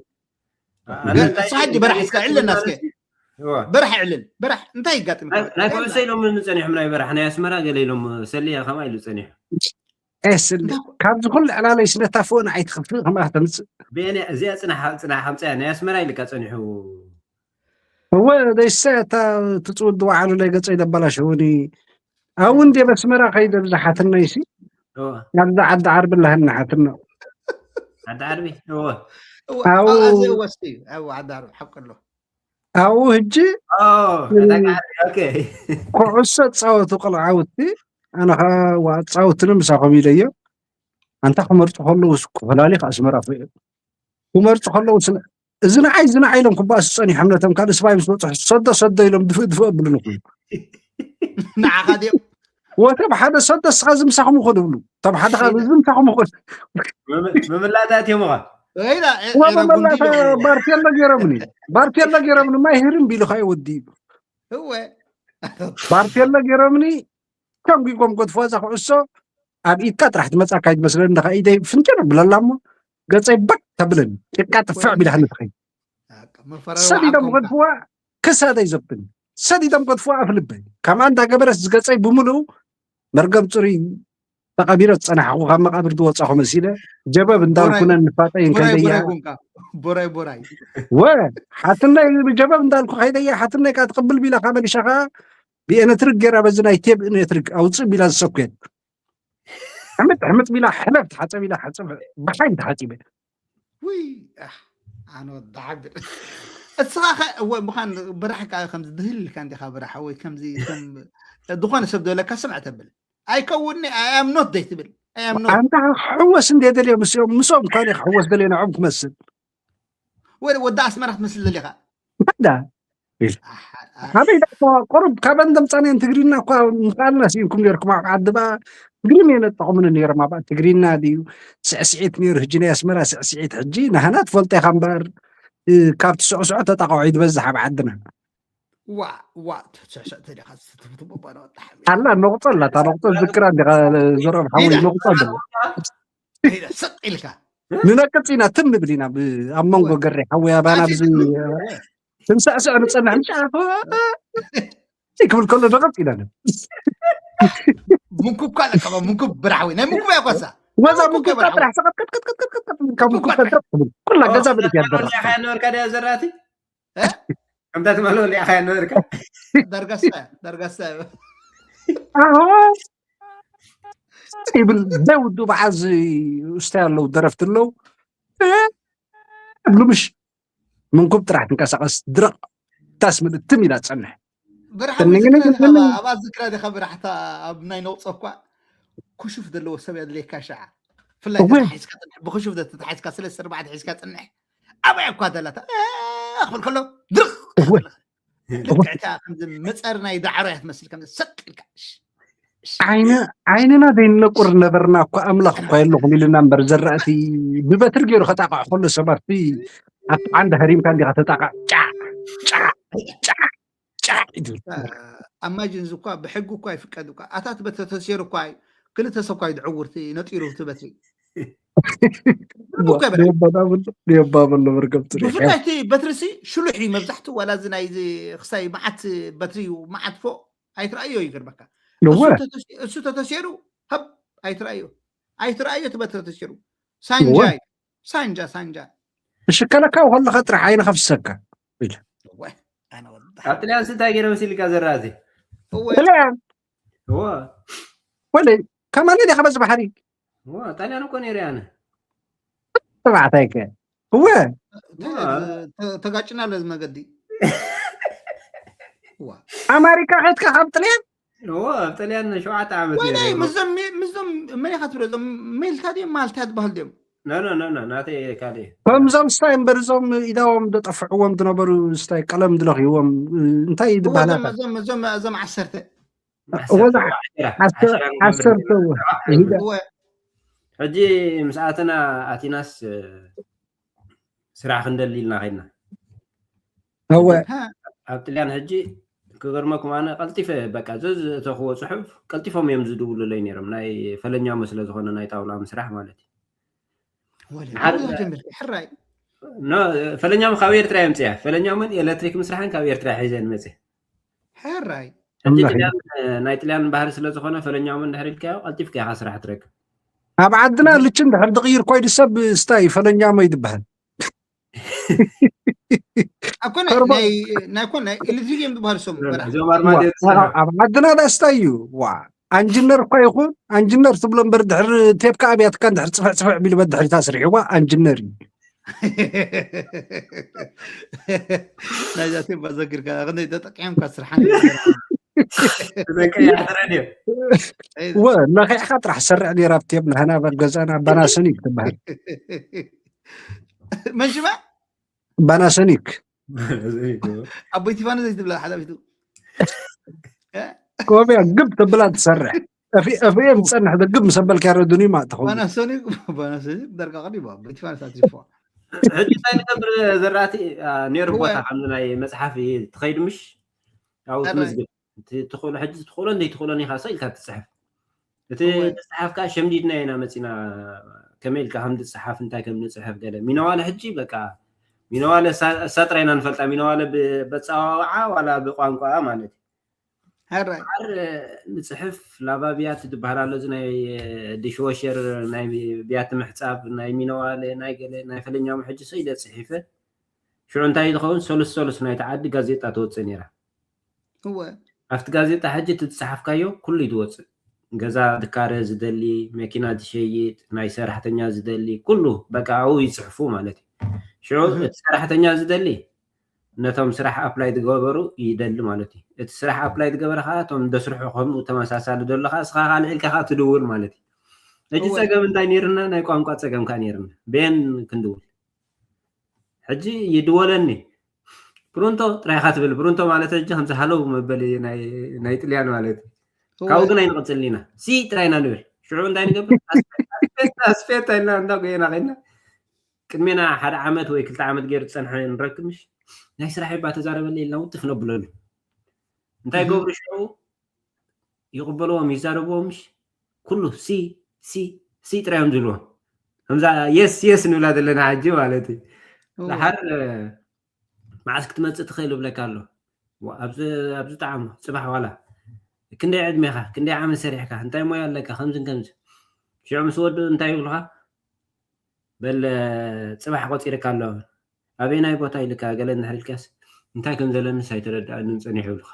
ኣነ እንታይ ንስኻ ሕጂ በራሕ እንታይ እስከ ዕለና እስከ። ማለት እዩ? እዋ። በራሕ ዕልል፣ በራሕ እንታይ ይጋጥም? ናይ፣ ናይ ኩዕሶ ኢሎም ጸኒሖም ናይ በራሕ፣ ናይ ኣስመራ ገለ ኢሎም ሰልያ ከማ ኢሉ ጸኒሑ። ኤስል፣ እንታይ ኮ- ካብዚ ኩሉ ዕላለይ ስነታ ፎን ኣይትኽፍእ ከማ ተምጽእ። ብኤነ እዚኣ ጽናሕ፣ ጽናሕ ከምጻያ ናይ ኣስመራ ኢልካ ጸኒሑ። እወ፣ ደይሰ እታ ትጽውድ ወዓሉ ላይ ገጸይ ደባላሸውኒ። ኣው እንዴ በስመራ ከይደ ብዛ ሓትነይ ሲ። እዋ። ናብዛ ዓዲ ዓርቢ ኣለህና ሓትነው። ዓዲ ዓርቢ? እዋ። እዋ፣ ኣው። ኣዘ ወስቲ እዩ። ኣው ዓዲ ዓርቢ ሓቂ ኣሎ። ኣው ህጂ ኦ፣ ዕዳጋ ዓርቢ፣ ኦኬ። ኩዕሶ ጻወቱ ቆልዓውቲ፣ ኣነ ኸዓ ዋ ጻወትኒ ምሳኹም ኢለዮ። ኣንታ ክመርጹ ከለውስ ኮላሊ ከኣ ኣስመራ ፍዮ። ክመርጹ ከለውስ ን-፣ እዚ ንዓይ፣ እዚ ንዓይ ኢሎም ክባእሱ ጸኒሖም፣ ነቶም ካልእ ስባይ ምስ በጽሑ ሰዶ፣ ሰዶ ኢሎም ድፍእ፣ ድፍእ ኣብሉኒ እኮ። ንዓኻ ድዮም? ወተብ ሓደ ሰዶ እስኻ እዚ ምሳኹም እኮ ድብሉ። ተብ ሓደ ካብ እዚ ምሳኹም እኮ። ምም-፣ ምምላእ ኣትዮም እኻ። ወይላ፣ ኤ-፣ ወ-፣ ኤረ መመላእታ ጉንዲ እዮም። ባርቴሎ ገይሮምኒ። ባርቴሎ ገይሮምኒ፣ ማይ ህርም ቢሉ ኸኣ ይወዲ እዩ። እወ። ባርቴሎ ገይሮምኒ፣ ከም ጒጎም ገድፍዋ እዛ ኩዕሶ፣ ኣብ ኢድካ ጥራሕ ትመጻካ ኣይትመስለኒ፣ እንዳ ኢደይ ፍንጭር ብለላ እሞ፣ ገጸይ ባክ ተብለኒ። ጭቃ ጥፍዕ ቢላ ክንትኸይ። በቃ፣ መፈረዊ ሰዲዶም ዓኮምካ። ገድፍዋ፣ ክሳደይ ዘብጥኒ። ሰዲዶም ገድፍዋ ኣፍ ልበይ። ከምኣ እንዳገበረት ዝገጸይ ብምሉኡ መርገም ጽሩይ ተቐቢረ ዝጸናሕኹ፣ ካብ መቓብር ዝወጻኹ መሲለ፣ ጀበብ እንዳልኩ ቦራይ፣ ነንፋጠይ ቦራይ፣ ከይደያ። ቦራይ ኮንካ። ቦራይ፣ ቦራይ። ወ፣ ሓትነይ ጀበብ እንዳልኩ ከይደያ፣ ሓትነይ ከኣ ትቕብል ቢላ ካብ መሊሻ ከኣ ብኤነትሪክ ገይራ በዚ ናይ ቴብ ኤነትሪክ ኣውጽእ ቢላ ዝሰኩየት። ሕምጥ፣ ሕምጥ ቢላ ሕለፍ፣ ተሓጸብ ኢላ ሓጸብ፣ ብሓይሊ ተሓጺበ። ውይ፣ ኣህ፣ ኣነ ወዲ ሓብር። እስኻ ኸ፣ እወ፣ ምዃን በራሕ ከኣ ከምዚ ድህል ኢልካ እንዲኻ በራሕ፣ ወይ ከምዚ ከም ዝኾነ ሰብ ደለካ ስምዕ ተብል። ኣይከውንኒ፣ I am not ዘይትብል። I am not። ኣንታ ክሕወስ እንደ ደልዮ ምስኦም፣ ምስኦም እኳ እየ ክሕወስ ደልዮ ንዕኦም ክመስል። ወ-፣ ወዲ ኣስመራ ክትመስል ደሊኻ። እንዳ ኢል። ኣሓ፣ ኣሓ። ኣበይ ደኣ እኮ ቁሩብ ካብ ኣንደምጻንየን ትግርኛ እኳ ምኽኣልና ስኢንኩም ነርኩም ኣብ ዓዲ በኣ። ግርም የነጠቑምኒ ነይሮም ኣብኣ። ትግርኛ ድዩ ስዕስዒት ነይሩ፣ ሕጂ ናይ ኣስመራ ስዕስዒት። ሕጂ ናህና ትፈልጦ ኢኻ እምበኣር፣ እ፣ ካብቲ ስዕስዖ ተጣቕዖ እዩ ዝበዝሕ ኣብ ዓድና። ዋ፣ ዋ፣ ትስዕስዕ ተደኻ ትትብትቦ ባዶ ወጣ ሓሜት። ኣላ ነቑጸ ኣላ፣ እታ ነቑጸ ዝክራ እንዲኻ ዘርኦም ሓወይ ዲና፣ ነቑጸ ኣላ። ዲና፣ ስቕ ኢልካ። ንነቅጽ ኢና፣ ትም ንብል ኢና፣ ብ-፣ ኣብ መንጎ እወ። ገሬ ሓወይ ኣባና ኣዚ ብዚ ትም ንብል። ትንስዕስዕ ንጸንሕ፣ ምሻ፣ ይክብል ከሎ ደቐጽ ኢላ። ምንኩብ እኳ ኣለካ፣ ምንኩብ ብራሕዊ፣ ናይ ምንኩብ እያ ኳሳ። ወዛ ናይ ምንኩብ ምንኩብ እያ ብራሕዊ። ጥራሕ ሰቐጥ፣ ቀጥ፣ ቀጥ፣ ቀጥ፣ ቀጥ፣ ቀጥ፣ ካብ ምንኩብ ምንኩብ ቀጥ፣ ጥራሕ። ቀጥ ትብል። ኩላ ኣዎ፣ ገዛ ብልት እያ ከምዛ ዝደረኻ። ሎሊ ኢኻ ነበርካ ድያ ዘራቲ? እ? ከምዛ ትማል ሎሊ ኢኻ ነበርካ? ዳርጋሳ፣ ዳርጋሳ። ኣዎ። ይብል ዘውዱ በዓል እዚ እስታይ ኣለዉ፣ ደረፍቲ ኣለዉ። እ? እብሉ ምሽ ምንኩብ ጥራሕ ትንቀሳቐስ ድረቕ ታስምል ትም ኢላ ትጸንሕ። ብርሓ ትንግንግ ዝክራ ዲኻ? ትንግንግ። ኣብ ዝክራ ዲኻ ብራሕታ ኣብ ናይ ነውጾ እኳ ክሹፍ ዘለዎ ሰብ የድልየካ ሻዓ። ብፍላይ እወ። ተታሒዝካ ጽንሕ፣ ብክሹፍ ተታሒዝካ ሰለስተ ኣርባዕተ ሒዝካ ጽንሕ። ኣበይ እኳ ደላታ፣ እ፣ ክብል ከሎ ድርቕ እወ። ትብል። እወ። ልክዕታ ከምዚ መጸር ናይ ዳዕሮ እያ ትመስል፣ ከምዚ ሰጥ ኢልካ። ሽ፣ ሽ። ዓይነ-፣ ዓይንና ዘይነቁር ነበርና እኳ ኣምላኽ እኳ የለኹም ኢልና እምበር ዘራእቲ ብበትሪ ገይሩ ከጣቕዕ ከሎ ሰባት ኣብቲ ዓንዲ ሃሪምካ እንዲኻ ተጣቕዕ። ጫዕ፣ ጫዕ፣ ጫዕ፣ ጫዕ ይብል። እ፣ ኣብ ማጅንዝ እኳ ብሕጊ እኳ ይፍቀድ እኳ። ኣታ እቲ በትሪ ተሲሩ እኳ እዩ። ክልተ ሰብ እኳ እዩ ዝዕውር እቲ ነጢሩ እቲ በትሪ። ብሕጊ እኳ ይበሃል። ሌባ ዳብል፣ ሌባ በሎ መርገም ጽሪሕ። ብፍላይ እቲ በትሪ ሲ ሽሉሕ እዩ መብዛሕትኡ፣ ዋላ እዚ ናይ እዚ ክሳይ መዓት በትሪ እዩ፣ መዓት ፎ ኣይትረኣዮ ይገርመካ። እወ። እሱ ተተሲ-፣ እሱ ተተሲሩ፣ ሃብ፣ ኣይትረኣዮ። ኣይትረኣዮ እቲ በትሪ ተሲሩ። ሳንጃ እወ። እዩ። ሳንጃ፣ ሳንጃ። እሽከለካ ከለኻ ጥራሕ ዓይኒ ከፍሰካ ኢለ። እወ፣ ኣነ ወዳ። ኣብ ጥልያን እንታይ ገይረ መሲልካ ዘራእቲ? እወ። ጥልያን? እወ። ወለይ፣ ከማን ዲኻ በዚ ባሕሪ? እወ፣ ጣልያን እኮ ነይረ ኣነ። ተባዕታይ ከ? እወ። ተ-፣ ተ-፣ ተጋጭና ለዚ መገዲ። እዋ። ኣማሪካ ከድካ ካብ ጥልያን? እወ፣ ኣብ ጥልያን ሸውዓተ ዓመት ወይኔ፣ ነይረ። ምስዞም ሜ-፣ ምስዞም መን ኢኻ ትብሎ? እዞም ሜልታ ድዮም ማልታ ዝበሃል ድዮም? ኖ፣ ኖ፣ ኖ፣ ኖ፣ ናተይ ካልእ እዩ። ከምዞም ስታይ እምበር እዞም ኢዳዎም ዘጠፍዕዎም ዝነበሩ ስታይ ቀለም ዝለኽይዎም፣ እንታይ እወ፣ ዝበሃል እዞም፣ ኣታ? እዞም፣ እዞም፣ እዞም ዓሰርተ። ወዛ ዓሰር- ዓሰር- ዓሰርተ እወ። ሂደ- እወ። ሕጂ ምስ ኣተና ኣቲናስ ስራሕ ክንደሊ ኢልና ከይድና እወ። ኣብ ጥልያን ሕጂ ክገርመኩም ኣነ ቀልጢፈ በቃ ዘዝእተኽዎ ፅሑፍ ቀልጢፎም እዮም ዝድውሉለይ ነይሮም ናይ ፈለኛሞ ስለ ዝኾነ ናይ ጣውላ ምስራሕ ማለት እዩ ወለ ሓደ- ጀምር ሕራይ ኖ ፈለኛሞ ካብ ኤርትራ እዮም ፅያ ፈለኛሞን ኤሌክትሪክ ምስራሕን ካብ ኤርትራ ሒዘን መፅእ ሕራይ ሕጂ ኣምላኽ ጥልያን ናይ ጥልያን ባህሪ ስለ ዝኾነ ፈለኛሞ እንድሕር ኢልካዮ ቀልጢፍካ ኢኻ ስራሕ ትረክብ ኣብ ዓድና ልችን ድሕር ድቕይር ኮይዱ ሰብ ስታይ ፈለኛሞ ይድበሃል። ኣኮነ ከርቦ- ናይ ናይ ኮነ ናይ ኤሌክትሪክ እዮም ዝበሃሉ ሰሙ በራ እዞም ኣርማድዮ ኣብ ዓድና ዳስታ እዩ። ዋ ኣንጅነር እኳ ይኹን ኣንጅነር ትብሎ እምበር ድሕር ቴፕካ ኣብያትካ ድሕር ፅፍዕ ፅፍዕ ቢሉ በድሕሪታ ስርሕዋ ኣንጅነር እዩ። ናይዛ ቴባ ዘግርካ ክንደይ ተጠቂምካ ስርሓ ተዘቀያሕትረን እዩ ወ ነኺዕካ ጥራሕ ሰርዕ ነይራ ኣብ ቴብ ናህና በል ገዛና ባናሶኒክ ትበሃል። መንሽማ ባናሶኒክ ኣቦይ ቲፋኖ ዘይትብላ ሓላፊቱ ኮብያ ግብ ተብላ ትሰርሕ። ኤፍኤም ዝፀንሕ ደግብ ምስ ኣበልካ ረዱኒ ማ ትኸውን። ባናሶኒክ ባናሶኒክ ዳርጋ ቀዲማ ኣቦይ ቲፋኖ ኣትሪፎ ሕጂ እንታይ ንገብር ዘራእቲ ነይሩ እወ። ቦታ ከምዚ ናይ መፅሓፍ ትኸይድ ምሽ ኣብኡ ኣረ። ትምዝግብ እቲ ትኽእሎ ሕጂ ትኽእሎ እንደ ትኽእሎ ኒኻ ሰ ኢልካ ትፅሕፍ እቲ እወ። መፅሓፍ ከዓ ሸምዲድና ኢና መፂና ከመይ ኢልካ ከም ዝፅሓፍ እንታይ ከም ንፅሕፍ ገለ ሚነዋለ ሕጂ በቃ ሚነዋለ እሳ እሳ ጥራይ ኢና ንፈልጣ ሚነዋለ ብኣፀዋውዓ ዋላ ብቋንቋ ማለት እዩ ሕራይ ዓር ንፅሕፍ ላባብያት ዝበሃል ኣሎ እዚ ናይ ዲሽወሸር ናይ ብያቲ ምሕፃብ ናይ ሚነዋለ ናይ ገለ ናይ ፈለኛሙ ሕጂ ሰ ኢለ ፅሒፈ ሽዑ እንታይ ዝኸውን ሰሉስ ሰሉስ ናይቲ ዓዲ ጋዜጣ ተወፅእ ነይራ እወ ኣብቲ ጋዜጣ ሕጂ እቲ ዝፀሓፍካዮ ኩሉ እዩ ዝወፅእ ገዛ ድካረ ዝደሊ መኪና ዝሸይጥ ናይ ሰራሕተኛ ዝደሊ ኩሉ በቃ ኣብኡ ይፅሕፉ ማለት እዩ ሽዑ እህ። እቲ ሰራሕተኛ ዝደሊ ነቶም ስራሕ ኣፕላይ ዝገበሩ ይደሊ ማለት እዩ እቲ ስራሕ ኣፕላይ ዝገበረ ከዓ እቶም ደስርሑ ከምኡ ተመሳሳሊ ደሎ ከዓ እስኻ ካልዒልካ ከዓ ትድውል ማለት እዩ ሕጂ እወ። ፀገም እንታይ ነይርና ናይ ቋንቋ ፀገም ከዓ ነይርና ቤን ክንድውል ሕጂ ይድወለኒ ብሩንቶ ጥራይካ ትብል ብሩንቶ ማለት ሕጂ ከምዚ ሃለው መበሊ ናይ- ናይ ጥልያን ማለት እዩ ካብኡ ግን ኣይንቕፅል ኢና ሲ ጥራይና ንብል ሽዑ እንታይ ንገብር ኣስፔታ ኣስፔታ ኢልና እንዳ ጎየና ከይና ቅድሜና ሓደ ዓመት ወይ ክልተ ዓመት ገይሩ ዝፀንሐ ንረክብ ምሽ ናይ ስራሕ ባ ተዛረበለ ኢልና ውጥፍ ነብለሉ እንታይ እህ። ገብሩ ሽዑ ይቕበልዎም ይዛረብዎም ምሽ ኩሉ ሲ ሲ ሲ ጥራይ እዮም ዝብልዎ ከምዛ የስ የስ ንብላ ዘለና ሕጂ ማለት እዩ እወ። ድሓር መዓስ ክትመፅእ ትኽእል እብለካ ኣሎ ኣብዚ ጣዕሞ ፅባሕ ዋላ ክንደይ ዕድሜኻ ክንደይ ዓመት ሰሪሕካ እንታይ ሞያ ኣለካ ከምዝን ከምዚ ሽዑ ምስ ወዱ እንታይ ይብልካ በል ፅባሕ ቆፂርካ ኣሎ ኣበይ ናይ ቦታ ኢልካ ገለ እንድሕር ኢልካስ እንታይ ከም ዘለንስ ኣይተረዳእንን ፀኒሑ ይብልካ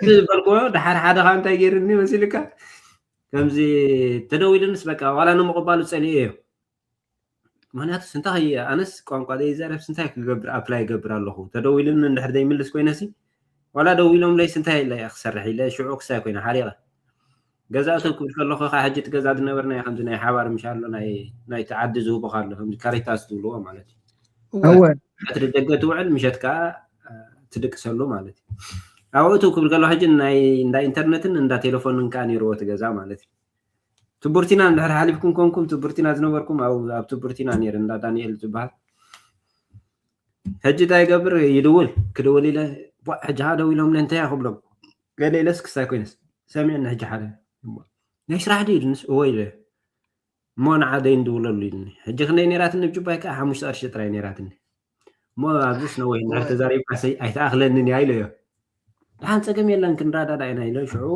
ዝበልክዎ ድሓር ሓደኻ እንታይ ገይርኒ መሲልካ ከምዚ ተደዊሉንስ በቃ ዋላ ንምቕባሉ ፀሊኦ እዮ ምክንያቱ ስንታይ ኣነስ ቋንቋ ዘይዛረብ ስንታይ ክገብር ኣፕላይ ይገብር ኣለኹ ተደዊሉኒ እንድሕር ዘይምልስ ኮይነሲ ዋላ ደዊሎም ለይ ስንታይ ኢለ ክሰርሕ ኢለ ሽዑ ክሳይ ኮይነ ሓሪቐ ገዛ እተው ክብል ከለኹ ከዓ ሕጂ እቲ ገዛ ዝነበርናዮ ከምዚ ናይ ሓባር ምሽ ኣሎ ናይ ናይቲ ዓዲ ዝህቦ ኣሎ ከምዚ ካሪታስ ዝብልዎ ማለት እዩ እወ ቀትሪ ደገ ትውዕል ምሸት ከዓ ትድቅሰሉ ማለት እዩ ኣብኡ እተው ክብል ከለኹ ሕጂ ናይ እንዳ ኢንተርነትን እንዳ ቴሌፎንን ከዓ ነይርዎ እቲ ገዛ ማለት እዩ ትቡርቲና እንድሕር ሓሊፍኩም ኮንኩም ትቡርቲና ዝነበርኩም ኣብ ትቡርቲና ነይር እንዳ ዳንኤል ዝበሃል ሕጂ እንታይ ይገብር ይድውል ክድውል ኢለ ሕጂ ደው ኢሎም እንታይ ክብሎም ገለ ኢለስ ክሳይ ኮይነስ ሰሚዕኒ ሕጂ ሓደ ናይ ስራሕ ድዩ ኢልንስ እወ ኢለ እሞ ንዓደይ እንድውለሉ ኢልኒ ሕጂ ክንደይ ነይራትኒ ብጅባይ ከዓ ሓሙሽተ ቅርሺ ጥራይ ነይራትኒ እሞ ኣብዚስ ነዊሕ እንድሕር ተዛሪብካ ኣይተኣኽለንን እያ ኢለዮ ደሓን ፀገም የለን ክንረዳዳ ኢና ኢለ ሽዑ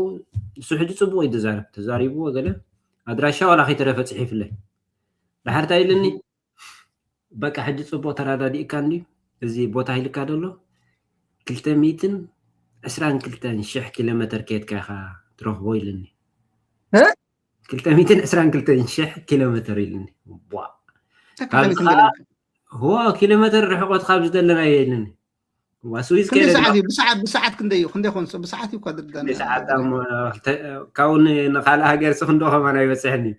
እሱ ሕጂ ፅቡቅ እዩ ዝዛረብ ተዛሪብዎ ገለ ኣድራሻ ዋላ ከይተረፈ ፅሒፍለይ ድሓር እንታይ ኢልኒ በቃ ሕጂ ፅቡቅ ተረዳዲእካ እንድዩ እዚ ቦታ ኢልካ ደሎ ክልተ ሚእትን ዕስራን ክልተን ሽሕ ኪሎ ሜትር ከየድካ ኢኻ ትረኽቦ ኢልኒ እ? ክልተ ሚእትን ዕስራን ክልተን ሽሕ ኪሎ ሜትር ኢልኒ ዋ ካብዚ ከዓ ዋ ኪሎ ሜትር ርሕቆት ካብ ዝደለናዮ ኢልኒ ዋ ስዊዝ ክንደይ ከይደ ሰዓት እዩ ብሰዓት ብሰዓት ክንደይ እዩ ክንደይ ኮን ብሰዓት እዩ እኳ ድርዳን ክንደይ ሰዓት እሞ ክልተ- ካብኡ ን- ንካልእ ሃገር ሲ ክንዶ ከማን ኣይበፅሕን እዩ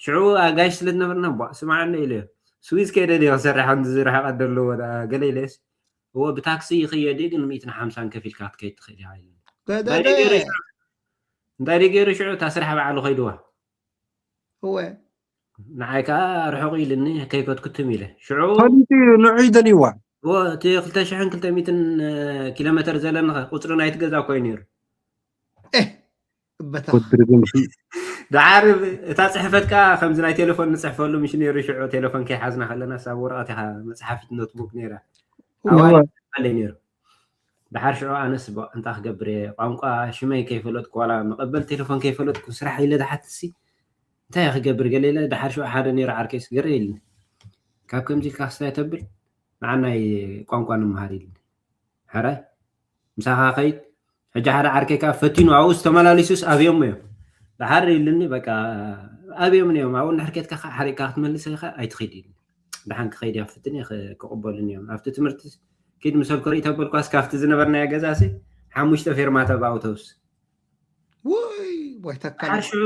ሽዑ ኣጋይሽ ስለ ዝነበርና ቧ ስማዓኒ ኢለ ስዊዝ ከይደ ድየ ክሰርሕ፣ ከምዚ ዝረሓቐ ዘለዎ ደኣ ገለ ኢለስ። እዎ፣ ብታክሲ ይኽየድ እዩ፣ ግን ሚእትን ሓምሳን ከፊልካ ክትከይድ ትኽእል ኢኻ ኢሉኒ። እንታይ ደይ ገይሩ ሽዑ? እንታይ ደይ ገይሩ ሽዑ? እታ ስራሕ ባዕሉ ኸይድዋ። እወ። ንዓይ ከኣ ርሑቕ ኢልኒ፣ ከይከድኩ ትም ኢለ። ሽዑ ፈሊጡ እዩ፣ ንዑ ይደልይዋ። እዎ፣ እቲ ክልተ ሽሕን ክልተ ሚእትን ኪሎ ሜተር ዘለኒ ኸ ቁጽሪ ናይቲ ገዛ እኮ እዩ ነይሩ። ኤህ፣ እበታ። ወዲ ርግምቲ። ደሓር እታ ጽሕፈት ከኣ ከምዚ ናይ ቴሌፎን ንጽሕፈሉ ምሽ ነይሩ፣ ሽዑ ቴሌፎን ከይሓዝና ከለና ሳብ ወረቐት ኢኻ መጽሓፊት ኖትቡክ ነይራ። እወ። ኣዋይ፣ ኣለይ ነይሩ። ደሓር ሽዑ ኣነስ ባ-፣ እንታይ ክገብር እየ? ቋንቋ ሽመይ ከይፈለጥኩ፣ ዋላ መቐበል ቴሌፎን ከይፈለጥኩ ስራሕ ኢለ ድሓትሲ እንታይ እየ ክገብር? ገለ ኢለ፣ ደሓር ሽዑ ሓደ ነይሩ ዓርከይስ፣ ገረ ኢልኒ። ካብ ከምዚ ኢልካ ክስታይ ተብል፣ ንዓናይ ቋንቋ ንምሃር ኢልኒ። ሕራይ፣ ምሳኻ ኸይድ። ሕጂ ሓደ ዓርከይ ከኣ ፈቲኑ፣ ኣብኡስ ተመላሊሱስ ኣብዮሞ እዮም። ደሓር ኢልኒ፣ በቃ ኣብዮም እዮም። ኣብኡ እንድሕር ኬድካ ኸዓ ሓሪቕካ ክትመልስ ኢኻ፣ ኣይትኺድ ኢልኒ። ደሓን ክኸይድ እያ፣ ክፍትን እየ፣ ክ-፣ ክቕበሉኒ እዮም። ኣብቲ ትምህርቲ ኪድ ምሰልኩ ርኢ ተበልኳስ፣ ካብቲ ዝነበርናዮ ገዛሲ ሓሙሽተ ፌርማታ ብኣውቶቡስ። ውይ፣ ወይ ተካል። ደሓር ሽዑ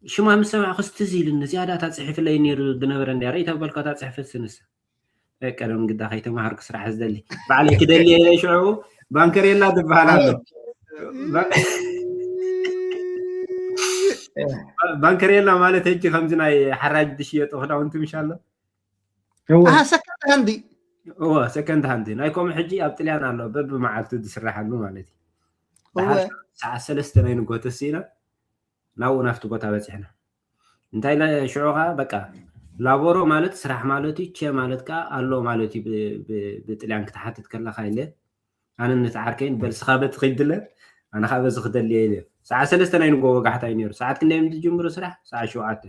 ሽማ ምስ ሰማዕኩስ ትዝ ኢልኒ፣ ዝያዳ እታ ጽሒፍለይ ነይሩ ዝነበረ እንድያ፣ ርኢ ተበልኳ፣ እታ ጽሕፍትሲ ንሳ። ቀደም ግዳ ከይተማሃርኩ ስራሕ ዝደሊ። ባዕለይ ክደሊ እየ ሽዑ፣ ባንከሬላ ዝበሃል ኣሎ። ባ-፣ ባንከሬላ ማለት ሕጂ ከምዚ ናይ ሓራጅ ዝሽየጡ ክዳውንቲ ምሽ ኣሎ? እወ። ኣሃ፣ ሰከንድ ሃንዲ። እወ፣ ሰከንድ ሃንዲ። ናይ ከምኡ ሕጂ ኣብ ጥልያን ኣሎ፣ በብመዓልቱ ዝስረሓሉ ማለት እዩ። እወ። ደሓር ሰዓት ሰለስተ ናይ ንግሆ ተሲእና፣ ናብኡ ናብቲ ቦታ በጺሕና። እንታይ ኢለ ሽዑ ኸዓ፣ በቃ፣ ላቦሮ ማለት ስራሕ ማለት እዩ፣ ቼ ማለት ከኣ ኣሎ ማለት እዩ፣ ብ-፣ ብ-፣ ብጥልያን ክትሓትት ከለኻ ኢለ። ኣነ ነቲ ዓርከይን፣ በል ስኻ በቲ ኺድ ድለ፣ ኣነ ኸዓ በዚ ክደሊ እየ ኢለ። ሰዓት ሰለስተ ናይ ንግሆ ወጋሕታ እዩ ነይሩ። ሰዓት ክንደይ እዮም ዝጅምሩ ስራሕ? ሰዓት ሸውዓተ።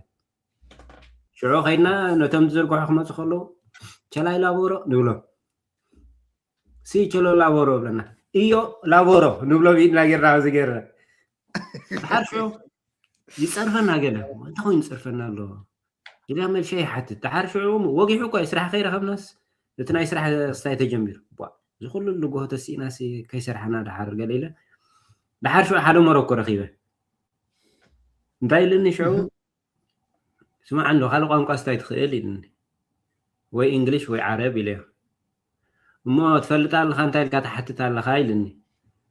ሽዑ ኸይድና ነቶም ዝዝርግሑ ክመጹ ከለዉ፣ ቸላይ ላቦሮ ንብሎም። ሲ ቸሎ ላቦሮ ብለና። እዮ ላቦሮ ንብሎ ብኢድና ጌርና ከምዚ ጌርና። ደሓር ሽዑ ይጸርፈና ገለ። እንታይ ኮይኑ ይጸርፈና ኣሎ? ኢላ መልሻ ይሓትት። ደሓር ሽዑ ወጊሑ እኮ እዩ፣ ስራሕ ከይረኸብናስ፣ እቲ ናይ ስራሕ ክስታይ ተጀሚሩ። ቧ፣ እዚ ኩሉ ንግሆ ተሲእናሲ ከይሰርሓና ደሓር ገለ ኢለ። ደሓር ሽዑ ሓደ ሞሮኮ ረኺበ። እንታይ ኢልኒ ሽዑ? እህ። ስማዕ እንዶ፣ ካልእ ቋንቋ ስታይ ትኽእል? ኢልኒ። ወይ እንግሊሽ ወይ ዓረብ ኢለዮ። እሞ ትፈልጥ ኣለኻ፣ እንታይ ኢልካ ትሓትት ኣለኻ? ኢልኒ።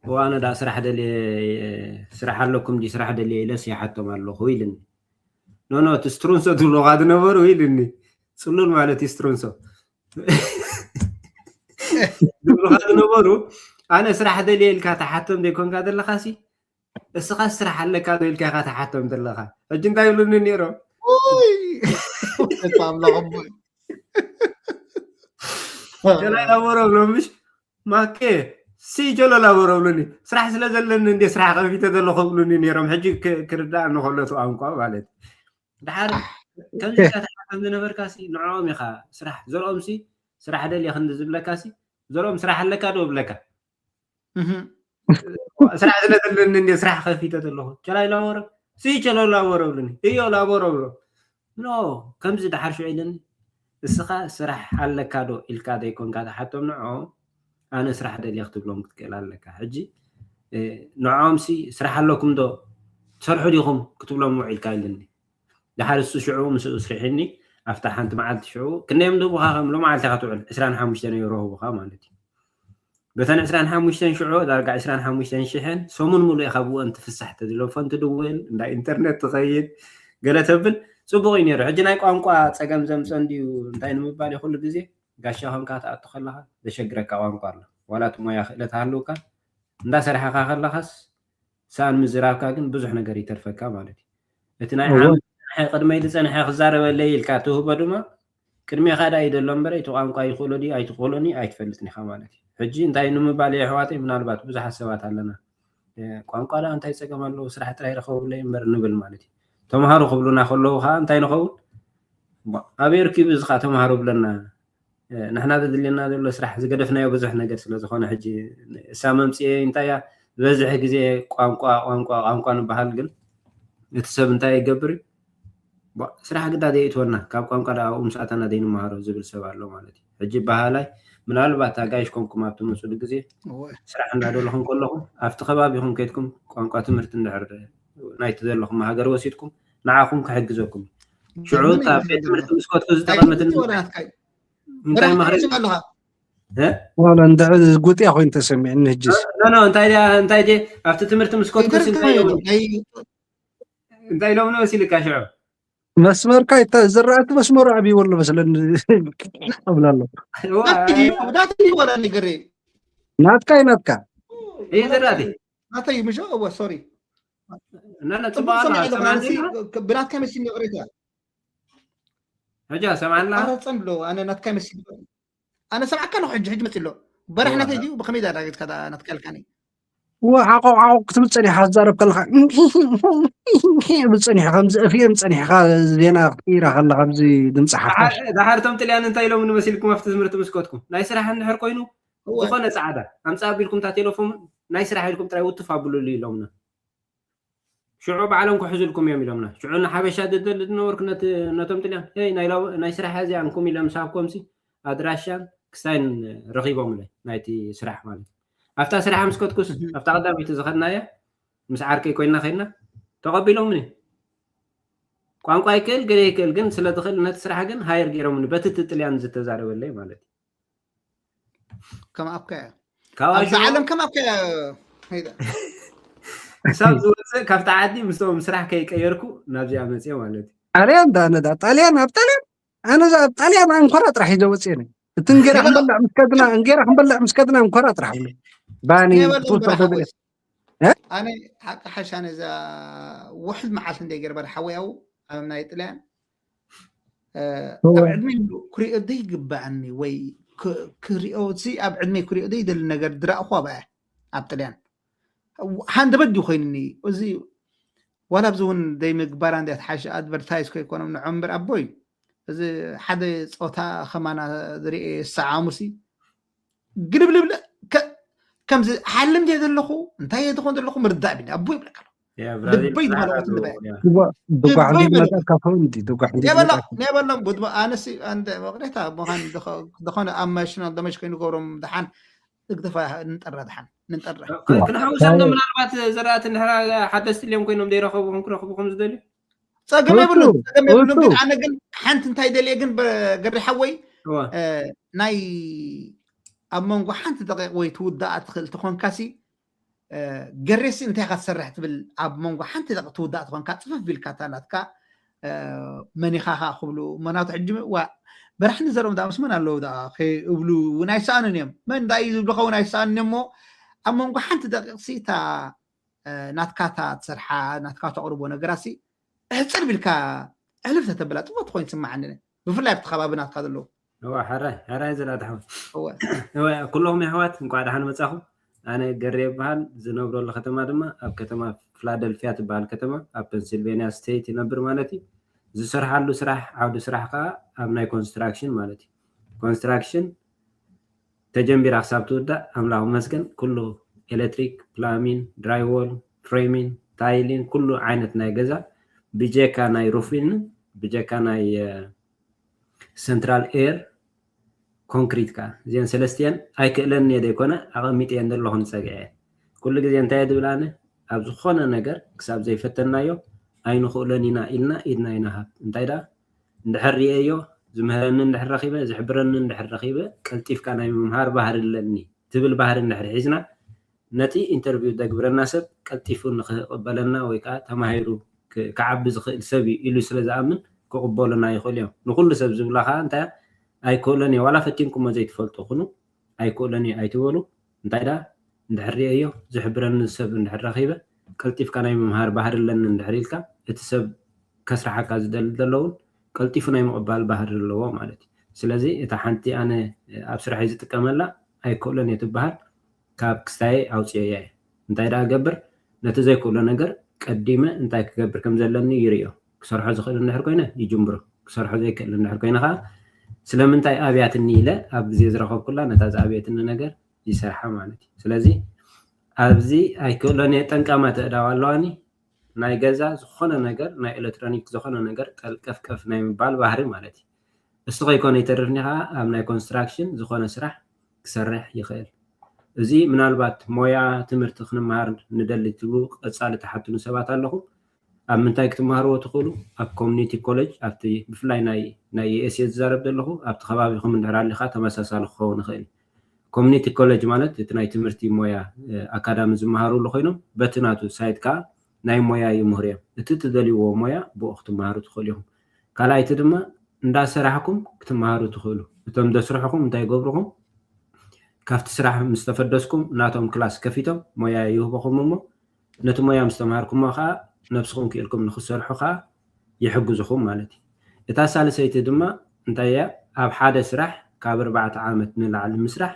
እዋ፣ ኣነ ደኣ ስራሕ ደልየ፣ ስራሕ ኣለኩም ድዩ? ስራሕ ደልየ ኢለስ ይሓቶም ኣለኹ ኢልኒ። ኖ፣ ኖ፣ እቲ ስትሩንሶ ትብልኻ ዝነበሩ ኢልኒ። ጽሉል ማለት እዩ ስትሩንሶ። ዝብልኻ ዝነበሩ፣ ኣነ ስራሕ ደልየ ኢልካ ትሓቶም ዘይኮንካ ዘለኻሲ፣ እስኻ ስራሕ ኣለካ ዶ ኢልካ ኢኻ ትሓቶም ዘለኻ። ሕጂ እንታይ ይብሉኒ ነይሮም? ውይ! ኣምላኽ ኣቦይ። ገላይ ላቦሮ ብሎም፣ ምሽ ማኬ፣ ሲ ጀሎ ላቦሮ ብሉኒ። ስራሕ ስለ ዘለኒ እንዴ ስራሕ ከፊተ ዘለኹ ብሉኒ ነይሮም። ሕጂ ክ-፣ ክርዳእ እንከሎ እቲ ቋንቋ ማለት። ደሓር ከምዚ ኢልካ ትሓቶም ዝነበርካሲ ንዕኦም ኢኻ ስራሕ ዘርኦምሲ፣ ስራሕ ደልየ ክንዲ ዝብለካሲ፣ ዘርኦም ስራሕ ኣለካ ዶ ብለካ። እህ። ስራሕ ስለ ዘለኒ እንዴ ስራሕ ከፊተ ዘለኹ። ቸላይ ላቦሮ፣ ሲ ቸሎ ላቦሮ ብሉኒ። እዮ ላቦሮ ብሎ። ኖ፣ ከምዚ ደሓር ሽዑ ኢለኒ። እስኻ ስራሕ ኣለካ ዶ ኢልካ ዘይኮንካ ትሓቶም ንዕኦም፣ ኣነ ስራሕ ደልየ ክትብሎም ክትክእል ኣለካ። ሕጂ፣ እ፣ ንዕኦምሲ ስራሕ ኣለኩም ዶ ትሰርሑ ዲኹም ክትብሎም ውዒልካ ኢለኒ። ደሓር እሱ ሽዑ ምስኡ ስሪሕኒ፣ ኣብታ ሓንቲ መዓልቲ ሽዑ ክንደይ እዮም ዝህቡኻ? ከም ሎመዓልቲ ኢኻ ትውዕል፣ ዕስራን ሓሙሽተን እዮም ዝረኽቡኻ ማለት እዩ። በተን ዕስራን ሓሙሽተን ሽዑ፣ ዳርጋ ዕስራን ሓሙሽተን ሽሕን፣ ሰሙን ሙሉእ ኢኻ ብእንትፍሳሕ ተሌፎን ትድውል፣ እንዳ ኢንተርነት ትኸይድ፣ ገለ ተብል፣ ጽቡቕ እዩ ነይሩ። ሕጂ ናይ ቋንቋ ጸገም ዘምጽኦ እንድዩ እንታይ ንምባል እዩ፣ ኩሉ ግዜ ጋሻ ኮንካ ትኣቱ ከለኻ ዘሸግረካ ቋንቋ ኣሎ። ዋላ እቲ ሞያ ክእለት ሃልውካ፣ እንዳሰርሓኻ ከለኻስ፣ ሰኣን ምዝራብካ ግን ብዙሕ ነገር ይተርፈካ ማለት እዩ። እቲ ናይ እወ። ዓመት ዝጸንሐ፣ ቅድመይ ዝጸንሐ ክዛረበለይ ኢልካ ትህቦ ድማ፣ ቅድሜኻ ደኣ እዩ ዘሎ እምበር፣ እቲ ቋንቋ ይኽእሎ ድዩ ኣይትኽእሎን እዩ ኣይትፈልጥን ኢኻ ማለት እዩ። ሕጂ እንታይ ንምባል እየ ኣሕዋተይ፣ ምናልባት ብዙሓት ሰባት ኣለና፣ እ፣ ቋንቋ ደኣ እንታይ ጸገም ኣለዎ፣ ስራሕ ጥራይ ርኸቡለይ እምበር ንብል ማለት እዩ። ተምሃሩ ክብሉና ከለዉ ኸኣ እንታይ ንኸውን? ባ-፣ ኣበይ ርኪቡ እዚ ኸኣ ተምሃሩ ብለና? እ፣ ንሕና ዘድልየና ዘሎ ስራሕ ዝገደፍናዮ ብዙሕ ነገር ስለ ዝኾነ፣ ሕጂ እሳ መምጽኤ እንታይ እያ? ዝበዝሕ ግዜ ቋንቋ፣ ቋንቋ፣ ቋንቋ ንበሃል፣ ግን እቲ ሰብ እንታይ ይገብር እዩ? ቧ-፣ ስራሕ ግዳ ዘይእትወና፣ ካብ ቋንቋ ደኣ ኣብኡ ምስ ኣተና ዘይንመሃሮ ዝብል ሰብ ኣሎ ማለት እዩ። ሕጂ በሃላይ፣ ምናልባት ኣጋይሽ ኮንኩም ኣብ ትመጹሉ ግዜ፣ እወ። ስራሕ እንዳደለኹም ከለኹም፣ ኣብቲ ከባቢኹም ከይድኩም ቋንቋ ትምህርቲ እንድሕር ናይቲ ዘለኹም ሃገር ወሲድኩም፣ ንዓኹም ክሕግዘኩም እዩ። ሽዑ ግን እታ እዩ ቤት ትምህርቲ ዘሎ። ምስ ከድኩ እንታይ ዝጠቐመትኒ ወላ ኣትካይ? እንታይ ምኽሪ ኣለኻ? ዋላ እንዳ ጉጥያ ኮይኑ ተሰሚዕኒ። ሕጅስ ኖ ኖ እንታይ ድያ እንታይ ደ ኣብቲ ትምህርቲ ምስ ኮትኩስ እንታይ ኢሎም እንታይ ኢሎም ነው ሲልካ ሽዑ መስመርካ ዝራእቲ መስመሩ ዓብይዎ ኣሎ መስለኒ። ኣብላ ኣሎ ናተይ ወላ ነገር ናትካ ናትካ ይህ ዝራእቲ ናተይ ምሽ እወ ሶሪ እና ጽባላ ብናትካ መሲል ቅሬታ ሕጃ ሰማዕና ጸንብሎ ኣነ ናትካ መሲል ኣነ ሰማዕካ ነው ሕጂ ሕጂ መፅሎ በራሕ ናተይ ድዩ ብከመይ ዳዳገትካ ናትካልካኒ ወሓቆ ዓቆ ክትብል ፀኒሕካ ትዛረብ ከለካ ብፀኒሕ ከምዚ እፍየም ፀኒሕካ ዜና ክትቅይራ ከለካ ኣብዚ ድምፂ ሓፋሽ ዳሓር እቶም ጥልያን እንታይ ኢሎም ንመሲልኩም ኣብቲ ትምህርቲ ምስኮትኩም ናይ ስራሕ እንድሕር ኮይኑ ዝኾነ ፃዕዳ ኣምፃ ኣቢልኩም እታ ቴሌፎን ናይ ስራሕ ኢልኩም ጥራይ ውትፍ ኣብሉሉ ኢሎምና ሽዑ ባዕሎም ክሕዙልኩም እዮም ኢሎምና ሽዑ ንሓበሻ ደደል ዝነበርኩ ነቶም ጥልያን ናይ ስራሕ እዚኣ እንኩም ኢሎም ሳብኮምሲ ኣድራሻን ክስታይን ረኺቦምለይ ናይቲ ስራሕ ማለት ኣብታ ስራሕ ምስከትኩስ ኣብታ ቀዳመይቲ ዝኸድናያ ምስ ዓርከይ ኮይና ከይድና ተቐቢሎምኒ ቋንቋ ይክእል ገለ ይክእል ግን ስለ ትኽእል ነቲ ስራሕ ግን ሃየር ገይሮምኒ በቲ ትጥልያን ዝተዛረበለይ ማለት እዩ ከም ኣብከያ ካብዛ ዓለም ከም ኣብከያ ክሳብ ዝወፅእ ካብቲ ዓዲ ምስኦም ስራሕ ከይቀየርኩ ናብዚኣ መፅኦ ማለት እዩ ጣልያን ዳ ነዳ ጣልያን ኣብ ጣልያን ኣነ ኣብ ጣልያን ኣንኮራ ጥራሕ ሒዘ ወፅየ ነኝ እቲ እንጌራ ክንበልዕ ምስ ከድና እንጌራ ክንበልዕ ምስ ከድና ኣንኮራ ጥራሕ ብለ ባኒ ትውሰኽ ተብለ ኣነ ሓቂ ሓሻ ነዛ ውሕድ መዓልቲ እንደ ገርበር ሓወያው ኣብ ናይ ጥልያን ኣብ ዕድመይ ክሪኦ ዘይግባኣኒ ወይ ክሪኦ ሲ ኣብ ዕድመይ ክሪኦ ዘይደሊ ነገር ድራእኹ ኣብኣ ኣብ ጥልያን ሃንደበት ድዩ ኮይኑኒ እዚ ዋላ ኣብዚ እውን ዘይምግባራ እንዲያ ትሓሽ ኣድቨርታይዝ ከይኮኖም ንዖም እምበር ኣቦይ እዚ ሓደ ፆታ ከማና ዝርኤ ዝሰዓሙ ሲ ግልብልብል ከምዚ ሓልም ድየ ዘለኹ እንታይ እየ ዝኾን ዘለኹ ምርዳእ ቢኒ ኣቦ ይብለካ ኣሎ ልበይ ዝበለቁት ንበ ድጓሕ እንዲመጣ ካፈው እንዲ ድጓሕ እንዲ የበሎም የበሎም ጉድሞ ኣነሲ መቅሬታ ምዃን ዝኾነ ኣብ ማሽናል ደመሽ ኮይኑ ገብሮም ድሓን ንግደፋ ንጠራ ድሓን ንጠራ ክንሓውሰሎም ምናልባት ዘራእቲ እንድሕራ ሓደስቲ ልዮም ኮይኖም ዘይረኸቡ ክንክረኽቡ ከም ዝደልዩ ፀገም የብሉን ፀገም የብሉን ግን ኣነ ግን ሓንቲ እንታይ ደልየ ግን ገሪ ሓወይ ናይ ኣብ መንጎ ሓንቲ ደቂቕ ወይ ትውዳኣ ትኽእል ተኾንካሲ ገሬሲ እንታይ ኢኻ ትሰርሕ ትብል ኣብ መንጎ ሓንቲ ደቂቕ ትውዳእ ተኾንካ ፅፍፍ ቢልካ እታ ናትካ መኒኻ ከዓ ክብሉ እሞ ናቱ ሕጂ ዋ በራሕኒ ዘርኦም ዳ ምስ መን ኣለዉ ዳ እብሉ እውን ኣይሰኣኑን እዮም መን ዳ እዩ ዝብልኻ እውን ኣይሰኣኑን እዮም እሞ ኣብ መንጎ ሓንቲ ደቂቕሲ እታ ናትካ እታ ትሰርሓ ናትካ ተቕርቦ ነገራሲ እሕፅር ቢልካ እሕልፍ ተተብላ ፅቡቅ ትኮይን ትስማዓኒ ብፍላይ ኣብቲ ከባቢ ናትካ ዘለዉ እዋ ሕራይ ሕራይ ዝላ ትሓወት እዋ እዋ ኩልኹም የሕዋት እንኳዕ ደሓን መጻኹም ኣነ ገሬ ይበሃል ዝነብረሉ ከተማ ድማ ኣብ ከተማ ፊላደልፊያ ትበሃል ከተማ ኣብ ፔንሲልቬንያ ስቴት ይነብር ማለት እዩ ዝሰርሓሉ ስራሕ ዓውዲ ስራሕ ከዓ ኣብ ናይ ኮንስትራክሽን ማለት እዩ ኮንስትራክሽን ተጀሚራ ክሳብ ትውዳእ ኣምላኽ ይመስገን ኩሉ ኤሌክትሪክ ፕላሚን ድራይዎል ፍሬሚን ታይሊን ኩሉ ዓይነት ናይ ገዛ ብጀካ ናይ ሩፊን ብጀካ ናይ ሰንትራል ኤር ኮንክሪት ከዓ እዚአን ሰለስቲአን ኣይክእለን እየ ዘይኮነ ኣቐሚጠየን ዘለኹ ንፀግዐ ኩሉ ግዜ እንታይ እየ ዝብል ኣነ ኣብ ዝኾነ ነገር ክሳብ ዘይፈተናዮ ኣይንኽእሎን ኢና ኢልና ኢድና ይንሃብ እንታይ ደኣ እንድሕር ርእየዮ ዝምህረኒ እንድሕር ረኺበ ዝሕብረኒ እንድሕር ረኺበ ቀልጢፍካ ናይ ምምሃር ባህሪ ኣለኒ ትብል ባህሪ እንድሕር ሒዝና ነቲ ኢንተርቪው ዘግብረና ሰብ ቀልጢፉ ንኽቕበለና ወይ ከዓ ተማሂሩ ክዓቢ ዝኽእል ሰብ እዩ ኢሉ ስለ ዝኣምን ክቕበሉና ይኽእሉ እዮም ንኩሉ ሰብ ዝብላ ከዓ እንታይ ኣይክእሎን እየ ዋላ ፈቲንኩሞ ዘይትፈልጡ ኩኑ ኣይክእሎን እየ ኣይትበሉ እንታይ ደኣ እንድሕር ርእየዮ ዝሕብረኒ ሰብ እንድሕር ረኺበ ቀልጢፍካ ናይ ምምሃር ባህሪ ኣለኒ እንድሕር ኢልካ እቲ ሰብ ከስርሓካ ዝደሊ ዘለውን ቀልጢፉ ናይ ምቕባል ባህሪ ኣለዎ ማለት እዩ ስለዚ እታ ሓንቲ ኣነ ኣብ ስራሐይ ዝጥቀመላ ኣይክእሎን እየ ትበሃል ካብ ክስታየ ኣውፅኦያ እየ እንታይ ደኣ ገብር ነቲ ዘይክእሎ ነገር ቀዲመ እንታይ ክገብር ከም ዘለኒ ይርእዮ ክሰርሖ ዝኽእል እንድሕር ኮይነ ይጅምሮ ክሰርሖ ዘይክእል እንድሕር ኮይነ ከዓ ስለምንታይ ኣብያትኒ ኢለ ኣብ ግዜ ዝረኸብኩላ ነታ ዝኣብየትኒ ነገር ይሰርሓ ማለት እዩ ስለዚ ኣብዚ ኣይክእሎን እየ ጠንቃማ ተእዳው ኣለዋኒ ናይ ገዛ ዝኾነ ነገር ናይ ኤሌክትሮኒክ ዝኾነ ነገር ጠልቀፍቀፍ ናይ ምባል ባህሪ ማለት እዩ እሱ ከይኮነ ይተርፍኒ ከዓ ኣብ ናይ ኮንስትራክሽን ዝኾነ ስራሕ ክሰርሕ ይኽእል እዚ ምናልባት ሞያ ትምህርቲ ክንመሃር ንደሊ ትብሉ ቀፃሊ ትሓትኑ ሰባት ኣለኹም ኣብ ምንታይ ክትመሃርዎ ትኽእሉ? ኣብ ኮሚኒቲ ኮሌጅ፣ ኣብቲ ብፍላይ ናይ ናይ ዩኤስኤ ዝዛረብ ዘለኹ፣ ኣብቲ ከባቢኹም እንድሕር ኣሊኻ ተመሳሳሊ ክኸውን ይኽእል። ኮሚኒቲ ኮሌጅ ማለት እቲ ናይ ትምህርቲ ሞያ ኣካዳሚ ዝመሃሩሉ ኮይኖም፣ በቲ ናቱ ሳይት ከዓ ናይ ሞያ ይምህሩ እዮም። እቲ ትደልይዎ ሞያ ብኡ ክትመሃሩ ትኽእሉ ኢኹም። ካልኣይቲ ድማ እንዳሰራሕኩም ክትመሃሩ ትኽእሉ። እቶም ደስርሕኹም እንታይ ይገብሩኹም? ካብቲ ስራሕ ምስ ተፈደስኩም ናቶም ክላስ ከፊቶም ሞያ ይህብኹም እሞ ነቲ ሞያ ምስ ተምሃርኩሞ ከዓ ነብስኹም ክኢልኩም ንክትሰርሑ ከዓ ይሕግዝኹም ማለት እዩ። እታ ሳልሰይቲ ድማ እንታይ እያ? ኣብ ሓደ ስራሕ ካብ ኣርባዕተ ዓመት ንላዕሊ ምስራሕ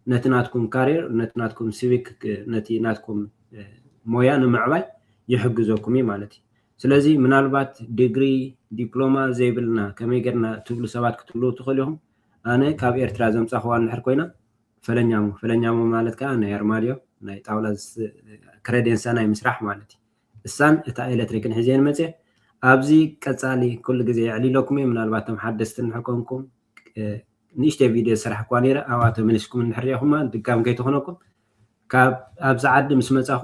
ነቲ ናትኩም ካሪር፣ ነቲ ናትኩም ሲቪክ፣ ነቲ ናትኩም ሞያ ንምዕባይ ይሕግዘኩም እዩ ማለት እዩ። ስለዚ ምናልባት ዲግሪ፣ ዲፕሎማ ዘይብልና ከመይ ጌርና ትብሉ ሰባት ክትህልዉ ትኽእሉ ኢኹም። ኣነ ካብ ኤርትራ ዘምጻኹዋ እንድሕር ኮይና ፈለኛሞ፣ ፈለኛሞ ማለት ከዓ ናይ ኣርማድዮ ናይ ጣውላ ክረዴንሳ ናይ ምስራሕ ማለት እዩ። እሳን እታ ኤሌክትሪክን ሒዘን መፅየ። ኣብዚ ቀፃሊ ኩሉ ግዜ የዕሊለኩም እየ። ምናልባት ቶም ሓደስቲ እንድሕር ኮንኩም ንእሽተይ ቪድዮ ዝሰራሕኩዋ ነይረ ኣብኣ ተመሊስኩም እንድሕር ሪኢኹማ ድጋም ከይትኾነኩም። ካብ ኣብዚ ዓዲ ምስ መፃኹ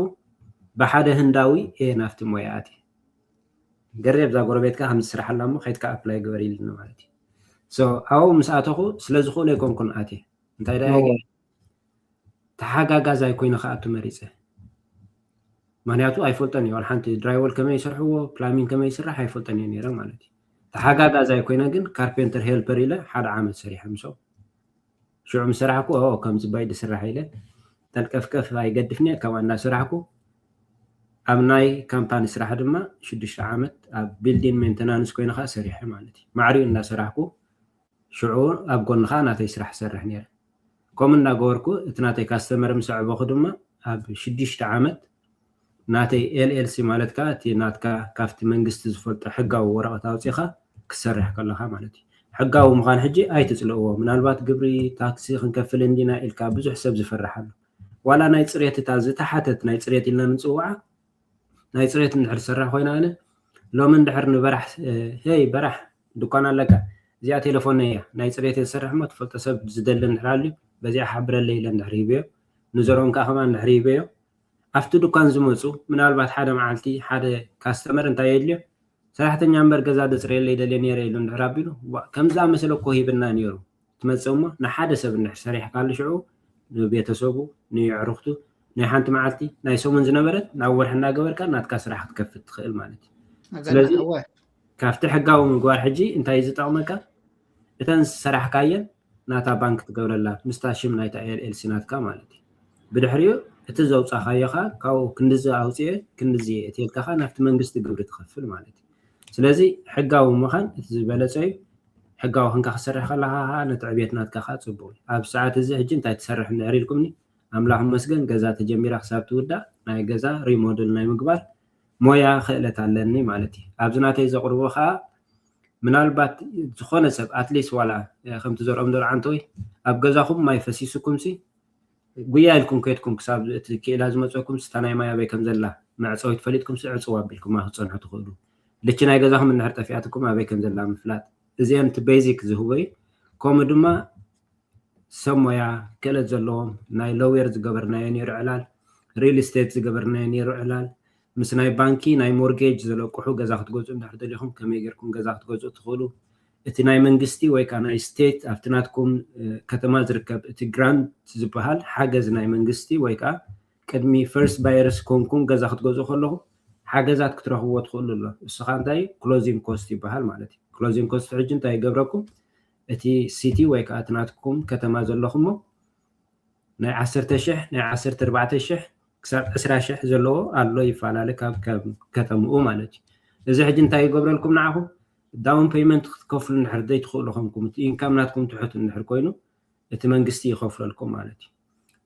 ብሓደ ህንዳዊ እየ ናብቲ ሞያ ኣትየ። ገሬ ኣብዛ ጎረቤትካ ከም ዝስራሓላ እሞ ከይድካ ኣፕላይ ግበር ኢልኒ ማለት እዩ። ኣብኡ ምስ ኣተኹ ስለ ዝኽእሎ ኣይኮንኩን ኣትየ። እንታይ ዳ ተሓጋጋዛይ ኮይነ ክኣቱ መሪፀ። ምክንያቱ ኣይፈልጦን እየ። ዋላ ሓንቲ ድራይወል ከመይ ይሰርሕዎ፣ ፕላሚንግ ከመይ ይስራሕ ኣይፈልጦን እየ ነይረ ማለት እዩ። ተሓጋጋዛይ ኮይነ ግን ካርፔንተር ሄልፐር ኢለ ሓደ ዓመት ሰሪሐ ምስኦም። ሽዑ ምስ ሰራሕኩ ከምዚ ባይ ዝስራሕ ኢለ ጠልቀፍቀፍ ኣይገድፍን እየ። ካብኣ እንዳሰራሕኩ ኣብ ናይ ካምፓኒ ስራሕ ድማ ሽዱሽተ ዓመት ኣብ ቢልዲንግ ሜንተናንስ ኮይነ ከዓ ሰሪሐ ማለት እዩ። ማዕሪኡ እንዳሰራሕኩ ሽዑ ኣብ ጎኒ ከዓ ናተይ ስራሕ ሰርሕ ነይረ። ከምኡ እንዳገበርኩ እቲ ናተይ ካስተመር ምስ ኣዕበኹ ድማ ኣብ ሽዱሽተ ዓመት ናተይ ኤልኤልሲ ማለት ከዓ እቲ ናትካ ካብቲ መንግስቲ ዝፈልጦ ሕጋዊ ወረቐት ኣውፂኻ ክትሰርሕ ከለኻ ማለት እዩ። ሕጋዊ ምዃን ሕጂ ኣይትፅልእዎ። ምናልባት ግብሪ ታክሲ ክንከፍል እንዲና ኢልካ ብዙሕ ሰብ ዝፈርሕ ኣሎ። ዋላ ናይ ፅሬት እታ ዝተሓተት ናይ ፅሬት ኢልና ንፅውዓ ናይ ፅሬት እንድሕር ዝሰርሕ ኮይና ኣነ ሎሚ እንድሕር ንበራሕ ሄይ በራሕ ድኳን ኣለካ እዚኣ ቴሌፎን እያ ናይ ፅሬት ዝሰርሕ እሞ ትፈልጦ ሰብ ዝደሊ እንድሕር ኣልዩ በዚኣ ሓብረለይ ኢለ እንድሕር ሂበዮ ንዘሮም ከዓ ከማ እንድሕር ሂበዮ ኣብቲ ድኳን ዝመፁ ምናልባት ሓደ መዓልቲ ሓደ ካስተመር እንታይ የድልዮ ሰራሕተኛ እምበር ገዛ ደፅርየለይ ደልየ ነይረ ኢሉ እንድሕር ኣቢሉ ከምዚ ዝኣመሰለ እኮ ሂብና ነይሩ ትመፅእ እሞ ንሓደ ሰብ እንድሕር ሰሪሕካሉ ሽዑ ንቤተሰቡ ንየዕሩኽቱ ናይ ሓንቲ መዓልቲ ናይ ሰሙን ዝነበረት ናብ ወርሒ እናገበርካ ናትካ ስራሕ ክትከፍት ትኽእል ማለት እዩ። ስለዚ ካብቲ ሕጋዊ ምግባር ሕጂ እንታይ ዝጠቕመካ እተን ዝሰራሕካየን ናታ ባንክ ትገብረላ ምስታ ሽም ናይታ ኤልኤልሲ ናትካ ማለት እዩ። ብድሕሪኡ እቲ ዘውፃኻዮ ኸዓ ካብኡ ክንድዚ ኣውፅኤ ክንድዚ እየ እትልካ ኸዓ ናብቲ መንግስቲ ግብሪ ትኸፍል ማለት እዩ። ስለዚ ሕጋዊ ምዃን እቲ ዝበለፀ እዩ። ሕጋዊ ክንካ ክሰርሕ ከለካ ከዓ ነቲ ዕብየት ናትካ ከዓ ፅቡቅ እዩ። ኣብ ሰዓት እዚ ሕጂ እንታይ ትሰርሕ እንድሕር ኢልኩምኒ ኣምላኽ መስገን ገዛ ተጀሚራ ክሳብ ትውዳእ ናይ ገዛ ሪሞደል ናይ ምግባር ሞያ ክእለት ኣለኒ ማለት እዩ። ኣብዚ ናተይ ዘቅርቦ ከዓ ምናልባት ዝኾነ ሰብ ኣትሊስት ዋላ ከምቲ ዘርኦም ዘሎ ዓንተወይ ኣብ ገዛኹም ማይ ፈሲስኩም ሲ ጉያ ኢልኩም ከድኩም ክሳብ እቲ ክኢላ ዝመፀኩም ስታ ናይ ማይ ኣበይ ከም ዘላ መዕፀዊት ፈሊጥኩም ሲ ዕፅዋ ኣቢልኩም ክትፀንሑ ትኽእሉ። ልቺ ናይ ገዛኹም እንድሕር ጠፊኣትኩም ኣበይ ከም ዘላ ምፍላጥ እዚአን እቲ ቤዚክ ዝህቦ እዩ። ከምኡ ድማ ሰብ ሞያ ክእለት ዘለዎም ናይ ሎየር ዝገበርናዮ ነይሩ ዕላል ሪል ስቴት ዝገበርናዮ ነይሩ ዕላል ምስ ናይ ባንኪ ናይ ሞርጌጅ ዘለቅሑ ገዛ ክትገዝኡ እንድሕር ደሊኹም ከመይ ጌርኩም ገዛ ክትገዝኡ ትኽእሉ እቲ ናይ መንግስቲ ወይ ከዓ ናይ ስቴት ኣብቲ ናትኩም ከተማ ዝርከብ እቲ ግራንት ዝበሃል ሓገዝ ናይ መንግስቲ ወይ ከዓ ቅድሚ ፈርስት ባየርስ ኮንኩም ገዛ ክትገዝኡ ከለኹም ሓገዛት ክትረኽብዎ ትኽእሉ ኣሎ። እሱ ከዓ እንታይ ክሎዚንግ ኮስት ይበሃል ማለት እዩ። ክሎዚንግ ኮስት ሕጂ እንታይ ይገብረኩም እቲ ሲቲ ወይ ከዓ እቲ ናትኩም ከተማ ዘለኹሞ ናይ ዓሰርተ ሽሕ ናይ ዓሰርተ ኣርባዕተ ሽሕ ክሳብ ዕስራ ሽሕ ዘለዎ ኣሎ ይፈላለ ካብ ከተምኡ ማለት እዩ። እዚ ሕጂ እንታይ ይገብረልኩም ንዓኹም ዳውን ፔይመንት ክትከፍሉ እንድሕር ዘይትኽእሉ ኮንኩም እቲ ኢንካም ናትኩም ትሑት እንድሕር ኮይኑ እቲ መንግስቲ ይኸፍለልኩም ማለት እዩ።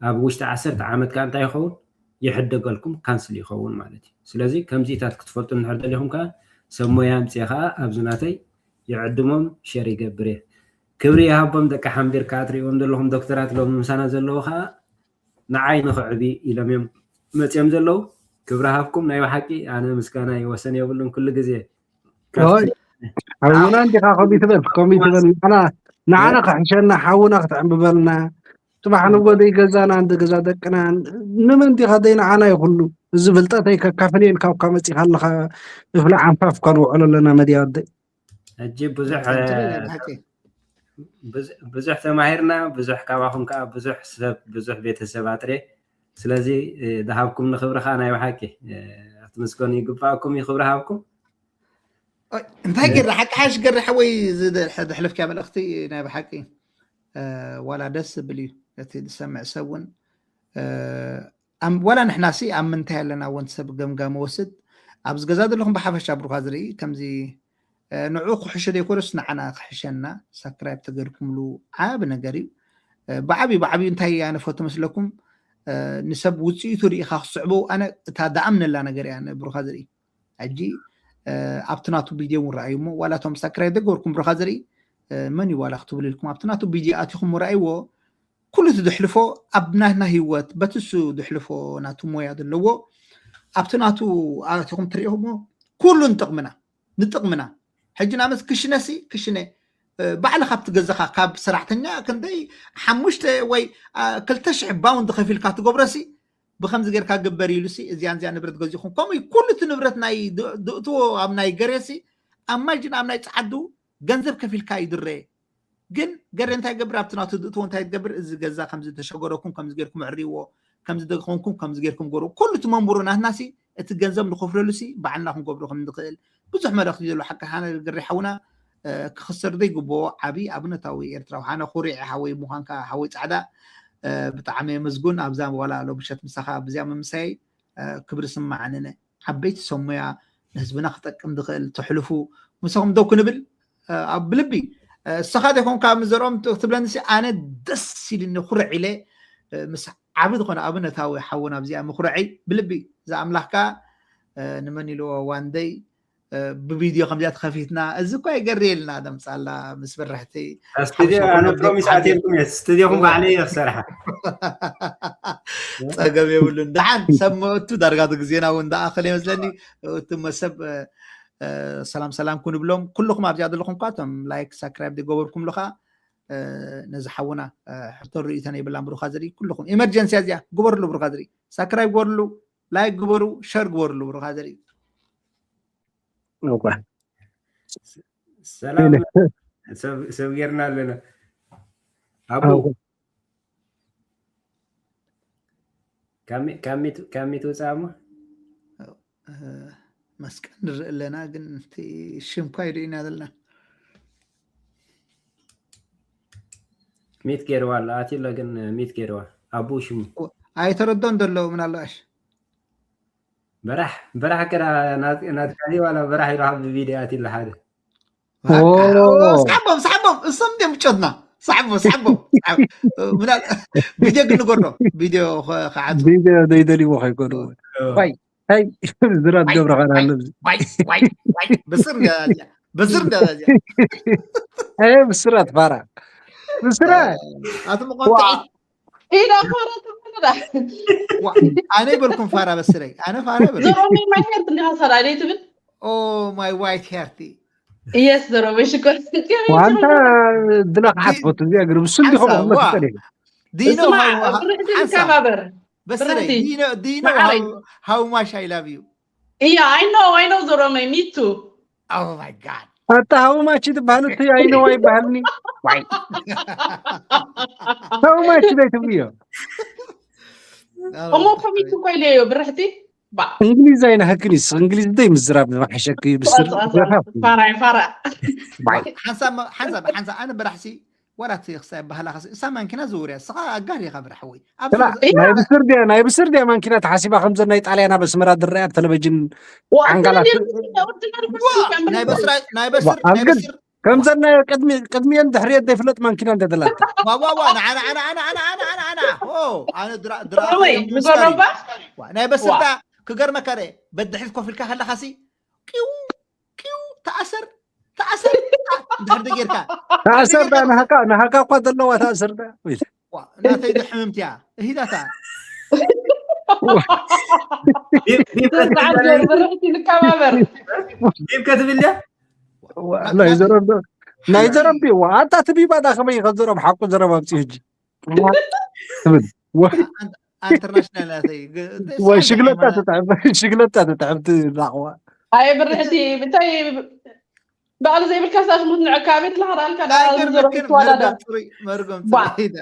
ኣብ ውሽጢ ዓሰርተ ዓመት ከዓ እንታይ ይኸውን ይሕደገልኩም ካንስል ይኸውን ማለት እዩ። ስለዚ ከምዚታት ክትፈልጡ እንድሕር ደሊኹም ከዓ ሰብ ሞያ ኣምፅየ ከዓ ኣብዚ ናተይ ይዕድሞም ሸር ይገብር እየ። ክብሪ ይሃቦም ደቂ ሓምቢርካ እትሪእዎም ዘለኹም ዶክተራት ሎሚ ምሳና ዘለዉ ከዓ ንዓይ ንኽዕቢ ኢሎም እዮም መፅኦም ዘለዉ። ክብሪ ሃብኩም ናይ ብሓቂ ኣነ ምስጋና ይወሰን የብሉን ኩሉ ግዜ ሓውና እንዲኻ ከምኡ ትበል ከምኡ ትበል ንዓና ንዓና ክሕሸና ሓውና ክትዕምብበልና ጽባሕ ንጎ ደይ ገዛና እንደ ገዛ ደቅና ንመን ዲኻ ደይ ንዓና እዩ ኩሉ። እዚ ፍልጠተይ ከካፍል እየ ኢልካ እኳ መጺኻ ኣለኻ። እፍላ ዓንፋፍ እኳ ንውዕሎ ኣለና መድያ ወደይ። ሕጂ ብዙሕ ብዙሕ ተማሂርና፣ ብዙሕ ካባኹም ከዓ ብዙሕ ሰብ ብዙሕ ቤተሰብ ኣጥሬ። ስለዚ ድሃብኩም ንክብሪ ከዓ ናይ ብሓቂ ክትምስገኑ ይግባኣኩም እዩ። ክብሪ ሃብኩም። እንታይ ገረ ሓቂ ሓሽ ገረ ሓወይ ዝሕልፍካ መልእኽቲ ናይ ብሓቂ ዋላ ደስ ዝብል እዩ። እቲ ዝሰምዕ ሰብ እውን ዋላ ንሕና ሲ ኣብ ምንታይ ኣለና እውን ሰብ ገምጋም ወስድ ኣብዚ ገዛ ዘለኹም ብሓፈሻ ብሩኻ ዝርኢ ከምዚ ንዑ ክሕሸ ዘይኮነስ ንዓና ክሕሸና ሳክራይብ ተገርኩምሉ ዓብ ነገር እዩ። ብዓብዩ ብዓብዩ እንታይ ኣነ ፈቱ መስለኩም ንሰብ ውፅኢቱ ርኢኻ ክስዕቦ ኣነ እታ ዳኣምነላ ነገር እያ ብሩኻ ዝርኢ። ሕጂ ኣብቲ ናቱ ቪድዮ እውን ረኣዩ እሞ ዋላ እቶም ሳክራይብ ዘይገበርኩም ብሩኻ ዝርኢ መን እዩ ዋላ ክትብሉ ኢልኩም ኣብቲ ናቱ ቪድዮ ኣቲኹም ረኣይዎ። ኩሉ እቲ ዝሕልፎ ኣብ ናትና ህይወት በትሱ ዝሕልፎ ናቱ ሞያ ዘለዎ ኣብቲ ናቱ ኣቲኹም ትሪኢኹሞ። ኩሉ ንጥቕምና ንጥቕምና ሕጂ ናመስ ክሽነሲ ክሽነ ባዕልኻ ኣብቲ ገዛኻ ካብ ሰራሕተኛ ክንደይ ሓሙሽተ ወይ ክልተ ሽሕ ባውንድ ከፊልካ ትገብሮሲ ብከምዚ ጌርካ ግበር ኢሉሲ እዚያን እዚያ ንብረት ገዚኹም ከምኡ ኩሉ እቲ ንብረት ናይ ድእትዎ ኣብ ናይ ገሬሲ ኣብ ማጅን ኣብ ናይ ፃዓዱ ገንዘብ ከፊልካ ይድረ። ግን ገሬ እንታይ ገብር ኣብቲ ናቱ ድእትዎ እንታይ ትገብር እዚ ገዛ ከምዚ ተሸገረኩም ከምዚ ጌርኩም ዕርይዎ ከምዚ ደኾንኩም ከምዚ ጌርኩም ገሩ ኩሉ እቲ መንቡሮ ናትናሲ እቲ ገንዘብ ንኸፍለሉሲ ባዕልና ክንገብሮ ከም ንኽእል ብዙሕ መልእኽቲ ዘሎ ሓቂ ሓነ ገሬ ሓውና ክኽሰር ዘይግብኦ ዓብዪ ኣብነታዊ ኤርትራዊ ሓነ ኩሪዕ ሓወይ ምዃንካ ሓወይ ፃዕዳ ብጣዕሚ የመስጉን ኣብዛ ዋላ ሎብሸት ምሳኻ ብዚኣ ምምሳይ ክብሪ ስማዓንነ ዓበይቲ ሰሙያ ንህዝብና ክጠቅም ዝኽእል ተሕልፉ ምሳኹም ደው ክንብል ኣብ ብልቢ እሰኻ ዘይኮንካ ምዘርኦም ትብለኒ ኣነ ደስ ኢልኒ ኩርዕ ኢለ ምስ ዓቢ ዝኾነ ኣብነታዊ ሓውን ኣብዚኣ ምኩርዐይ ብልቢ ዝኣምላኽካ ንመን ኢልዎ ዋንደይ ብቪድዮ ከምዚኣ ተኸፊትና እዚ እኳ ይገርየልና ደምፃላ ምስ በራሕቲ ስቱዲዮ ኣነ ፕሮሚስ ኣትየልኩም እየ ስቱዲዮኹም ባዕለ እየ ክሰርሓ ፀገም የብሉን ደሓን ሰብ መእቱ ዳርጋ ግዜና እውን ደኣኸለ ይመስለኒ እቲ መሰብ ሰላም ሰላም ኩንብሎም ኩልኹም ኣብዚኣ ዘለኹም ኳ እቶም ላይክ ሳክራይብ ዝገበርኩም ኣለኻ ነዚ ሓውና ሕቶ ርእይቶ ናይ ብላን ብሩኻ ዝርኢ ኩልኹም ኤመርጀንሲ እዚኣ ግበርሉ ብሩኻ ዝርኢ ሳክራይብ ግበርሉ ላይክ ግበሩ ሸር ግበርሉ ብሩኻ ዝርኢ ሰላም ሰብ ጌርና ኣለና ኣቡ ካብ ሚት ውፅኣ እሞ መስቀል ንርኢ ኣለና ግን ሽምኳ ይርእና ዘለና ሚት ገይርዋ ኣሎ ኣትሎ ግን ሚት ገይርዋ ኣቡ ሽሙ ኣይተረዶን ዘሎ ምናልባሽ በራሕ በራሕ ከዳ ናትካ ዋላ በራሕ ኢሉ ካብ ቪድዮ ኣትሎ ሓደ ስሓቦም ስሓቦም እሶም እንዲም ምጮትና ስሓቦም ስሓቦም ቪድዮ ግን ንገርዶ ቪድዮ ከዓቱ ቪድዮ ዘይደልይዎ ከይኮኑ ዋይ ታይ ዝራ ትገብረኻ ኣሎ ብስር ብስር ብስራት ፋራ ብስራት ኣቲ መቆንጥዒት ኢዳ ፋራ ትብልና ኣነ ይበልኩም ፋራ በስለይ ኣነ ፋራ ይበል ዞሮሚ ማይ ሄርት እንዲኻ ሰላሌ ትብል ኦ ማይ ዋይት ሄርቲ የስ ዞሮሚ ሽኮር ዋንታ ድላ ክሓት ፈቱ እዚኣ ግርብ እሱ እንዲኸም ኣመክተል ዲኖ ብርሕቲ ንከባበር በስለይ ዲኖ how much I love you Yeah, I know, I know ዞሮሚ me too Oh my god ኣታ how much ትበሃል እቲ I know ኣይበሃልኒ ዋይ how much ዶ ትብልዮ እሞ ኮሚት እኮ ኢለዮ ብርሕቲ እንግሊዝ ኣይናሃክን ይስ እንግሊዝ ደይ ምዝራብ ዝመሓሸክ ብስር ፋራ ፋራ ሓንሳብ ሓንሳብ ሓንሳብ ኣነ በራሕሲ ወላ እቲ ክሳይ ባህላ ከስ እሳ ማንኪና ዝውርያ ስኻ ኣጋር ኢኻ ብርሕወይ ናይ ብስር ድያ ናይ ብስር ድያ ማንኪና ተሓሲባ ከምዘ ናይ ጣልያን ኣብ ኣስመራ ዝረኣያ ኣብ ቴሌቪዥን ዓንጋላት ናይ በስር ናይ በስር ከምዘን ናይ ቅድሚየን ድሕርየት ዘይፍለጥ ማንኪና እንተደላታ ዋዋዋ ንዓና ዓና ዓና ዓና ዓና ዓና ዓና ዓና ዓና ዓና ድራ ድራ ወይ ንገረባ ናይ በስርዳ ክገርመካ ደ በድሕሪት ኮፍ ኢልካ ከለኻሲ ቂው ቂው ተኣሰር ተኣሰር እንድሕር ጌርካ ተኣሰር ዳ ንሃካ ንሃካ እኳ ዘለዋ ተኣሰር ዳ ናተይ ዶ ሕምምትያ እሂዳታ ብርሕቲ ንከባበር ዲብ ከትብል ድያ ናይ ዘረብ ናይ ዘረብ ዋ ኣታ ትቢባ ዳ ከመይ ከዘረብ ሓቁ ዘረብ ኣብፂ ሕጂ ትብል። ወ- ኣንተርናሽናል ናተይ ግ- እንታይ ወይ ሰዓት ሽግለታ ሓይማኖት- ትጥዕም፣ ሽግለታ ትጥዕም ትላቕዋ። ኣየ ብርሕቲ ብታይ በዓል ዘይብልካ ሳሽ ሙት ንዕካ ቤት ለኸዳልካ ኣይገርመክን፣ ትወዳደር መርገም ፅሩይ፣ መርገም ባ- ፅሩይ። ኢዳ።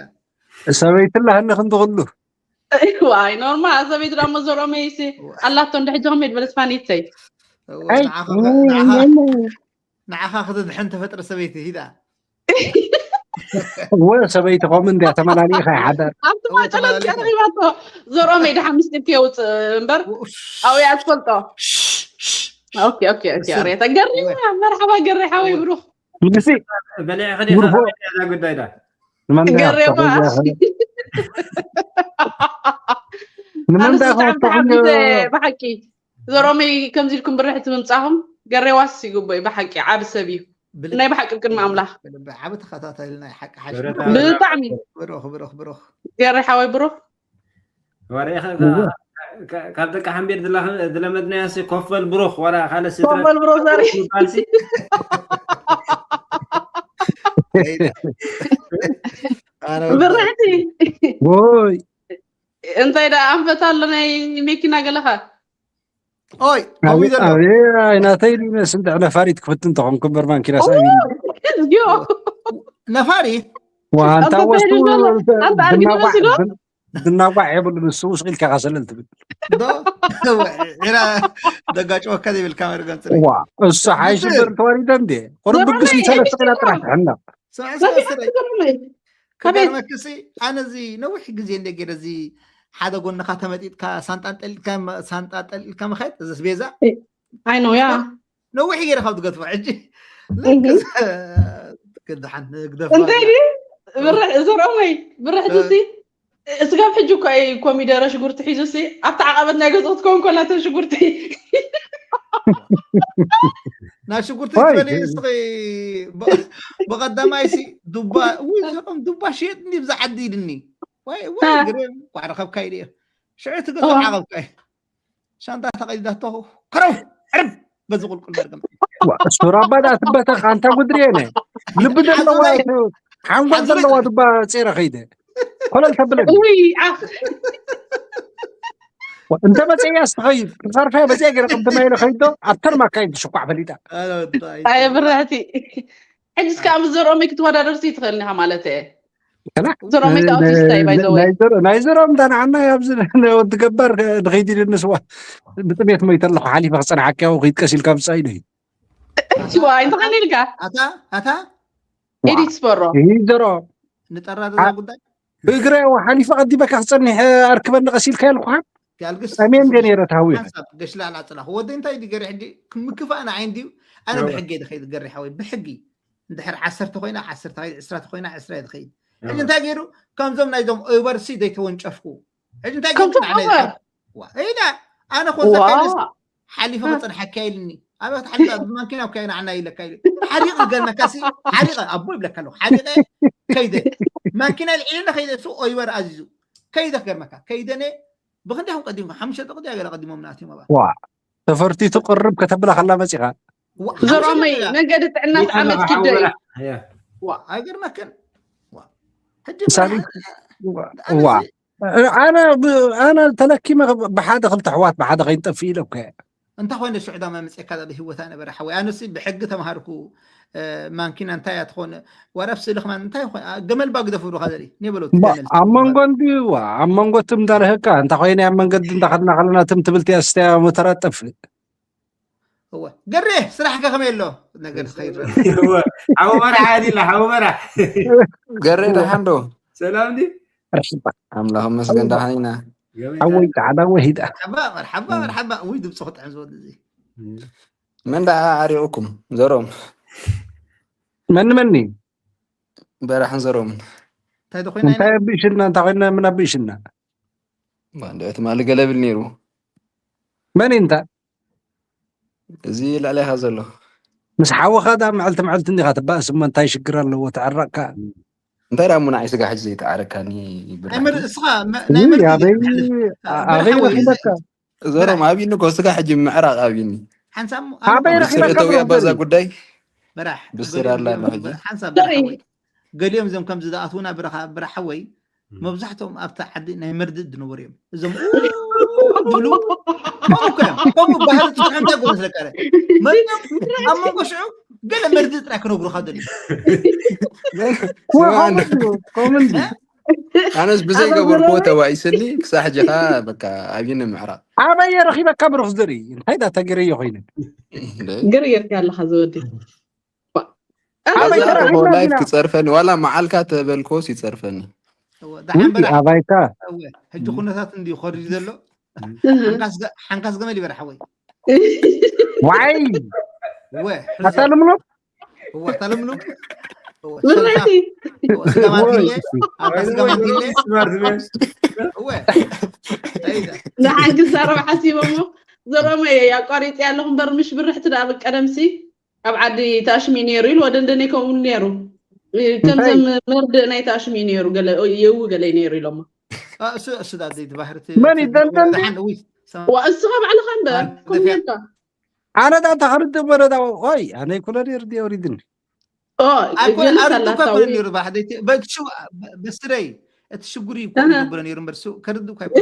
ሰበይቲ ላህኒ ክንዲ ኩሉ። ዋይ ኖርማ ሰበይቲ ዳሞ ዘሮመይሲ ኣላቶ እንደ ሕጂ ከመይ ድበለስ ፋኒተይ እወ፣ ኣይ፣ ንዓኻ ው- ንዓኻ ው- ንዓኻ ክትድሕን ተፈጥረ ሰበይቲ ሂዳ። እወ፣ ሰበይቲ ከምኡ እንድያ ተመላሊእኻ ይሓደር። ኣብቲ ማጨለት ከረኺባቶ ዘሮመይ ድሓ ምስጢር ከየውፅእ እምበር ኣብያ ትፈልጦ ኦኬ ኦኬ ኦኬ ኣሬታ ገሪ መርሓባ ገሪ ሓወይ ብሩኽ ምግሲ በሊዕኺ ዲኻ ብሩኽ ከመይ እያ እዛ ጉዳይ ዳ? ንመን ዳ ገሬዋ ንመን ኣነስ ዳ ብጣዕሚ ከወፍተኹም ተሓቢተ ብሓቂ ዘሮመይ ከምዚ ኢልኩም ብርሕቲ ምምፃኹም ገሬዋስ ይግቦ እዩ ብሓቂ ዓብ ሰብ እዩ ናይ ብሓቂ ቅድሚ ኣምላኽ ዓብ ተኸታተል ናይ ሓቂ ሓሽ ብረት ብጣዕሚ ብሩኽ ብሩኽ ብሩኽ ገሬ ሓወይ ብሩኽ ወሬ ካብ ደቂ ሓምቤር ዝለመድናያ ሲ ኮፈል ብሩኽ ዋላ ካልእ ስድረ ኮፈል ብሩኽ ዘሪ ምባልሲ ብርሕቲ ወይ እንታይ ዳ ኣንፈት ኣሎ ናይ መኪና ገለኻ ኦይ ከምኡ ዘሎ ናተይ ዲነስ እንድዕ ነፋሪት ክፍትን ተኾንኩ እምበር ማንኪና ሳቢ ዮ ነፋሪት ዋንታ ኣንፈት ወስቱ ሄዱ ዘሎ ኣንተ ኣርጊ ድናቋዕ መስሎ ድናቋዕ የብሉ ንሱ ውስቕ ኢልካ ካሰለል ትብል ዶ ዒራ ደጋጭወካ ዘይብልካ መርገም ፅሪ ዋ እሱ ሓይሽ በር ተዋሪደ እንዴ ቁርብ ብግስ ምሰለ ስቕላ ጥራሕ ትሕና ስራሕ ስራሕ ስራሕ ከመይ ክገርመክሲ ኣነ እዚ ነዊሕ ግዜ እንደ ገይረ እዚ ሓደ ጎንኻ ተመጢጥካ ሳንጣ ጠልጥካ ሳንጣ ጠልጥካ ምኸድ እዚ ቤዛ ኣይ ነው ያ ነዊሕ ገይረ ካብ ትገድፎ ሕጂ እህ። ክድሓን ግደፍ እንታይ ድዩ ብርሕ ዘርኦመይ ብርሕቲ ሲ ስጋብ ሕጂ እኮ እዩ ኮሚደረ ሽጉርቲ ሒዙ ሲ ኣብታ ዓቐበት ናይ ገዝኦ ትከውን ኮላተን ሽጉርቲ ናይ ሽጉርቲ ሆይ። ትበሊ ንስኺ ብ- ብቐዳማይ ሲ ዱባ ውይ ዘርኦም ዱባ ሽየጥኒ ብዛ ዓዲ ኢልኒ ወይ ወይ እ። ግርም ዋዕረኸብካ ኢለ ሽዑ ትገዝኦ እ። ዓቐብካ ሻንጣ ተቐዲዳቶ ከረው ዕርብ በዚ ቁልቁል መርገም ሱራባ ዳ ትበተኽ ኣንታ ጉድሪ የነ ልቢ ዘለዋ ሓንጎል ዘለዋ ዱባ ጼረ ከይደ ኮለል ተብለኒ ውይ ዓኽ እንተ መፀያ ስተኸይድ ክፈርፋ በዚያ ገይረ ቅድማ ኢለ ከይዶ ኣብተን ማካይን ትሽኳዕ ፈሊጣ ኣየ ብርሕቲ ሕጅስ ከዓ ምስ ዘርኦመይ ክትወዳደርሲ ትኽእል ኢኻ ማለት እየ ዘርኦመይ ከዓ ኣውቲስታ እዩ ባይዘወይ ናይ ዘርኦም ዳንዓና ኣብዚ ወዲ ገባር ንኸይድ ኢሉ ንስዋ ብጥሜት ሞይተ ኣለኹ ሓሊፈ ክፀንሓኪ ያው ከይትቀስ ኢልካ ብፃ ኢሉ እዩ ሽዋ እንተኸን ኢልካ ኣታ ኣታ ኤዲት ስበሮ ይህ ዘርኦ ንጠራ ዘዛ ጉዳይ እግረ ሓሊፈ ቀዲመካ ክፀኒሕ ኣርክበኒ ቀስ ኢልካ ያልኩሓን ያልግስ ጠሜ እንደ ነይረ ታዊ ሓንሳብ ገሽላ ላፅላ ወዲ እንታይ ድገሪ ሕጂ ምክፋእ ንዓይ እንድዩ ኣነ ብሕጊ ድኸይድ ገሪ ሓወይ ብሕጊ እንድሕር ዓሰርተ ኮይና ዓሰርተ ከይድ ዕስራ ተኮይና ዕስራ እየ ዝኸይድ ሕጂ እንታይ ገይሩ ከምዞም ናይዞም ኦይበርሲ ዘይተወንጨፍኩ ሕጂ እንታይ ገይሩ ከምዞም ንዓለይ ኦበር? ዋ ኢላ ኣነ ኮንሰካይነስ ዋ ሓሊፈ ክፀንሓካ ኢልኒ ኣበ ሓሊፈ ማኪና እኮ ኢና ዓና ኢለካ ኢሉ ሓሪቕ ዝገርመካ ሲ ሓሪቐ ኣቦ ይብለካ ኣለኹ ሓሪቐ ከይደ ማኪና ልዒለ ከይደ እሱ ኦይበር ኣዚዙ ከይደ ክገርመካ ከይደነ ብክንደይ ከም ቀዲምካ ሓሙሽተ ደቂ ገለ ቀዲሞም ናትዮም ኣባ ዋ ተፈርቲቱ ቅርብ ከተብላ ከላ መፂኻ ዘሮመይ መንገዲ ጥዕና ዓመት ክደ እዩ ዋ ኣይገርመክን ዋ ሕጂ ምሳሌ በረኻ- ዋ ኣነ ብ- ኣነ ተለኪመ ብሓደ ክልተ ኣሕዋት ብሓደ ከይንጠፍእ ኢለ እኮ እየ እንታይ ኮይነ ሽዑ ዳማ መፅእካ ዛ ብህይወታ ነበረ ሓወይ ኣነሲ ብሕጊ ተምሃርኩ እ፣ ማንኪና እንታይ እያ ትኾን ዋራብ ስእሊ ከማን እንታይ ይኾን አ፣ ገመል ባ ግደፉ ብሩኻ ዘርኢ ኒበሎ ኣብ መንጎ እንድዩ ኣብ መንጎ ትም እንዳረህካ እንታይ ኮይነ ኣብ መንገዲ እንዳኸድና ከለና ትም ትብል ትያ ስተያ ሞተራ ጠፍእ እወ ገሬ ስራሕካ ከመይ ኣሎ ነገር ትኸይድ ሓወበራ ሓዲላ ሓወበራ ገሬ ደሓን ዶ ሰላም ድዩ ኣምላኽ መስገን ደሓን ኢና ሓወይ ፃዕዳ ወሂዳ መርሓባ መርሓባ መርሓባ ውይ ድምፂ ክጥዕም ዝበሉ እዚ መን ደኣ ዓሪቑኩም ዘሮም መኒ መኒ በራሕን ዘሮምን እንታይ ተኮይና እንታይ ኣቢሽና እንታይ ኮይና ምን ኣቢሽና እንደ ትማሊ ገለብል ነይሩ መን እንታ እዚ ልዕሌኻ ዘሎ ምስ ሓወኻ ዳ መዕልቲ መዕልቲ እንዲኻ ትባእስ እሞ እንታይ ሽግር ኣለዎ ተዕረቕካ እንታይ ደኣ ሙናዓይ ስጋ ሕጂ ዘይተዓረካኒ ናይ መርእ እስኻ መ- ናይ መርእ ኣበይ መርእ ኣበይ ሓወይ ረኪበካ ዘሮም ኣብኒ እኮ ስጋ ሕጂ ምዕራቕ ኣብኒ ሓንሳብ ኣበይ ረኪበካ ብስርተው ብሩኽ ያባዛ ዘርኢ? ጉዳይ በራሕ ብስር ኣላ ኣሎ ሕጂ ሓንሳብ ዘርኢ። በራሕ ሓወይ ገሊኦም እዞም ከምዚ ዝኣትዉና ብረኻ ብረሓወይ መብዛሕትኦም ኣብታ ዓዲ ናይ መርድእ ዝነበሩ እዮም። እዞም ኡ ዝብሉ ከምኡ እኮ እዮም። ከምኡ ባህሪ ትስሕንታ ጎበዝ ለቃለ መርድእ ኣብ መንጎ ሽዑ ገለ መርድእ ጥራይ ክነግሩኻ ደልዩ ኮመንት ኣነስ ብዘይገበርኩዎ ተባኢስኒ ክሳሕ ጀኻ በቃ ኣብይኒ ምዕራብ ኣበየ ረኺበካ ብሩክ ዝርኢ እንታይ ዳ ተገረዮ ኮይኑ ግር ጌርካ ኣለኻ ዝወዲ ላይፍ ክፀርፈኒ ዋላ መዓልካ ተበልኮስ ይፀርፈኒ ኣባይካ ሕጂ ኩነታት እንዲ ከሪድ ዘሎ ሓንካስ ገመል ይበራ ሓወይ ዋይ ኣታልምኖ እወ ኣታልምኖ ንሓንክስ ኣረብ ሓሲቦሞ ዘሮመ ኣቋሪፂ ኣለኹ እምበር ምሽ ብርሕቲ ዳ ቀደምሲ ኣብ ዓዲ ታሽሚ ነይሩ ኢሉ ወደንደነይ ከምኡ ነይሩ ከምዘም መርድእ ናይ ታሽሚ ነይሩ የው ገለ ነይሩ ኢሎሞ መን ይደንደን እስኻ ባዕልኻ እምበር ኮሚርካ ኣነ ዳ ተኸርድ በረዳ ኦይ ኣነ ይኩነ ርድ የውሪድኒ በስረይ እቲ ሽጉሪ ይኮ ገብረ ነይሩ እምበር ከርድ እኳ ይኮ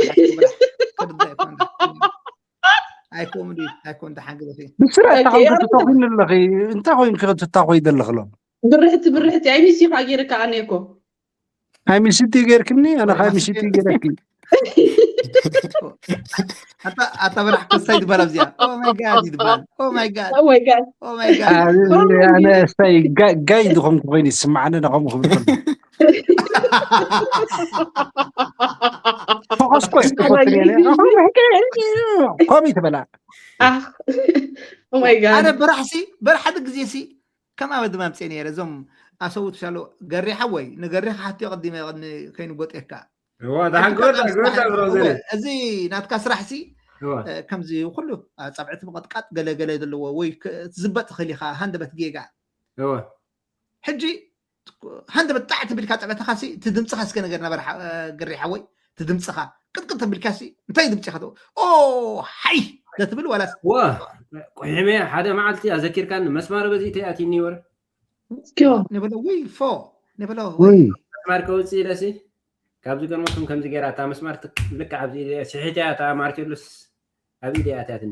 ኣይኮም ኣይኮም ተሓንግበ ብስረ ተሓንግበ ተኮይኑ ኣለኺ እንታይ ኮይንኪ ትታኮይ ዘለኽሎም ብርሕቲ ብርሕቲ ኣይሚሲኻ ገይርካ ኣነ እኮ ሃይሚሽቲ ገይርክኒ ኣነ ሃይሚሽቲ ገይረኪ ኣታ በራሕ ከሳይ ትበሃል ኣብዚኣ ኦማይ ጋድ ይትበሃል ኦማይ ጋድ ኦማይ ጋድ ኦማይ ጋድ ኣነ ሳይ ጋይ ዝኾንኩ ኮይኑ ይስማዓኒ ነኸም ክብል ከሎ ተኸስኮስ ክፈትን ኮሚ ትበላ ኦማይ ጋድ ኣነ በራሕሲ በራሕ ሓደ ግዜ ሲ ከም ኣበ ድማ ምፅእ ነይረ እዞም ኣሰውት ሻሎ ገሪሓ ወይ ንገሪኻ ሓትዮ ቅዲመ ቅድሚ ከይኑ ጎጤካ እዚ ናትካ ስራሕ ሲ ከምዚ ኩሉ ፀብዕቲ ምቐጥቃጥ ገለገለ ዘለዎ ወይ ዝበጥ ትኽእል ኢኻ ሃንደበት ጌጋ ሕጂ ሃንደበት ጣዕ ትብልካ ፀብዕትኻ ሲ እቲ ድምፅኻ እስከ ነገር ነበረ ገሪሓ ወይ እቲ ድምፅኻ ቅጥቅጥ ተብልካ ሲ እንታይ ድምፂ ኢኻ ኦ ሓይ ዘትብል ዋላስ ቁሒመ ሓደ መዓልቲ ኣዘኪርካኒ መስማር በዚ ተኣትኒ ወረ ንበሎ ውይ ፎ ንበሎ ውይ መስማር ከውፅእ ኢለሲ ካብዚ ቀድሞኩም ከምዚ ገይራ እታ መስማር ልክዕ ኣብዚ ኢደ እያ ስሒተ እያ እታ ማርቴሉስ ኣብ ኢደ እያ ኣትያትኒ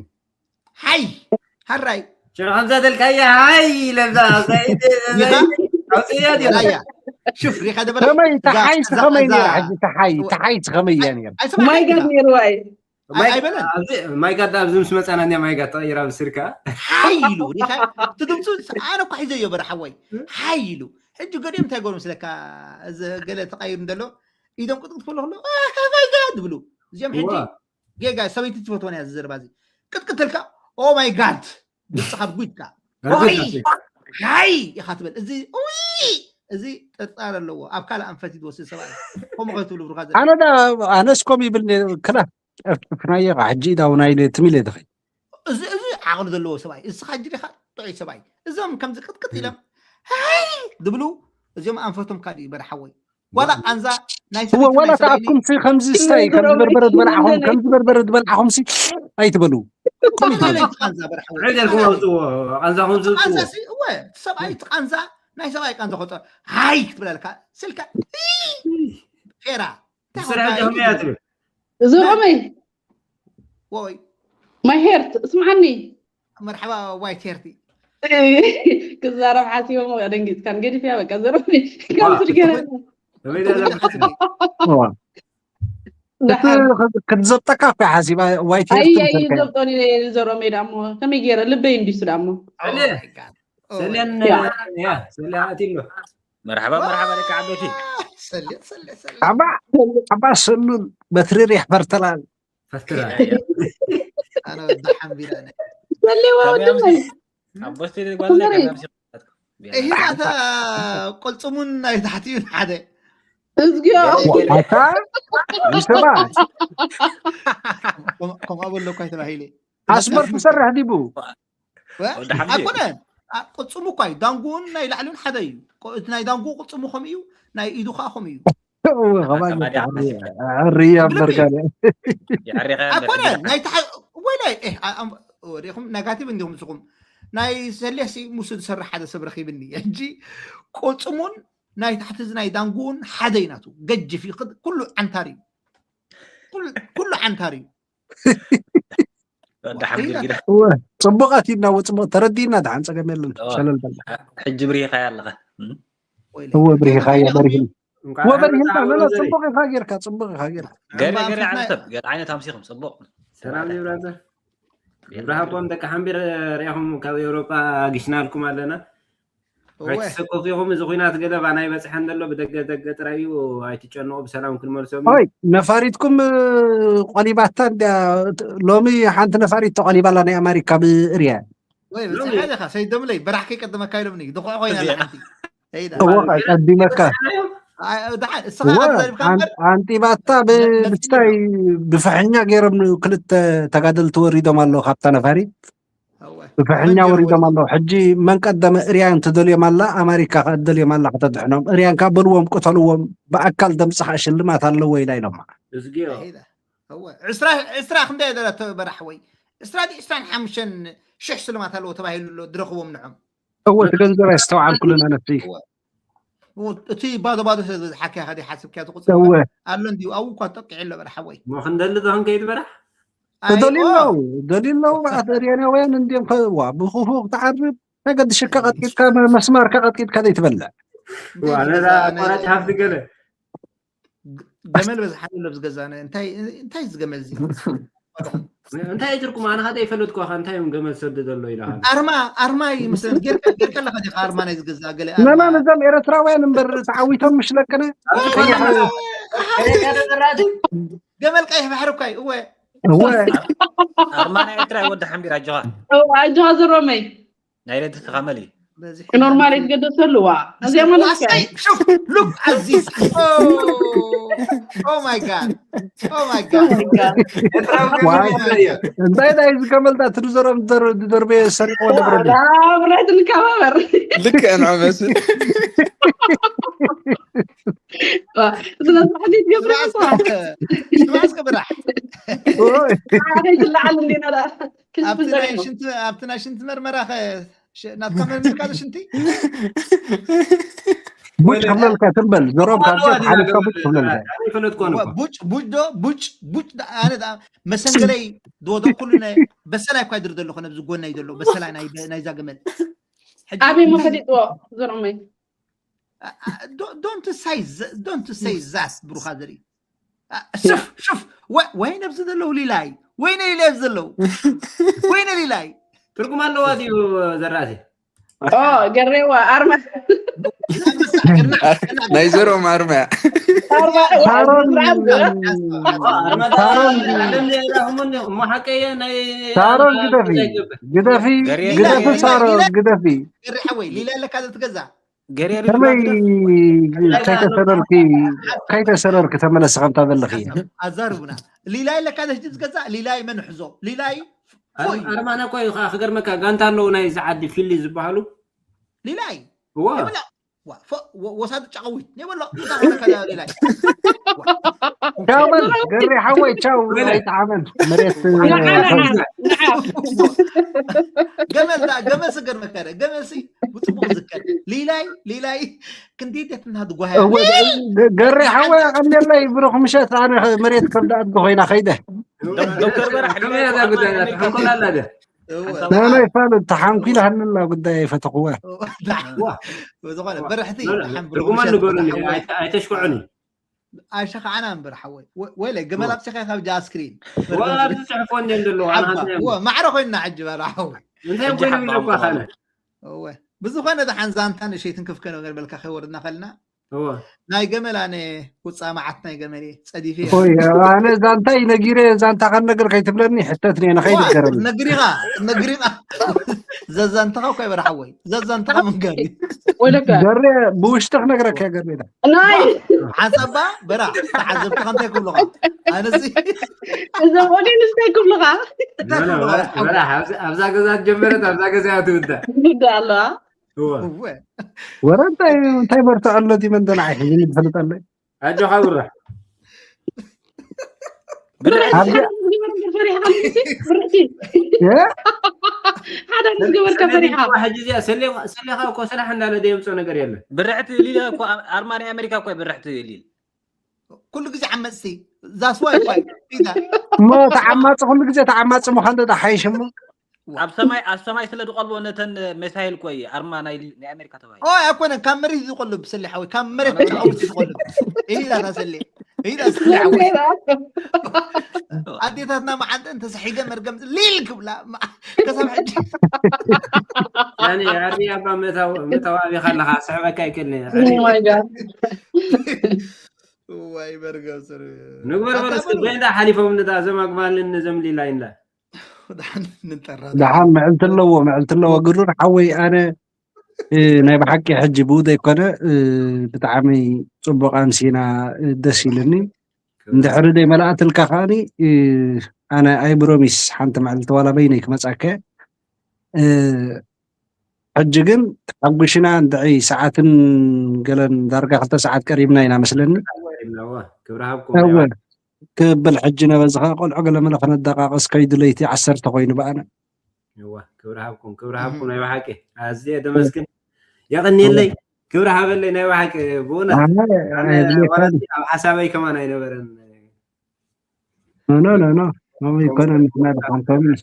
ሓይ ሓራይ ሽዑ ከምዛ ተልካየ ሓይ ለብዛ ኣብዛ ኢደ ኣብዛ ኢደ ኣውፅእያ ድያ ራያ ሽፍ ሪኻ ደበላ ከመይ ተሓይስ ከመይ ነይራ ሕጂ ተሓይ ተሓይስ ከመይ እያ ነይራ ማይ ጋር ነይርዋ እዩ ማይ- ኣብዚ- ማይ ጋር ኣብዚ ምስ መፃና እኒኣ ማይ ጋር ተቐይራ ብስርካ ሓይ ኢሉ ሪኻ እቲ ድምፁ ኣነ እኳ ሒዘዮ በረ ሓወይ ሓይ ኢሉ ሕጂ ገዲኦም እንታይ ገሩ ምስለካ እዚ ገለ ተቐይሩ እንተሎ ኢዶም ቅጥቅጥ ክብሉ ከሎ ማይ ጋድ ዝብሉ እዚኦም ሕጂ ዋ። ጌጋ ሰበይቲ ትፈትወን እያ ዝዘረባ እዚ ቅጥቅጥ ተልካ ኦ ማይ ጋድ ድምፅኻ ብጉድካ ርግጥ ኦይ፣ ኣትዩ። ሓይ ኢኻ ትብል እዚ ኡይ፣ እዚ ጥርጣር ኣለዎ ኣብ ካልእ ኣንፈት እዩ ዝወስድ ሰብኣይ ከምኡ ከይትብሉ ብሩኻት ዘ ኣነ ዳ ኣነስ ኮም ይብል ነይሩ ክላ ጨፍጭፍናዮ ኸዓ ሕጂ ኢዳ እውን ኣይነ ትም ኢለ ድኸይ እዚ እዚ ዓቕሊ ዘለዎ ሰብኣይ እስኻ ሕጂ ዲኻ ጥዑይ ሰብኣይ እዞም ከምዚ ቅጥቅጥ ኢሎም ሃይ ዝብሉ እዚኦም ኣንፈቶም ካልእ እዩ በረ ሓወይ ዋላ ቃንዛ ናይ እወ ሰበይቲ ወላ ናይ ሰበይቲ ተኣኩም ሲ ከምዚ ስታይ ከምዚ በርበረ ዝበልዓኹም ከምዚ በርበረ ዝበልዓኹም ሲ ኣይትበሉ ቃንዛ በረ ሓወይ ዒድ ኢልኩም ኣውፅዎ ቃንዛኹም ዝውፅዎ ቃንዛ ሲ እወ ሰብኣይ እቲ ቃንዛ ናይ ሰብኣይ ቃንዛ ከውፅኦ ሃይ ክትብለልካ ስልካ ፌራ እንታይ ብስራሕ ኾንካ? ጀምያ ትብል እዞምይ ወይ ማይ ሄርት እስምዓኒ መርሓባ ዋይት ሄርቲ ክዛረብ ሓሲቦም ደንጊፅካን ገዲፍያ በቃ ዘረብ ከምዚ ገረ ከመይ ዳ ዘርግሐ? እዋ። እቲ ክትዘብጠካ እኮ ሓሲባ ዋይት ሄርት ኣይ ትበልካ። ዘብጦኒ ዘሮመይ ዳሞ ከመይ ገይረ ልበይ እንዲሱ ዳሞ ኣለ ሰልያን ያ። ያ ሰልያ ኣትሎ መርሓባ መርሓባ ደቂ ዓበይቲ ሰልያ ሰልያ ሰልያ ሓባ ሓባ ሰሉል በትሪ ሪሕ ፈርተላል ፈትራ ኣነ ወዲ ሓምቢላ ነኝ ሰሌዋ ወድመይ ኣቦስቲ ጓል ናይ ከዛብ ይሄ ኣታ ቆልፅሙን ናይ ታሕቲዩን ሓደ እዝጊዮ ኣታ ይሰባ ከምኣ በሎ እኳ ተባሂለ ኣስመር ትሰርሕ ዲቡ ወዲ ሓምዲ ኣይኮነ ቅፅሙ እኳ እዩ ዳንጉን ናይ ላዕሉን ሓደ እዩ እቲ ናይ ዳንጉ ቅፅሙ ከም እዩ ናይ ኢዱ ከዓ ከም እዩ ሕርያ እምበርካ የዕሪኻ ኣይኮነ ናይ ተሓ ወይላይ ሪኹም ነጋቲቭ እንዲኹም ንስኹም ናይ ሰሌሲ ሙሱ ዝሰርሕ ሓደ ሰብ ረኺብኒ ሕጂ ቅፅሙን ናይ ታሕቲ እዚ ናይ ዳንጉኡን ሓደ እዩ ናቱ። ገጅፍ እዩ። ክድ-፣ ኩሉ ዓንታር እዩ። ኩሉ፣ ኩሉ ዓንታር እዩ። ወዲ ሓምድ ጊዳ እወ፣ ጽቡቕ ኣቲና፣ ወ-፣ ጽቡቕ ተረዲእና፣ ደሓን ጸገም የለን። እወ። ሸለል በል። ሕጂ ብሪኻያ ኣለኻ። ወይለ። እወ፣ ብሪኻያ፣ ገለ በሪህን። እንኳዕ እወ፣ ደሓን በሪህን መጻእኩም ኣለና፣ ዘሪ። ጽቡቕ ኢኻ ጌርካ፣ ጽቡቕ ኢኻ ጌርካ። ገሬ እምባ ገሬ ኣንፈትና ዓለም ሰብ ገለ ዓይነት ኣምሲኹም ጽቡቕ። ሰላም ይብራዘር። ይብራሃቦም ደቂ ሓምቢር ሪኢኹም ካብ ኤውሮጳ ኣጊሽናልኩም ኣለና። እወ። ኣይትሰከፉ ኢኹም፣ እዚ ኹናት ገለ ባና ይበፅሐን ዘሎ፣ ብደገ ደገ ጥራይ እዩ። ኣይትጨነቑ፣ ብሰላም ክንመልሶም እዩ። ኦይ፣ ነፋሪትኩም እ፣ ቆሊባታ እንድያ። ሎሚ ሓንቲ ነፋሪት ተቆሊባላ፣ ናይ ኣማሪካ ብእርያ። ወይ በዚሓ ኢኻ ሰይዶምለይ፣ በራሕ ከይቀደመካ ኢሎምኒ። ድኹዕ ኮይና ኣላ ሓንቲ። ሰይዳ። እወ፣ ቀዲመካ። ኣይ፣ ደሓን፣ እስኻ እወ፣ ኢኻ ተዛሪብካ ኣን-፣ እምበር፣ ኣንጢባታ መ-፣ መ-፣ ብስታይ ብፍሕኛ ገይሮም ክልተ ተጋደልቲ ወሪዶም ኣለዉ ካብታ ነፋሪት። እወ። ብፍሕኛ መን ገይሩ ወሪዶም ወሪዱ? ኣለዉ። ሕጂ መን ቀደመ እርያ እንትደልዮም ኣላ፣ ኣማሪካ ከደልዮም ኣላ ከተድሕኖም። እርያን ከኣ በልዎም፣ ቅተልዎም፣ ብኣካል ደምጽ ከኣ ሽልማት ኣለዎ ኢላ ኢሎማ። እዝጊዮ። ሰይዳ። እወ። ዕስራ፣ ዕስራ ክንደይ ደላ ተበራሕ ወይ? ዕስራ ድዩ ዕስራን ሓሙሽተን ሽሕ ስልማት ኣለዎ ተባሂሉ ኣሎ፣ ድረኽቦም ንዖም። እወ፣ እቲ ገንዘብ ኣየስተውዓልኩሉን ኣነ እቲ። እወ። እወ፣ እቲ ባዶ ባዶ ስለ ዝበዝሓካ ኢኻ፣ ሓስብካ ትቁጽር እወ። ኣሎ እንዲዩ፣ ኣብኡ እኳ ጠቂዑ ኣሎ በራሕ ወይ። እሞ ክንደሊ ዶ ክንከይድ በራሕ? ኣይ፣ ደልዩ ኦ፣ ኣለዉ፣ ደልዩ ኣለዉ። ኣት እርያናውያን እንድዮም ከ-፣ ዋ፣ ብኽፉ ክትዓርብ፣ ናይ ገድሽካ ቀጥቂጥካ፣ መስማርካ ቀጥቂጥካ ዘይትበልዕ። እንታይ ዋ፣ ነዛ ዝገዛ ናይ ኣቋራጭ ሃፍቲ ገለ። ገመል በዝሓ ኣሎ ኣብዚ ገዛና። እንታይ፣ እንታይ እዚ ገመል እዚ? እንታይ እዩ ትርጉም? ኣነ ኸኣ ይፈለጥኩ፣ ኣኻ እንታይ እዮም ገመል ሰዲ ዘሎ ኢሉ፣ ኣነ። ኣርማ፣ ኣርማ እዩ ምስለን ጌርካ፣ ጌርካ ኣለኻ ዲኻ ኣርማ ናይ ዝገዛ ገለ ኣርማ? ነና ነዞም ኤርትራውያን እምበር ተዓዊቶም ምሽ ለቅነ። ገመል ቀይሕ ባሕሪ እኳ እዩ። እወ። እወ። ኣርማ ናይ ኤርትራ ወዲ ሓምቢር ኣጆኻ። ኣጆኻ ዘሮመይ። ናይ ለድትኻ መሊ። በዚ ኖርማል ይትገደሰሉ ዋ። እዚኣ ማለት ኣስታይ፣ ሹፍ፣ ሉክ ኣዚዝ። ኦ፣ ኦ ማይ ጋድ። ኦ ማይ ጋድ። ዋይ፣ እንታይ ናይ ዝገመልታ ትድዘሮም ዝደር-፣ ዝደርበ ሰሪቆ ደብረሉ። ብረት ንከባበር። ልክዕ ንዖ መስል። ስለዚ ሕዚ ትገብር ስብሓት እስከ፣ ስብሓት እስከ ብራሕ። ኦይ፣ ከይትለዓል እንዲና ዳ። ኣብቲ ናይ ሽንቲ፣ ኣብቲ ናይ ሽንቲ መርመራ ኸ፣ ሽ-፣ ናትካ መርመርካ ዶ ሽንቲ? ቡጭ ክብለልካ ትም በል። ዘሮም ካብ ሓሊፍካ ቡጭ ክብለልካ። ኣይፈለጥኮን እኮ። ቡጭ፣ ቡጭ ዶ፣ ቡጭ፣ ቡጭ ዶ፣ ኣነ ዳ፣ መሰንገለይ ዝወደቕኩሉ ነ-፣ በሰላይ እኳ ይድር ዘለኹ ነብዚ ጎነይ ዘሎ፣ በሰላይ ናይ፣ ናይዛ ገመል። ሕጂ ኣበይ እንታይ መፈሊጥዎ ዘሮመይ? ዶንት ሳይ ዶንት ሳይ ዛት ብሩኻ ዘርኢ። አ፣ ሽፍ፣ ሽፍ፣ ወ-፣ ወይነ ኣብዚ ዘለዉ ሊላይ፣ ወይነ ሊላይ ኣብዚ ዘለዉ፣ ወይነ ሊላይ። ትርጉም ኣለዋ ድዩ ዘራእቲ? ኦ፣ ገሬዋ ኣርማ። ናይ ዘሮም ኣርማ እያ። ኣርማ። ሳሮን፣ ስርዓት ሳሮን፣ እሞ ሓቀየ ናይ ሳሮን ግደፊ፣ ግደፊ፣ ገሬ፣ ግደፊ ገሬ፣ ሳሮን ገሬ፣ ግደፊ። ገሬ ሓወይ፣ ሊላ ኣለካ ዶ ትገዛ? ገሬ ከመይ ሪድና ከይተሰረርኪ፣ ከይተሰረርኪ ተመለስ ከምታ ዘለኺ። ኣዛርቡና። ሊላይ ኣለካ ዶ ትገዛ? ሊላይ መን ሕዞ? ሊላይ ፎይ። ኣርማና እኮ እዩ ከዓ ክገርመካ፣ ጋንታ ኣለዉ ናይ ዝዓዲ ፊሊ ዝበሃሉ። ሊላይ እዋ። የብላ። ዋ፣ ፎ-፣ ወ-፣ ወሳዲ ጫዊት። የብላ። እንታይ ኾነ ከዳ ሊላይ? ቻው በል፣ ገሬ ሓወይ፣ ቻው። ኣይጠዓመን። መሬት ንዓ፣ ንዓ፣ ንዓ። ገመል ዳ፣ ገመል ስገርመካ ዳ፣ ገመል ሲ ብጽቡቕ ዝከድ። ሊላይ፣ ሊላይ፣ ክንዲ ደትና ድጓሃ። እወ፣ ገ-፣ ገሬ ሓወይ፣ ኣቐንየለይ፣ ብሩኽ ምሸት። ኣነ መሬት ከብዳ ኣድጊ ኮይና ከይደ። ዶክተር በራሕ ከመይ እያ እዛ ጉዳይ እያ? ተሓንኮላ ኣላ ድያ? እወ። ናናይ ፋል ተሓንኩ ኢላ ሃንላ ጉዳይ ኣይፈተኽዋ። ብዝኾነ በርሕቲ ኖ፣ ኖ፣ ሓምብሩ ትርጉማ ምሸት ንገሩኒ። ሓወይ። ኣይተ-፣ ኣይተሽክዑኒ። ኣይሸኻዕና እምበር ሓወይ። ወ-፣ ወይለ ገመል ኣብሲኻ ካብ ጃስክሪን። ዋ፣ ኣብዚ ጽሕፎ እንደ ኣለዎ፣ ኣነ ሓባ፣ ሃንተ ወ-፣ ማዕረ ኮይና ሕጂ በራ ሓወይ። እንታይ ሕጂ ኮይነ ሓባ ኢለ እኳ ኣምጥኻ ካነ? እወ። ብዝኾነ ደሓን ዛንታ ንእሸይትን ክፍከ ነገር በልካ ከይወርድና ከልና። እወ። ናይ ገመል ኣነ ውፃእ መዓት ናይ ገመል እየ። ጸዲፈ እየ። ኦይ፣ ኣነ ዛንታይ ነጊረ፣ ዛንታ ካብ ነገር ከይትብለኒ ሕተትኒ፣ ኣነ ከይድገረኒ። ነግሪኻ፣ ነግሪኻ። ዘዛንተኻ እኮ ይበራ ሓወይ። ዘዛንተኻ መንገሪ። ወለካ። ገሬ፣ ብውሽጢ ክነግረካ ገሬ። ናይ ሓሳባ በራ። ተዓዘብቲ ከምታይ ክብሉኻ? ኣነዚ እዞም ኦዲየንስ እንታይ ክብሉኻ? ኖ፣ ኖ፣ በራ፣ በራ፣ ኣብዛ፣ ኣብዛ ገዛ ጀመረት፣ ኣብዛ ገዛ እያ ትውዳእ። ጉዳ ኣለዋ። እወ። እወ። ወረ እንታይ፣ እንታይ መርትዖ ኣሎ? እቲ መን ደናዒ ሒዙ ዝፈልጥ ኣሎ? ኣጆኻ ብራ። ብድሕሪ ኣብዚ ፈሪሕካ ምሲ፣ ብርቲ። እ? ዝገበርካ ፈሪሓ። ሕጂ እዚኣ ሰሌኻ እኮ ሰላሕ እንዳለ ደየምፅኦ ነገር የለን። ብርሕቲ ሊለ እኮ ኣርማ ናይ ኣሜሪካ እኮ ብርሕቲ ሊል ኩሉ ግዜ ዓመፅቲ ዛስዋይ ኳይ እሞ ተዓማፂ ኩሉ ግዜ ተዓማፂ ምዃን ዶ ሓይሽ እሞ ኣብ ሰማይ ኣብ ሰማይ ስለ ዝቆልቦ ነተን መሳይል እኮ እዩ ኣርማ ናይ ሊ- ናይ ኣሜሪካ ተባሂሉ። ኦይ ኣይኮነን ካብ መሬት ዝቆልብ ስሊ ሓወይ ካብ መሬት ተዓውቲ ዝቆልብ ኢላ ታሰሊ ኢላ ስሊ ሓወይ ኣዴታትና መዓንጠን ተሰሒገ መርገም ሊል ክብላ ማ- ከሳብ ሕጂ ያኒ ኣሪ ኣባ መታው መታው ኣቢኻ ኣለኻ ስዕበካ ይክእል Oh my God። ዋይ መርገም ስር ንግበር በለስ በይንዳ ሓሊፎም ንዳ ዘማግባልን ዘምሊላ ኢንዳ ደሓን ንጠራ ደሓን ምዕልቲ ኣለዎ ምዕልቲ ኣለዎ ግሩር ሓወይ ኣነ እ፣ ናይ ብሓቂ ሕጂ ብኡ ዘይኮነ እ፣ ብጣዕሚ ፅቡቅ ኣምሲና እ፣ ደስ ኢልኒ እንድሕሪ ደይ መላእትልካ ከዓኒ እ፣ ኣነ ኣይብሮሚስ ሓንቲ ምዕልቲ ዋላ በይነይ ክመፃከ እ፣ ሕጂ ግን ተሓጒሽና እንድዒ ሰዓትን ገለን ዳርጋ ክልተ ሰዓት ቀሪብና ኢና መስለኒ ክብሪ ሃብኩም እወ ክብል ሕጂ ነበዚ ከ ቆልዑ ገለ መለ ክነደቃቀስ ከይዱ ለይቲ ዓሰርተ ኮይኑ ብኣነ እዋ ክብሪ ሃብኩም ክብሪ ሃብኩም ናይ ብሓቂ ኣዝየ ደመስግን የቐንየለይ ክብሪ ሃበለይ ናይ ብሓቂ ብእውነት ኣነ ኣነ ኣየድልየካን ዋላ ኣብ ሓሳበይ ከማን ኣይነበረን ኖ ኖ ኖ ከምኡ ይኮነ ንሕና ድሓን ከምኡ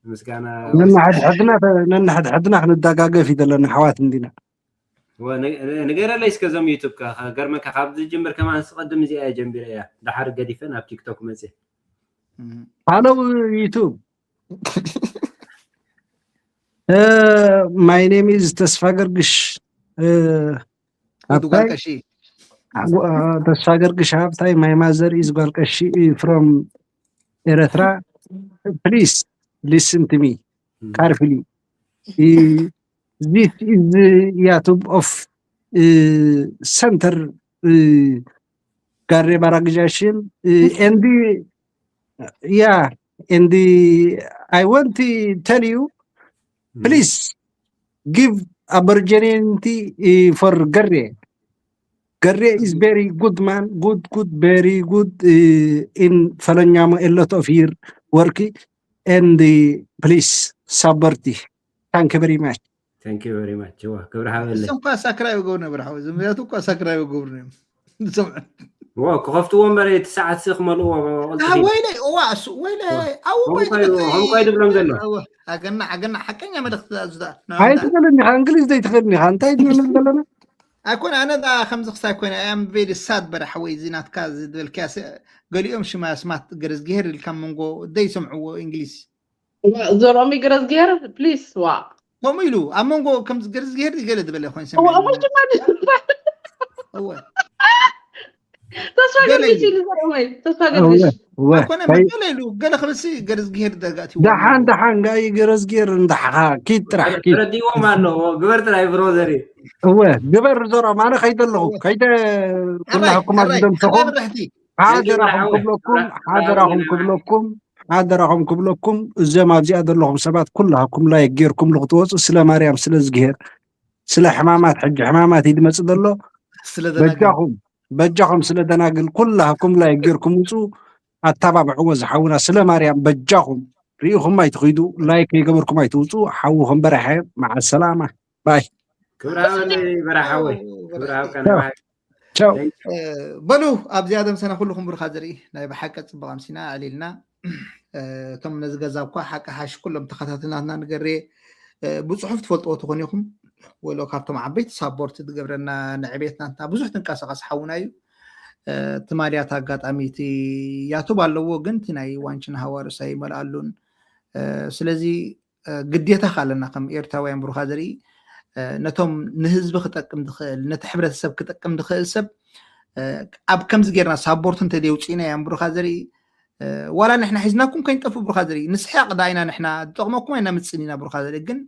ምስጋና ነንሕድሕድና ነንሕድሕድና ክንደጋገፍ እዩ ዘለና ኣሕዋት እንዲና እወ፣ ነ- ነ- ንገረለይ እስከ ዞም ዩቱብ ከ ከገርመካ ካብ ዝጅምር ከማን ስቐድም እዚኣ እየ ጀምቢረ እያ ድሓር ገዲፈ ናብ ቲክቶክ መፅእ Hello YouTube. Uh, my name is ተስፋ ገርግሽ uh, ወዲ ጓል ሃብታይ ቀሺ uh, ተስፋ ገርግሽ ሃብታይ my mother is ጓል ቀሺ uh, from ኤረትራ please listen to me carefully uh, this is the YouTube of uh, center uh, Garre Baragajashin uh, and the, yeah and the, I want to tell you please give opportunity uh, for Garre. Garre is very good man, good, good, very good uh, in Falanyama, a lot of year work, and uh, please support. Thank you very much. Thank you very much እዋ ክብሪ ሃበለይ እሶም እኳ ሳክራይ ገብሩ ነበር ሓወ ዝምያቱ እኳ ሳክራይ ገብሩ ነም ዝሰምዑ ዋ ክኸፍትዎ እምበር እቲ ሰዓት ሲ ክመልእዎ ወይለይ እዋ እሱ ወይለይ ኣው ከምኳይ ድብሎም ዘሎ ኣገና ኣገና ሓቀኛ መልእክቲ ዝዳ ኣይትኽእልን ኢኻ እንግሊዝ ዘይትኽእልን ኢኻ እንታይ ድንብል ዘለና ኣይኮነ ኣነ ዳ ከምዚ ክሳይ ኮይነ ኣም ቬሪ ሳድ በረ ሓወይ እዚ ናትካ ዝድበልክያ ገሊኦም ሽማ ስማት ገረዝግሄር ኢልካ መንጎ ዘይሰምዕዎ እንግሊዝ ዞሮሚ ገረዝግሄር ፕሊስ ዋ ከምኡ ኢሉ ኣብ መንጎ ከም ገረዝግሄር ገለ ዝበለ ኮይኑ እዋ እሞ ሽማ ተስፋ ገርግሽ ኢሉ ዘረመይ ተስፋ ገርግሽ ኮነ ገለ ኢሉ ገለ ክብልሲ ገረዝግሄር ደጋእትዎ ደሓን ደሓን ጋይ ገረዝግሄር እንዳሓኻ ኪድ ጥራሕ ኪድ ተረዲዎም ኣለዎ ግበር ጥራይ ብሮዘሪ እወ ግበር ዞሮ ማነ ከይደ ኣለኹ ከይደ ኩላኩም ኣዝደምሰኹም ሓደራኹም ክብለኩም ሓደራኹም ክብለኩም ሓደራኹም ክብለኩም እዞም ኣብዚኣ ዘለኹም ሰባት ኩላኩም ላይክ ጌርኩም ንክትወፁ ስለ ማርያም ስለ ዝግሄር ስለ ሕማማት ሕጂ ሕማማት እዩ ድመፅእ ዘሎ በጃኹም በጃኹም ስለ ደናግል ኩላኩም ላይክ ጌርኩም ውፁ ኣተባብዕዎ ዝሓውና ስለ ማርያም በጃኹም ርኢኹም ኣይትኺዱ ላይክ ከይገበርኩም ኣይትውፁ ሓውኹም በረሐ መዓል ሰላማ ባይ ክብሪ ሃበለይ በራሓወይ ክብሪ ሃብካ ንባይ ቻው በሉ ኣብዚኣ ደምሰና ኩልኩም ብሩኻ ዝርኢ ናይ ብሓቂ ፅቡቅ ኣምሲና ኣዕሊልና እቶም ነዚ ገዛ እኳ ሓቂ ሓሽ ኩሎም ተኸታተልናትና ንገርየ ብፅሑፍ ትፈልጥዎ ትኾን ኢኹም ወሎ ካብቶም ዓበይቲ ሳፖርት ዝገብረና ንዕቤት ናትና ብዙሕ ትንቀሳቀስ ሓውና እዩ ትማልያት ኣጋጣሚ እቲ ያቱብ ኣለዎ ግን እቲ ናይ ዋንችን ሃዋርስ ኣይመልኣሉን ስለዚ ግዴታ ኣለና ከም ኤርትራውያን ብሩኻ ዘርኢ ነቶም ንህዝቢ ክጠቅም ዝኽእል ነቲ ሕብረተሰብ ክጠቅም ዝኽእል ሰብ ኣብ ከምዚ ጌርና ሳቦርት እንተዘይውፅእና እዮም ብሩኻ ዘርኢ ዋላ ንሕና ሒዝናኩም ከይንጠፉ ብሩኻ ዘርኢ ንስሕያቅ ዳ ኢና ንሕና ዝጠቕመኩም ኣይና ምፅን ኢና ብሩኻ ዘርኢ ግን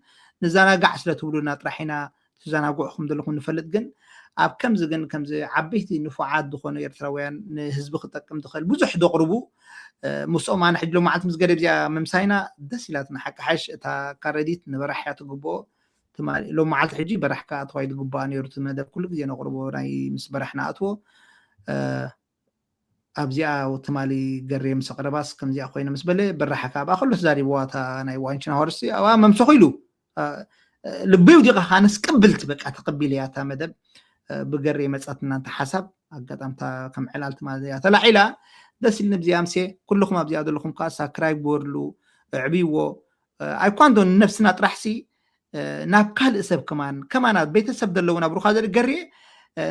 ንዘናጋዕ ስለ ትብሉና ጥራሕ ኢና ትዘናግዑ ከም ዘለኹም ንፈልጥ ግን ኣብ ከምዚ ግን ከምዚ ዓበይቲ ንፉዓት ዝኾኑ ኤርትራውያን ንህዝቢ ክጠቅም ዝኽእል ብዙሕ ዘቕርቡ ምስኦም ኣነ ሕጂ ሎመዓልቲ ምስ ገደብ እዚኣ ምምሳይና ደስ ኢላትና ሓቂ ሓሽ እታ ካረዲት ንበራሕ እያ ትግብኦ ትማሊ ሎም መዓልቲ ሕጂ በራሕ ከዓ ተዋይ ዝግባኣ ነይሩ እቲ መደብ ኩሉ ግዜ ነቕርቦ ናይ ምስ በራሕ ንኣትዎ ኣብዚኣ ትማሊ ገሬ ምስ ኣቕረባስ ከምዚኣ ኮይነ ምስ በለ በራሕ ከዓ ብኣ ከሎ ተዛሪብዋ እታ ናይ ዋንችና ሆርሲ ኣብኣ መምሰኹ ኢሉ ልበይ ውዲቓ ካነስ ቅብልቲ በቃ ተቐቢለ እያ እታ መደብ። ብገሬ መጻትና እንተ ሓሳብ ኣጋጣምታ ከም ዕላልቲ ማለት እያ ተላዒላ። ደስ ኢልኒ ብዚኣ ምሴ ኩልኹም ኣብዚኣ ዘለኹም ከዓ ሳክራይብ ግበርሉ፣ እዕብይዎ። ኣይኳ እንዶ ንነብስና ጥራሕሲ ናብ ካልእ ሰብ ከማን ከማናት ቤተሰብ ዘለውና ብሩኻ ዘርኢ ገሬ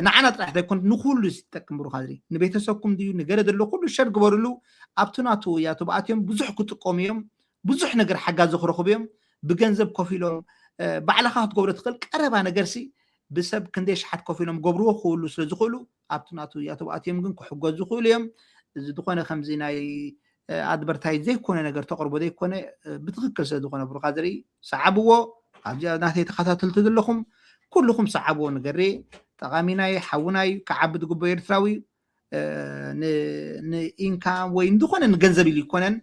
ንዓና ጥራሕ ዘይኮን ንኩሉ ዝጠቅም ብሩኻ ዘርኢ ንቤተሰብኩም ድዩ ንገለ ዘሎ ኩሉ ሸር ግበርሉ። ኣብቲ ናቱ እያ ተባኣትዮም ብዙሕ ክጥቀሙ እዮም። ብዙሕ ነገር ሓጋዚ ክረኽቡ እዮም። ብገንዘብ ኮፍ ኢሎም ባዕልኻ ክትገብሮ ትኽእል ቀረባ ነገርሲ ብሰብ ክንደይ ሸሓት ኮፍ ኢሎም ገብርዎ ክህሉ ስለ ዝኽእሉ ኣብቲ ናቱ እያ ተባኣትዮም ግን ክሕገዙ ዝኽእሉ እዮም። እዚ ዝኾነ ከምዚ ናይ ኣድቨርታይዝ ዘይኮነ ነገር ተቕርቦ ዘይኮነ ብትኽክል ስለ ዝኾነ ብሩኻ ዝርኢ ሰዓብዎ። ኣብዚኣ ናተይ ተኸታተልቲ ዘለኹም ኩልኹም ሰዓብዎ። ንገሬ ጠቓሚናይ ሓውናይ ክዓቢ ዝግብኦ ኤርትራዊ ንኢንካም ወይ ንዝኾነ ንገንዘብ ኢሉ ይኮነን።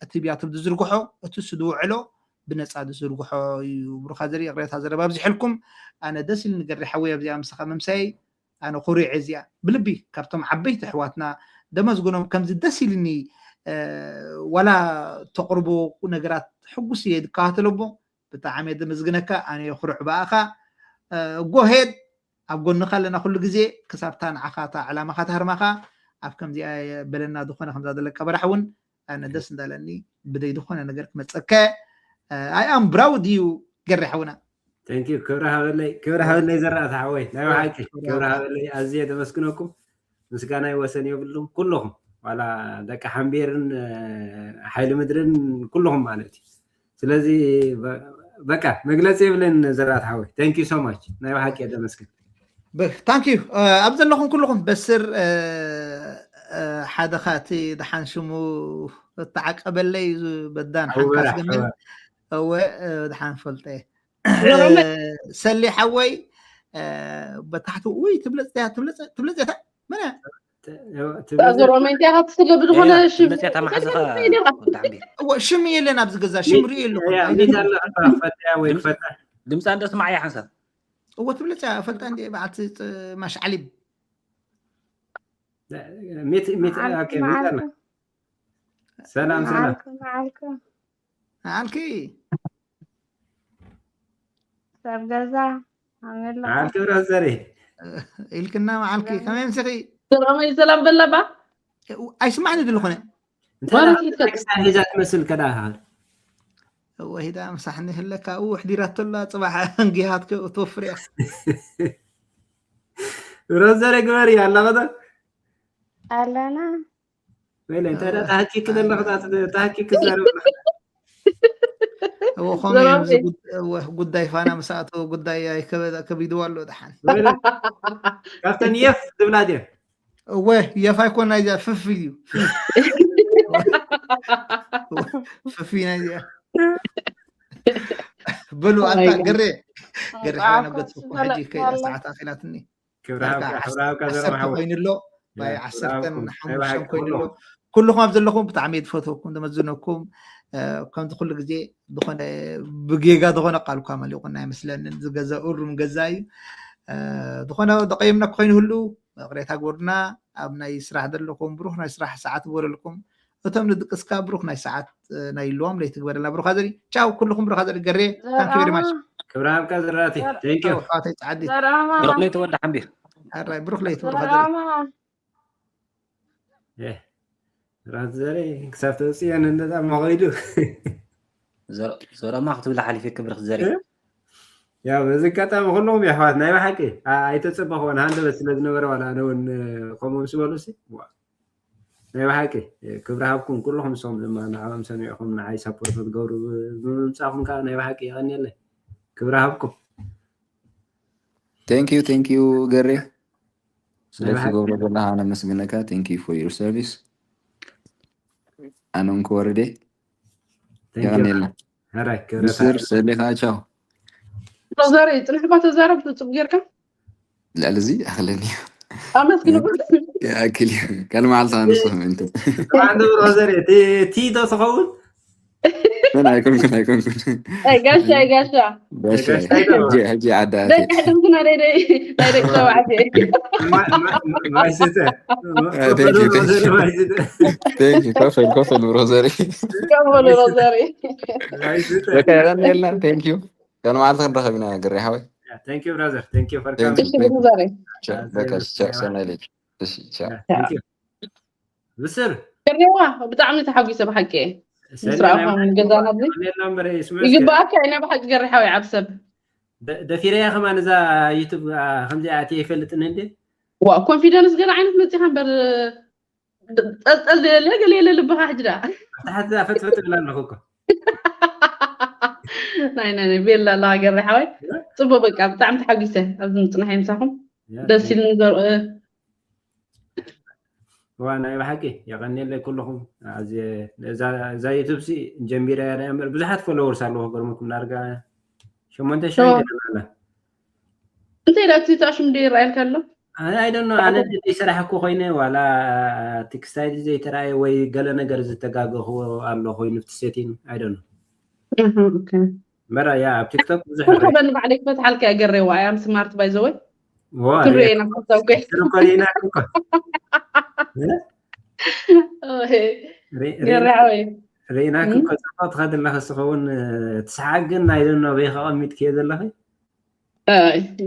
እቲ ቢያትብ ዝዝርግሖ እቲ ስድውዕሎ ብነፃ ዝዝርግሖ እዩ። ብሩኻ ዘርኢ ቅሬታ ዘረባ ኣብዚሐልኩም ኣነ ደስ ኢሉ ንገሬ ሓወይ ኣብዚኣ ምሳኻ ምምሳይ ኣነ ኩሪዕ እዚኣ ብልቢ ካብቶም ዓበይቲ ኣሕዋትና ደመስግኖም ከምዚ ደስ ኢልኒ። ዋላ ተቕርቦ ነገራት ሕጉስ እየ ዝከታተሎ እሞ ብጣዕሚ እየ ዘመስግነካ። ኣነ ኩሩዕ ብኣኻ። ጎሄድ ኣብ ጎንኻ ኣለና ኩሉ ግዜ ክሳብታ ንዓኻ እታ ዕላማኻ ተህርማኻ ኣብ ከምዚኣ በለና ዝኾነ ከምዛ ዘለካ በራሕ እውን ኣነ ደስ እንዳለኒ ብደይ ዝኾነ ነገር ክመፀከ ኣይ ኣም ብራውድ እዩ ገሪ ሓውና። Thank you ክብሪ ሃበለይ ክብሪ ሃበለይ ዘራእቲ ሓወይ ናይ ብሓቂ ክብሪ ሃበለይ ኣዝየ ደመስግነኩም። ምስጋናይ ወሰን የብሉም ኩልኹም ዋላ ደቂ ሓምቤርን ሓይሊ ምድርን ኩልኹም ማለት እዩ። ስለዚ በቃ መግለፂ የብለን ዘራእቲ ሓወይ thank you so much ናይ ብሓቂ ደመስግን። Thank you ኣብ ዘለኹም ኩልኹም በስር ሓደ ኻቲ ደሓን ሽሙ እተዓቀበለይ በዳን ሓንካስ ገመል እወ ደሓን ፈልጠ ሰሊ ሓወይ በታሕቲ ውይ ትብለፅ እያ ትብለፅ እያ መን እያ ሮሜንቲያ ካብ ትስለ ብዝኾነ ሽም የለን ኣብዚ ገዛ ሽም ሪኦ ኣለኹ ድምፃ እንደ ስማዕ እያ ሓንሳብ እወ ትብለፅ እያ ፈልጣ እንዲ በዓልቲ ማሽዓሊብ ሰላም ሰላም ዓልኪ ሰብ ገዛ ዓልኪ ብራዘሪ ኢልክና መዓልኪ ከመይ ምሲኺ ሰላም ሰላም በለባ ኣይስማዕኒ ድልኾነ ሒዛ ትመስል ከዳ ወሂዳ ምሳሕኒ ህለካ ው ሕዲራቶ ኣላ ፅባሕ እንጊሃት ትወፍር እያ ብራዘሪ ግበሪ ኣለኸ ኣለና ወይለ እንታይ ዳ ተሃኪክ ዘለኽ ተሃኪክ ዘረብ ከምኡ ጉዳይ ፋና ምስ ኣተወ ጉዳይ ከቢድዋ ኣሎ ድሓን ካብተን የፍ ዝብላ ድየን እወ የፍ ኣይኮን ናይዚኣ ፍፍ እዩ ፍፍ ናይዚኣ በሉ ኣንታ ገሬ ገሬ ሓበና በትኩም ሕጂ ከይዳ ሰዓት ኣኺላትኒ ክብርሃብካ ኮይኑ ኣሎ ናይ ዓሰርተን ሓሙሽተን ኮይኑ ኣሎ ኩልኹም ኣብ ዘለኹም ብጣዕሚ ዝፈተኩም ተመዝነኩም ከምዚ ኩሉ ግዜ ዝኾነ ብጌጋ ዝኾነ ቃልኳ መሊቑና ኣይመስለንን ዝገዛ እሩም ገዛ እዩ ዝኾነ ተቀየምና ክኮይኑ ህሉ ቅሬታ ግበሩና ኣብ ናይ ስራሕ ዘለኹም ብሩክ ናይ ስራሕ ሰዓት ግበረልኩም እቶም ንድቅስካ ብሩክ ናይ ሰዓት ናይ ልዋም ለይቲ ግበረልና ብሩካ ዘሪ ቻው ኩልኹም ብሩካ ዘሪ ገሬ thank you very much ክብርሃብካ ዘራቲ thank you ኣሕዋተይ ፃዓዲ ብሩክ ለይቲ ወዲ ሓምቢር ኣራይ ብሩክ ለይቲ ብሩካ ዘሪ ራት ዘሪ ክሳብ ተውፅየን እንደዛ መኸይዱ ዘረማ ክትብላ ሓሊፈ ክብሪ ክትዘሪ ያው በዚ ኣጋጣሚ ኩልኹም የሕዋት ናይ ብሓቂ ኣይተፀበኽዎን ሃንደበት ስለ ዝነበረ ዋላ ኣነ እውን ከምኡ ምስ በሉ ሲ ናይ ብሓቂ ክብሪ ሃብኩም ኩልኹም ንስኹም ድማ ንዕኦም ሰሚዕኹም ንዓይ ሳፖርት ክትገብሩ ብምምፃእኹም ከዓ ናይ ብሓቂ የቐንየለይ ክብሪ ሃብኩም Thank you, thank you, ገሬ ስለትገብሮ ዘለካ ነመስግነካ thank you for your service ኣነ እንኮ ወረደ የቀንየልና ሕራይ ምስር ሰሊካ ቻው ሮዛሪ ፅንሕባ ተዛረብ ፅቡቅ ጌርካ ልዕሊ እዚ ኣክለኒ ኣመስግን ይኣክል እዩ ካልእ መዓልቲ ንስኹም እንትን ንብሮ ዘሪ ቲ ዶ ትኸውን ምን ኣይኮንኩን ኣይኮንኩን ጋሻ ጋሻ ጋሻ ሕጂ ዓዳ ደቂ ሕድምትና ናይ ደቂ ተባዕትዮ ማይስተ Thank you, thank you. Thank you. ኮፈል ኮፈል ብሮዘሪ ከበሉ ሮዘሪ የቀረን የለን thank you ቀን መዓልቲ ክንረኸብ ኢና ገሬ ሓወይ። Thank you brother, thank you for coming. እሺ ብሩክ ዛሬ ቸር በቃ እሺ ቸር ሰናይ ለይት። እሺ ቻው። Thank you ብስር ገሬዋ ብጣዕሚ ተሓጒሰ ብሓቂ ምስ ረኣኹ ገዛ ናብዚ ይግባኣካ ኢና ብሓቂ ገሬ ሓወይ ዓብ ሰብ ደፊረያ ከማን እዛ ዩቱብ ከምዚ ኣትየ ይፈልጥን እንዴ? ዋ ኮንፊደንስ ገለ ዓይነት መፂኻ እምበር ጠልጠል የለ ገለ የለ ልብኻ ሕጂ ዳ ታሕቲ ፈትፈት እብል ኣለኹ እኮ ናይ ናይ ቤላ ኣለዋ ገሬ ሓወይ ፅቡቅ በቃ ብጣዕሚ ተሓጒሰ ኣብዚ ምፅናሕ ምሳኹም ደስ ኢሉ ንዘርእ ዋ ናይ ብሓቂ የቐንየለይ ኩልኹም። እዛ ዩቱብ ሲ ጀሚረ እያ እምበር ብዙሓት ፎሎወርስ ኣለዎ ክገርመኩም ዳርጋ ሸሞንተ ሽሕ ገደማና እንታይ ዳ ትዊተር ሽም ዶ ይረኣየልካ ኣሎ? ኣይደኖ ኣነ ዘይሰራሕኩ ኮይነ ዋላ ቴክስታይል ዘይተረኣየ ወይ ገለ ነገር ዝተጋገኽዎ ኣሎ ኮይኑ እቲ ሴቲን ኣይደኖ እህ፣ ኦኬ። እምበር ያ ኣብ ቲክቶክ ብዙሕ ኩሉ ከበኒ ባዕለይ ክፈትሓልካ እያ ገሬዋ እያ ስማርት ባይ ዘወይ ትሬ ኢና ክፈታው እኮ ትርኮሪና እኮ ገሬ ሓወይ ሪኢናክ እኮ ፅቡቅ ትኸድ ኣለኸ ስኸውን ትስሓቅ ግን ናይ ደኖ ቤ ከቐሚጥ ክየ ዘለኺ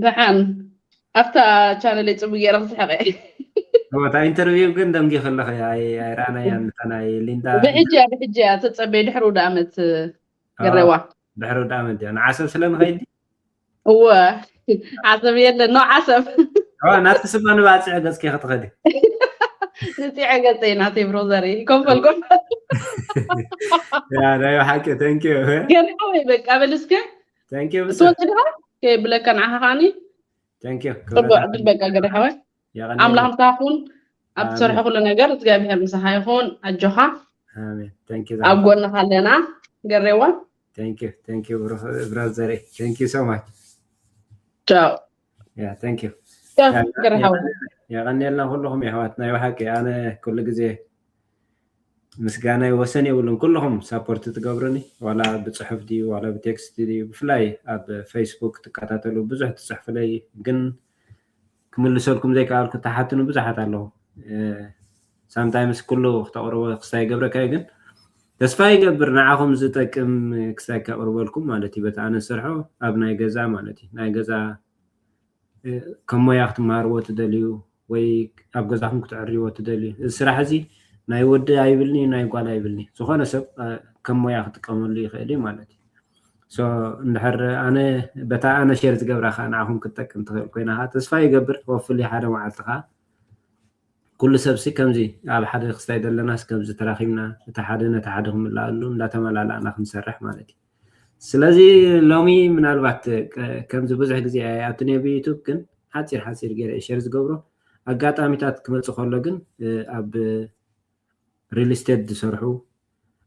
ደሓን ኣብታ ቻነለይ ፅቡቅ ገይረ ክስሕቀ እታ ኢንተርቪው ግን ደምጊ ከለኸ ኣይረኣናያ ንታ ናይ ሊንዳ ብሕጂ እያ ብሕጂ እያ ተፀበይ ድሕሪ ውደ ኣመት ገሬዋ ድሕሪ ውደ ኣመት እያ ንዓሰብ ስለ ንኸይዲ እወ ዓሰብ የለ ኖ ዓሰብ ናብቲ ስማ ንባፅዕ ገፅኪ ክትኸዲ ንፅዐ ገፀይ ናተይ ብሮዘሪ ኮንፈል ኮንፈል ናይ ሓቂ ተንኪዩ ገሪሓወይ በቃ በል እስከ ተንኪዩ ብስ ትወፅድኻ ከየብለካ ንዓኻ ከዓኒ ተንኪዩ ፅቡቅ ዕድል በቃ ገሪሓወይ ኣምላኽ ምሳኻ ይኹን ኣብ ትሰርሖ ኩሉ ነገር እግዚኣብሔር ምሳኻ ይኹን ኣጆኻ ኣብ ጎንኻ ኣለና ገሬዋ ብራዘረይ thank you so much ቻው yeah thank you ገርሃው የቐንየልና ኩልኹም የሕዋት ናይ ብሓቂ ኣነ ኩሉ ግዜ ምስጋናይ ወሰን የብሉን ኩልኹም ሳፖርት ትገብሩኒ ዋላ ብፅሑፍ ድዩ ዋላ ብቴክስት ድዩ ብፍላይ ኣብ ፌስቡክ ትከታተሉ ብዙሕ ትፅሕፍለይ ግን ክምልሰልኩም ዘይከኣልኩ ተሓትኑ ብዙሓት ኣለዉ ሳምታይምስ ኩሉ ክተቕርቦ ክስታይ ይገብረካ እዩ ግን ተስፋ ይገብር ንዓኹም ዝጠቅም ክስታይ ከቕርበልኩም ማለት እዩ በቲ ኣነ ዝሰርሖ ኣብ ናይ ገዛ ማለት እዩ ናይ ገዛ ከም ሞያ ክትመሃርዎ ትደልዩ ወይ ኣብ ገዛኹም ክትዕርይዎ ትደልዩ እዚ ስራሕ እዚ ናይ ወዲ ኣይብልኒ ናይ ጓል ኣይብልኒ ዝኾነ ሰብ ከም ሞያ ክጥቀመሉ ይኽእል እዩ ማለት እዩ እንድሕር ኣነ በታ ኣነ ሸር ዝገብራ ከዓ ንዓኹም ክትጠቅም ትኽእል ኮይና ከዓ ተስፋ ይገብር ወፍል ሓደ መዓልቲ ከዓ ኩሉ ሰብሲ ከምዚ ኣብ ሓደ ክስታይ ዘለናስ ከምዚ ተራኺብና እቲ ሓደ ነቲ ሓደ ክምልኣሉ እንዳተመላላእና ክንሰርሕ ማለት እዩ ስለዚ ሎሚ ምናልባት ከምዚ ብዙሕ ግዜ ኣይኣቱን እየ ብዩቱብ ግን ሓፂር ሓፂር ገይረ ሸር ዝገብሮ ኣጋጣሚታት ክመፅእ ከሎ ግን ኣብ ሪል ስቴት ዝሰርሑ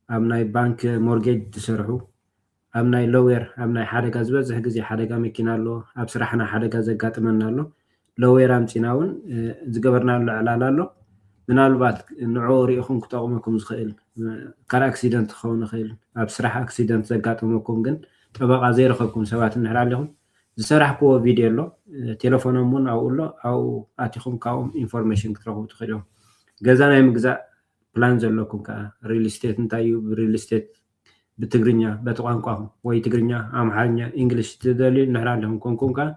ኣብ ናይ ባንክ ሞርጌጅ ዝሰርሑ ኣብ ናይ ሎዌር ኣብ ናይ ሓደጋ ዝበዝሕ ግዜ ሓደጋ መኪና ኣሎ ኣብ ስራሕና ሓደጋ ዘጋጥመና ኣሎ ሎዌር ኣምፂና እውን ዝገበርናሉ ዕላል ኣሎ ምናልባት ንዕኡ ሪኢኹም ክጠቕመኩም ዝኽእል ካር ኣክሲደንት ክኸውን ይኽእል ኣብ ስራሕ ኣክሲደንት ዘጋጠመኩም ግን ጠበቃ ዘይረኸብኩም ሰባት እንድሕር ኣለኹም ዝሰራሕክዎ ቪድዮ ኣሎ ቴሌፎኖም እውን ኣብኡ ኣሎ ኣብኡ ኣቲኹም ካብኦም ኢንፎርሜሽን ክትረኽቡ ትኽእል እዮም ገዛ ናይ ምግዛእ ፕላን ዘለኩም ከዓ ሪል ስቴት እንታይ እዩ ሪል ስቴት ብትግርኛ በቲ ቋንቋኹም ወይ ትግርኛ ኣምሓርኛ እንግሊሽ ትደልዩ እንድሕር ኣለኹም ኮንኩም ከዓ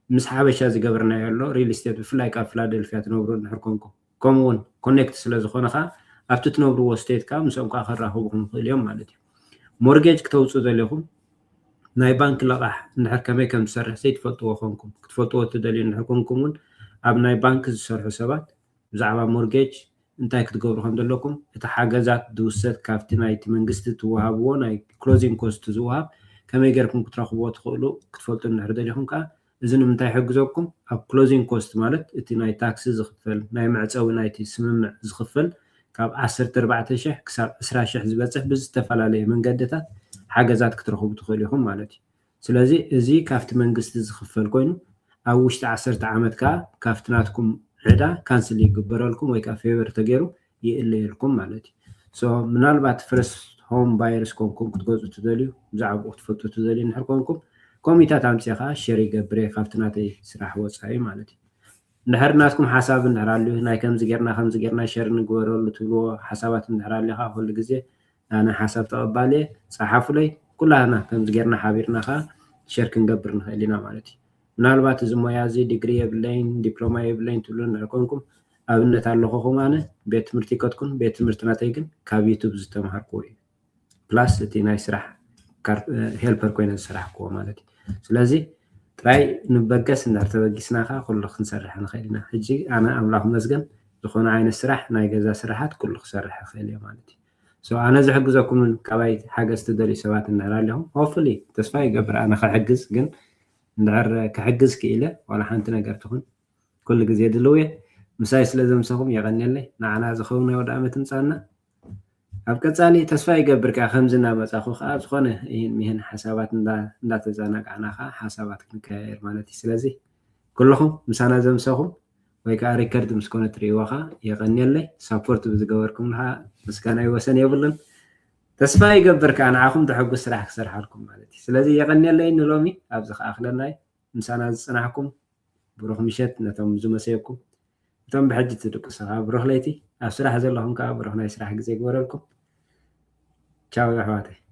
ምስ ሓበሻ ዝገበርናዮ ኣሎ ሪል ስቴት ብፍላይ ካብ ፊላደልፊያ ትነብሩ እንድሕር ኮንኩም ከምኡ እውን ኮኔክት ስለ ዝኾነ ከዓ ኣብቲ ትነብርዎ ስቴት ከዓ ምስኦም ከዓ ከራኽቡኹም ይኽእል እዮም ማለት እዩ ሞርጌጅ ክተውፅኡ ዘለኹም ናይ ባንክ ለቓሕ እንድሕር ከመይ ከም ዝሰርሕ ዘይትፈልጥዎ ኮንኩም ክትፈልጥዎ ትደልዩ እንድሕር ኮንኩም እውን ኣብ ናይ ባንክ ዝሰርሑ ሰባት ብዛዕባ ሞርጌጅ እንታይ ክትገብሩ ከም ዘለኩም እቲ ሓገዛት ዝውሰድ ካብቲ ናይቲ መንግስቲ ትወሃብዎ ናይ ክሎዚንግ ኮስት ዝወሃብ ከመይ ገርኩም ክትረኽብዎ ትኽእሉ ክትፈልጡ እንድሕር ደሊኹም ከዓ እዚ ንምንታይ ይሕግዘኩም ኣብ ክሎዚንግ ኮስት ማለት እቲ ናይ ታክሲ ዝኽፈል ናይ መዕፀዊ ናይቲ ስምምዕ ዝኽፈል ካብ ዓሰርተ ኣርባዕተ ሽሕ ክሳብ ዕስራ ሽሕ ዝበፅሕ ብዝተፈላለየ መንገድታት ሓገዛት ክትረኽቡ ትኽእሉ ኢኹም ማለት እዩ ስለዚ እዚ ካብቲ መንግስቲ ዝኽፈል ኮይኑ ኣብ ውሽጢ ዓሰርተ ዓመት ከዓ ካብቲ ናትኩም ዕዳ ካንስል ይግበረልኩም ወይ ከዓ ፌቨር ተገይሩ ይእለየልኩም ማለት እዩ ምናልባት ፈረስት ሆም ባየርስ ኮንኩም ክትገዝኡ ትደልዩ ብዛዕባኡ ክትፈልጡ ትደልዩ እንድሕር ኮንኩም ኮሚታት ኣምፅእ ከዓ ሸር ይገብር እየ ካብቲ ናተይ ስራሕ ወፃኢ ማለት እዩ እንድሕር ናትኩም ሓሳብ እንድሕር ኣልዩ ናይ ከምዚ ጌርና ከምዚ ጌርና ሸር ንግበረሉ ትብልዎ ሓሳባት እንድሕር ኣልዩ ከዓ ኩሉ ግዜ ኣነ ሓሳብ ተቐባሊ እየ ፀሓፉለይ ኩላህና ከምዚ ጌርና ሓቢርና ከዓ ሸር ክንገብር ንኽእል ኢና ማለት እዩ። ምናልባት እዚ ሞያ እዚ ዲግሪ የብለይን ዲፕሎማ የብለይን ትብሉ እንድሕር ኮንኩም ኣብነት ኣለኹኹም ኣነ ቤት ትምህርቲ ይከድኩን ቤት ትምህርቲ ናተይ ግን ካብ ዩቱብ ዝተምሃርክዎ እዩ። ፕላስ እቲ ናይ ስራሕ ሄልፐር ኮይነ ዝሰራሕክዎ ማለት እዩ። ስለዚ ጥራይ ንበገስ እንድሕር ተበጊስና ከዓ ኩሉ ክንሰርሕ ንኽእል ኢና። ሕጂ ኣነ ኣምላኽ መስገን ዝኾነ ዓይነት ስራሕ ናይ ገዛ ስራሓት ኩሉ ክሰርሕ ይኽእል እየ ማለት እዩ። ኣነ ዝሕግዘኩምን ካባይ ሓገዝ ትደልዩ ሰባት እንድሕር ኣለኹም ሆፍሊ ተስፋ ይገብር ኣነ ክሕግዝ ግን እንድሕር ክሕግዝ ክኢለ ዋላ ሓንቲ ነገር ትኹን ኩሉ ግዜ ድልው እየ። ምሳይ ስለ ዘምሰኹም የቐንየለይ። ንዓና ዝኸውን ናይ ወደ ዓመት ምፃና ኣብ ቀፃሊ ተስፋ ይገብር ከዓ ከምዚ እናመፃኹ ከዓ ዝኾነ ይህን ሚህን ሓሳባት እንዳተዘናጋዕና ከዓ ሓሳባት ክንከያየር ማለት እዩ። ስለዚ ኩልኹም ምሳና ዘምሰኹም ወይ ከዓ ሪከርድ ምስ ኮነ ትርእይዎ ከዓ የቐንየለይ። ሳፖርት ብዝገበርኩም ከዓ ምስጋና ይወሰን የብሉን። ተስፋ ይገብር ከዓ ንዓኹም ተሐጉስ ስራሕ ክሰርሓልኩም ማለት እዩ። ስለዚ የቐንየለይ ንሎሚ ኣብዚ ከዓ ክለናይ ምሳና ዝፅናሕኩም ብሩኽ ምሸት ነቶም ዝመሰየኩም እቶም ብሕጂ ትድቅሱ ከዓ ብሩኽ ለይቲ ኣብ ስራሕ ዘለኹም ከዓ ብሩኽ ናይ ስራሕ ግዜ ይግበረልኩም። ቻው ኣሕዋተይ።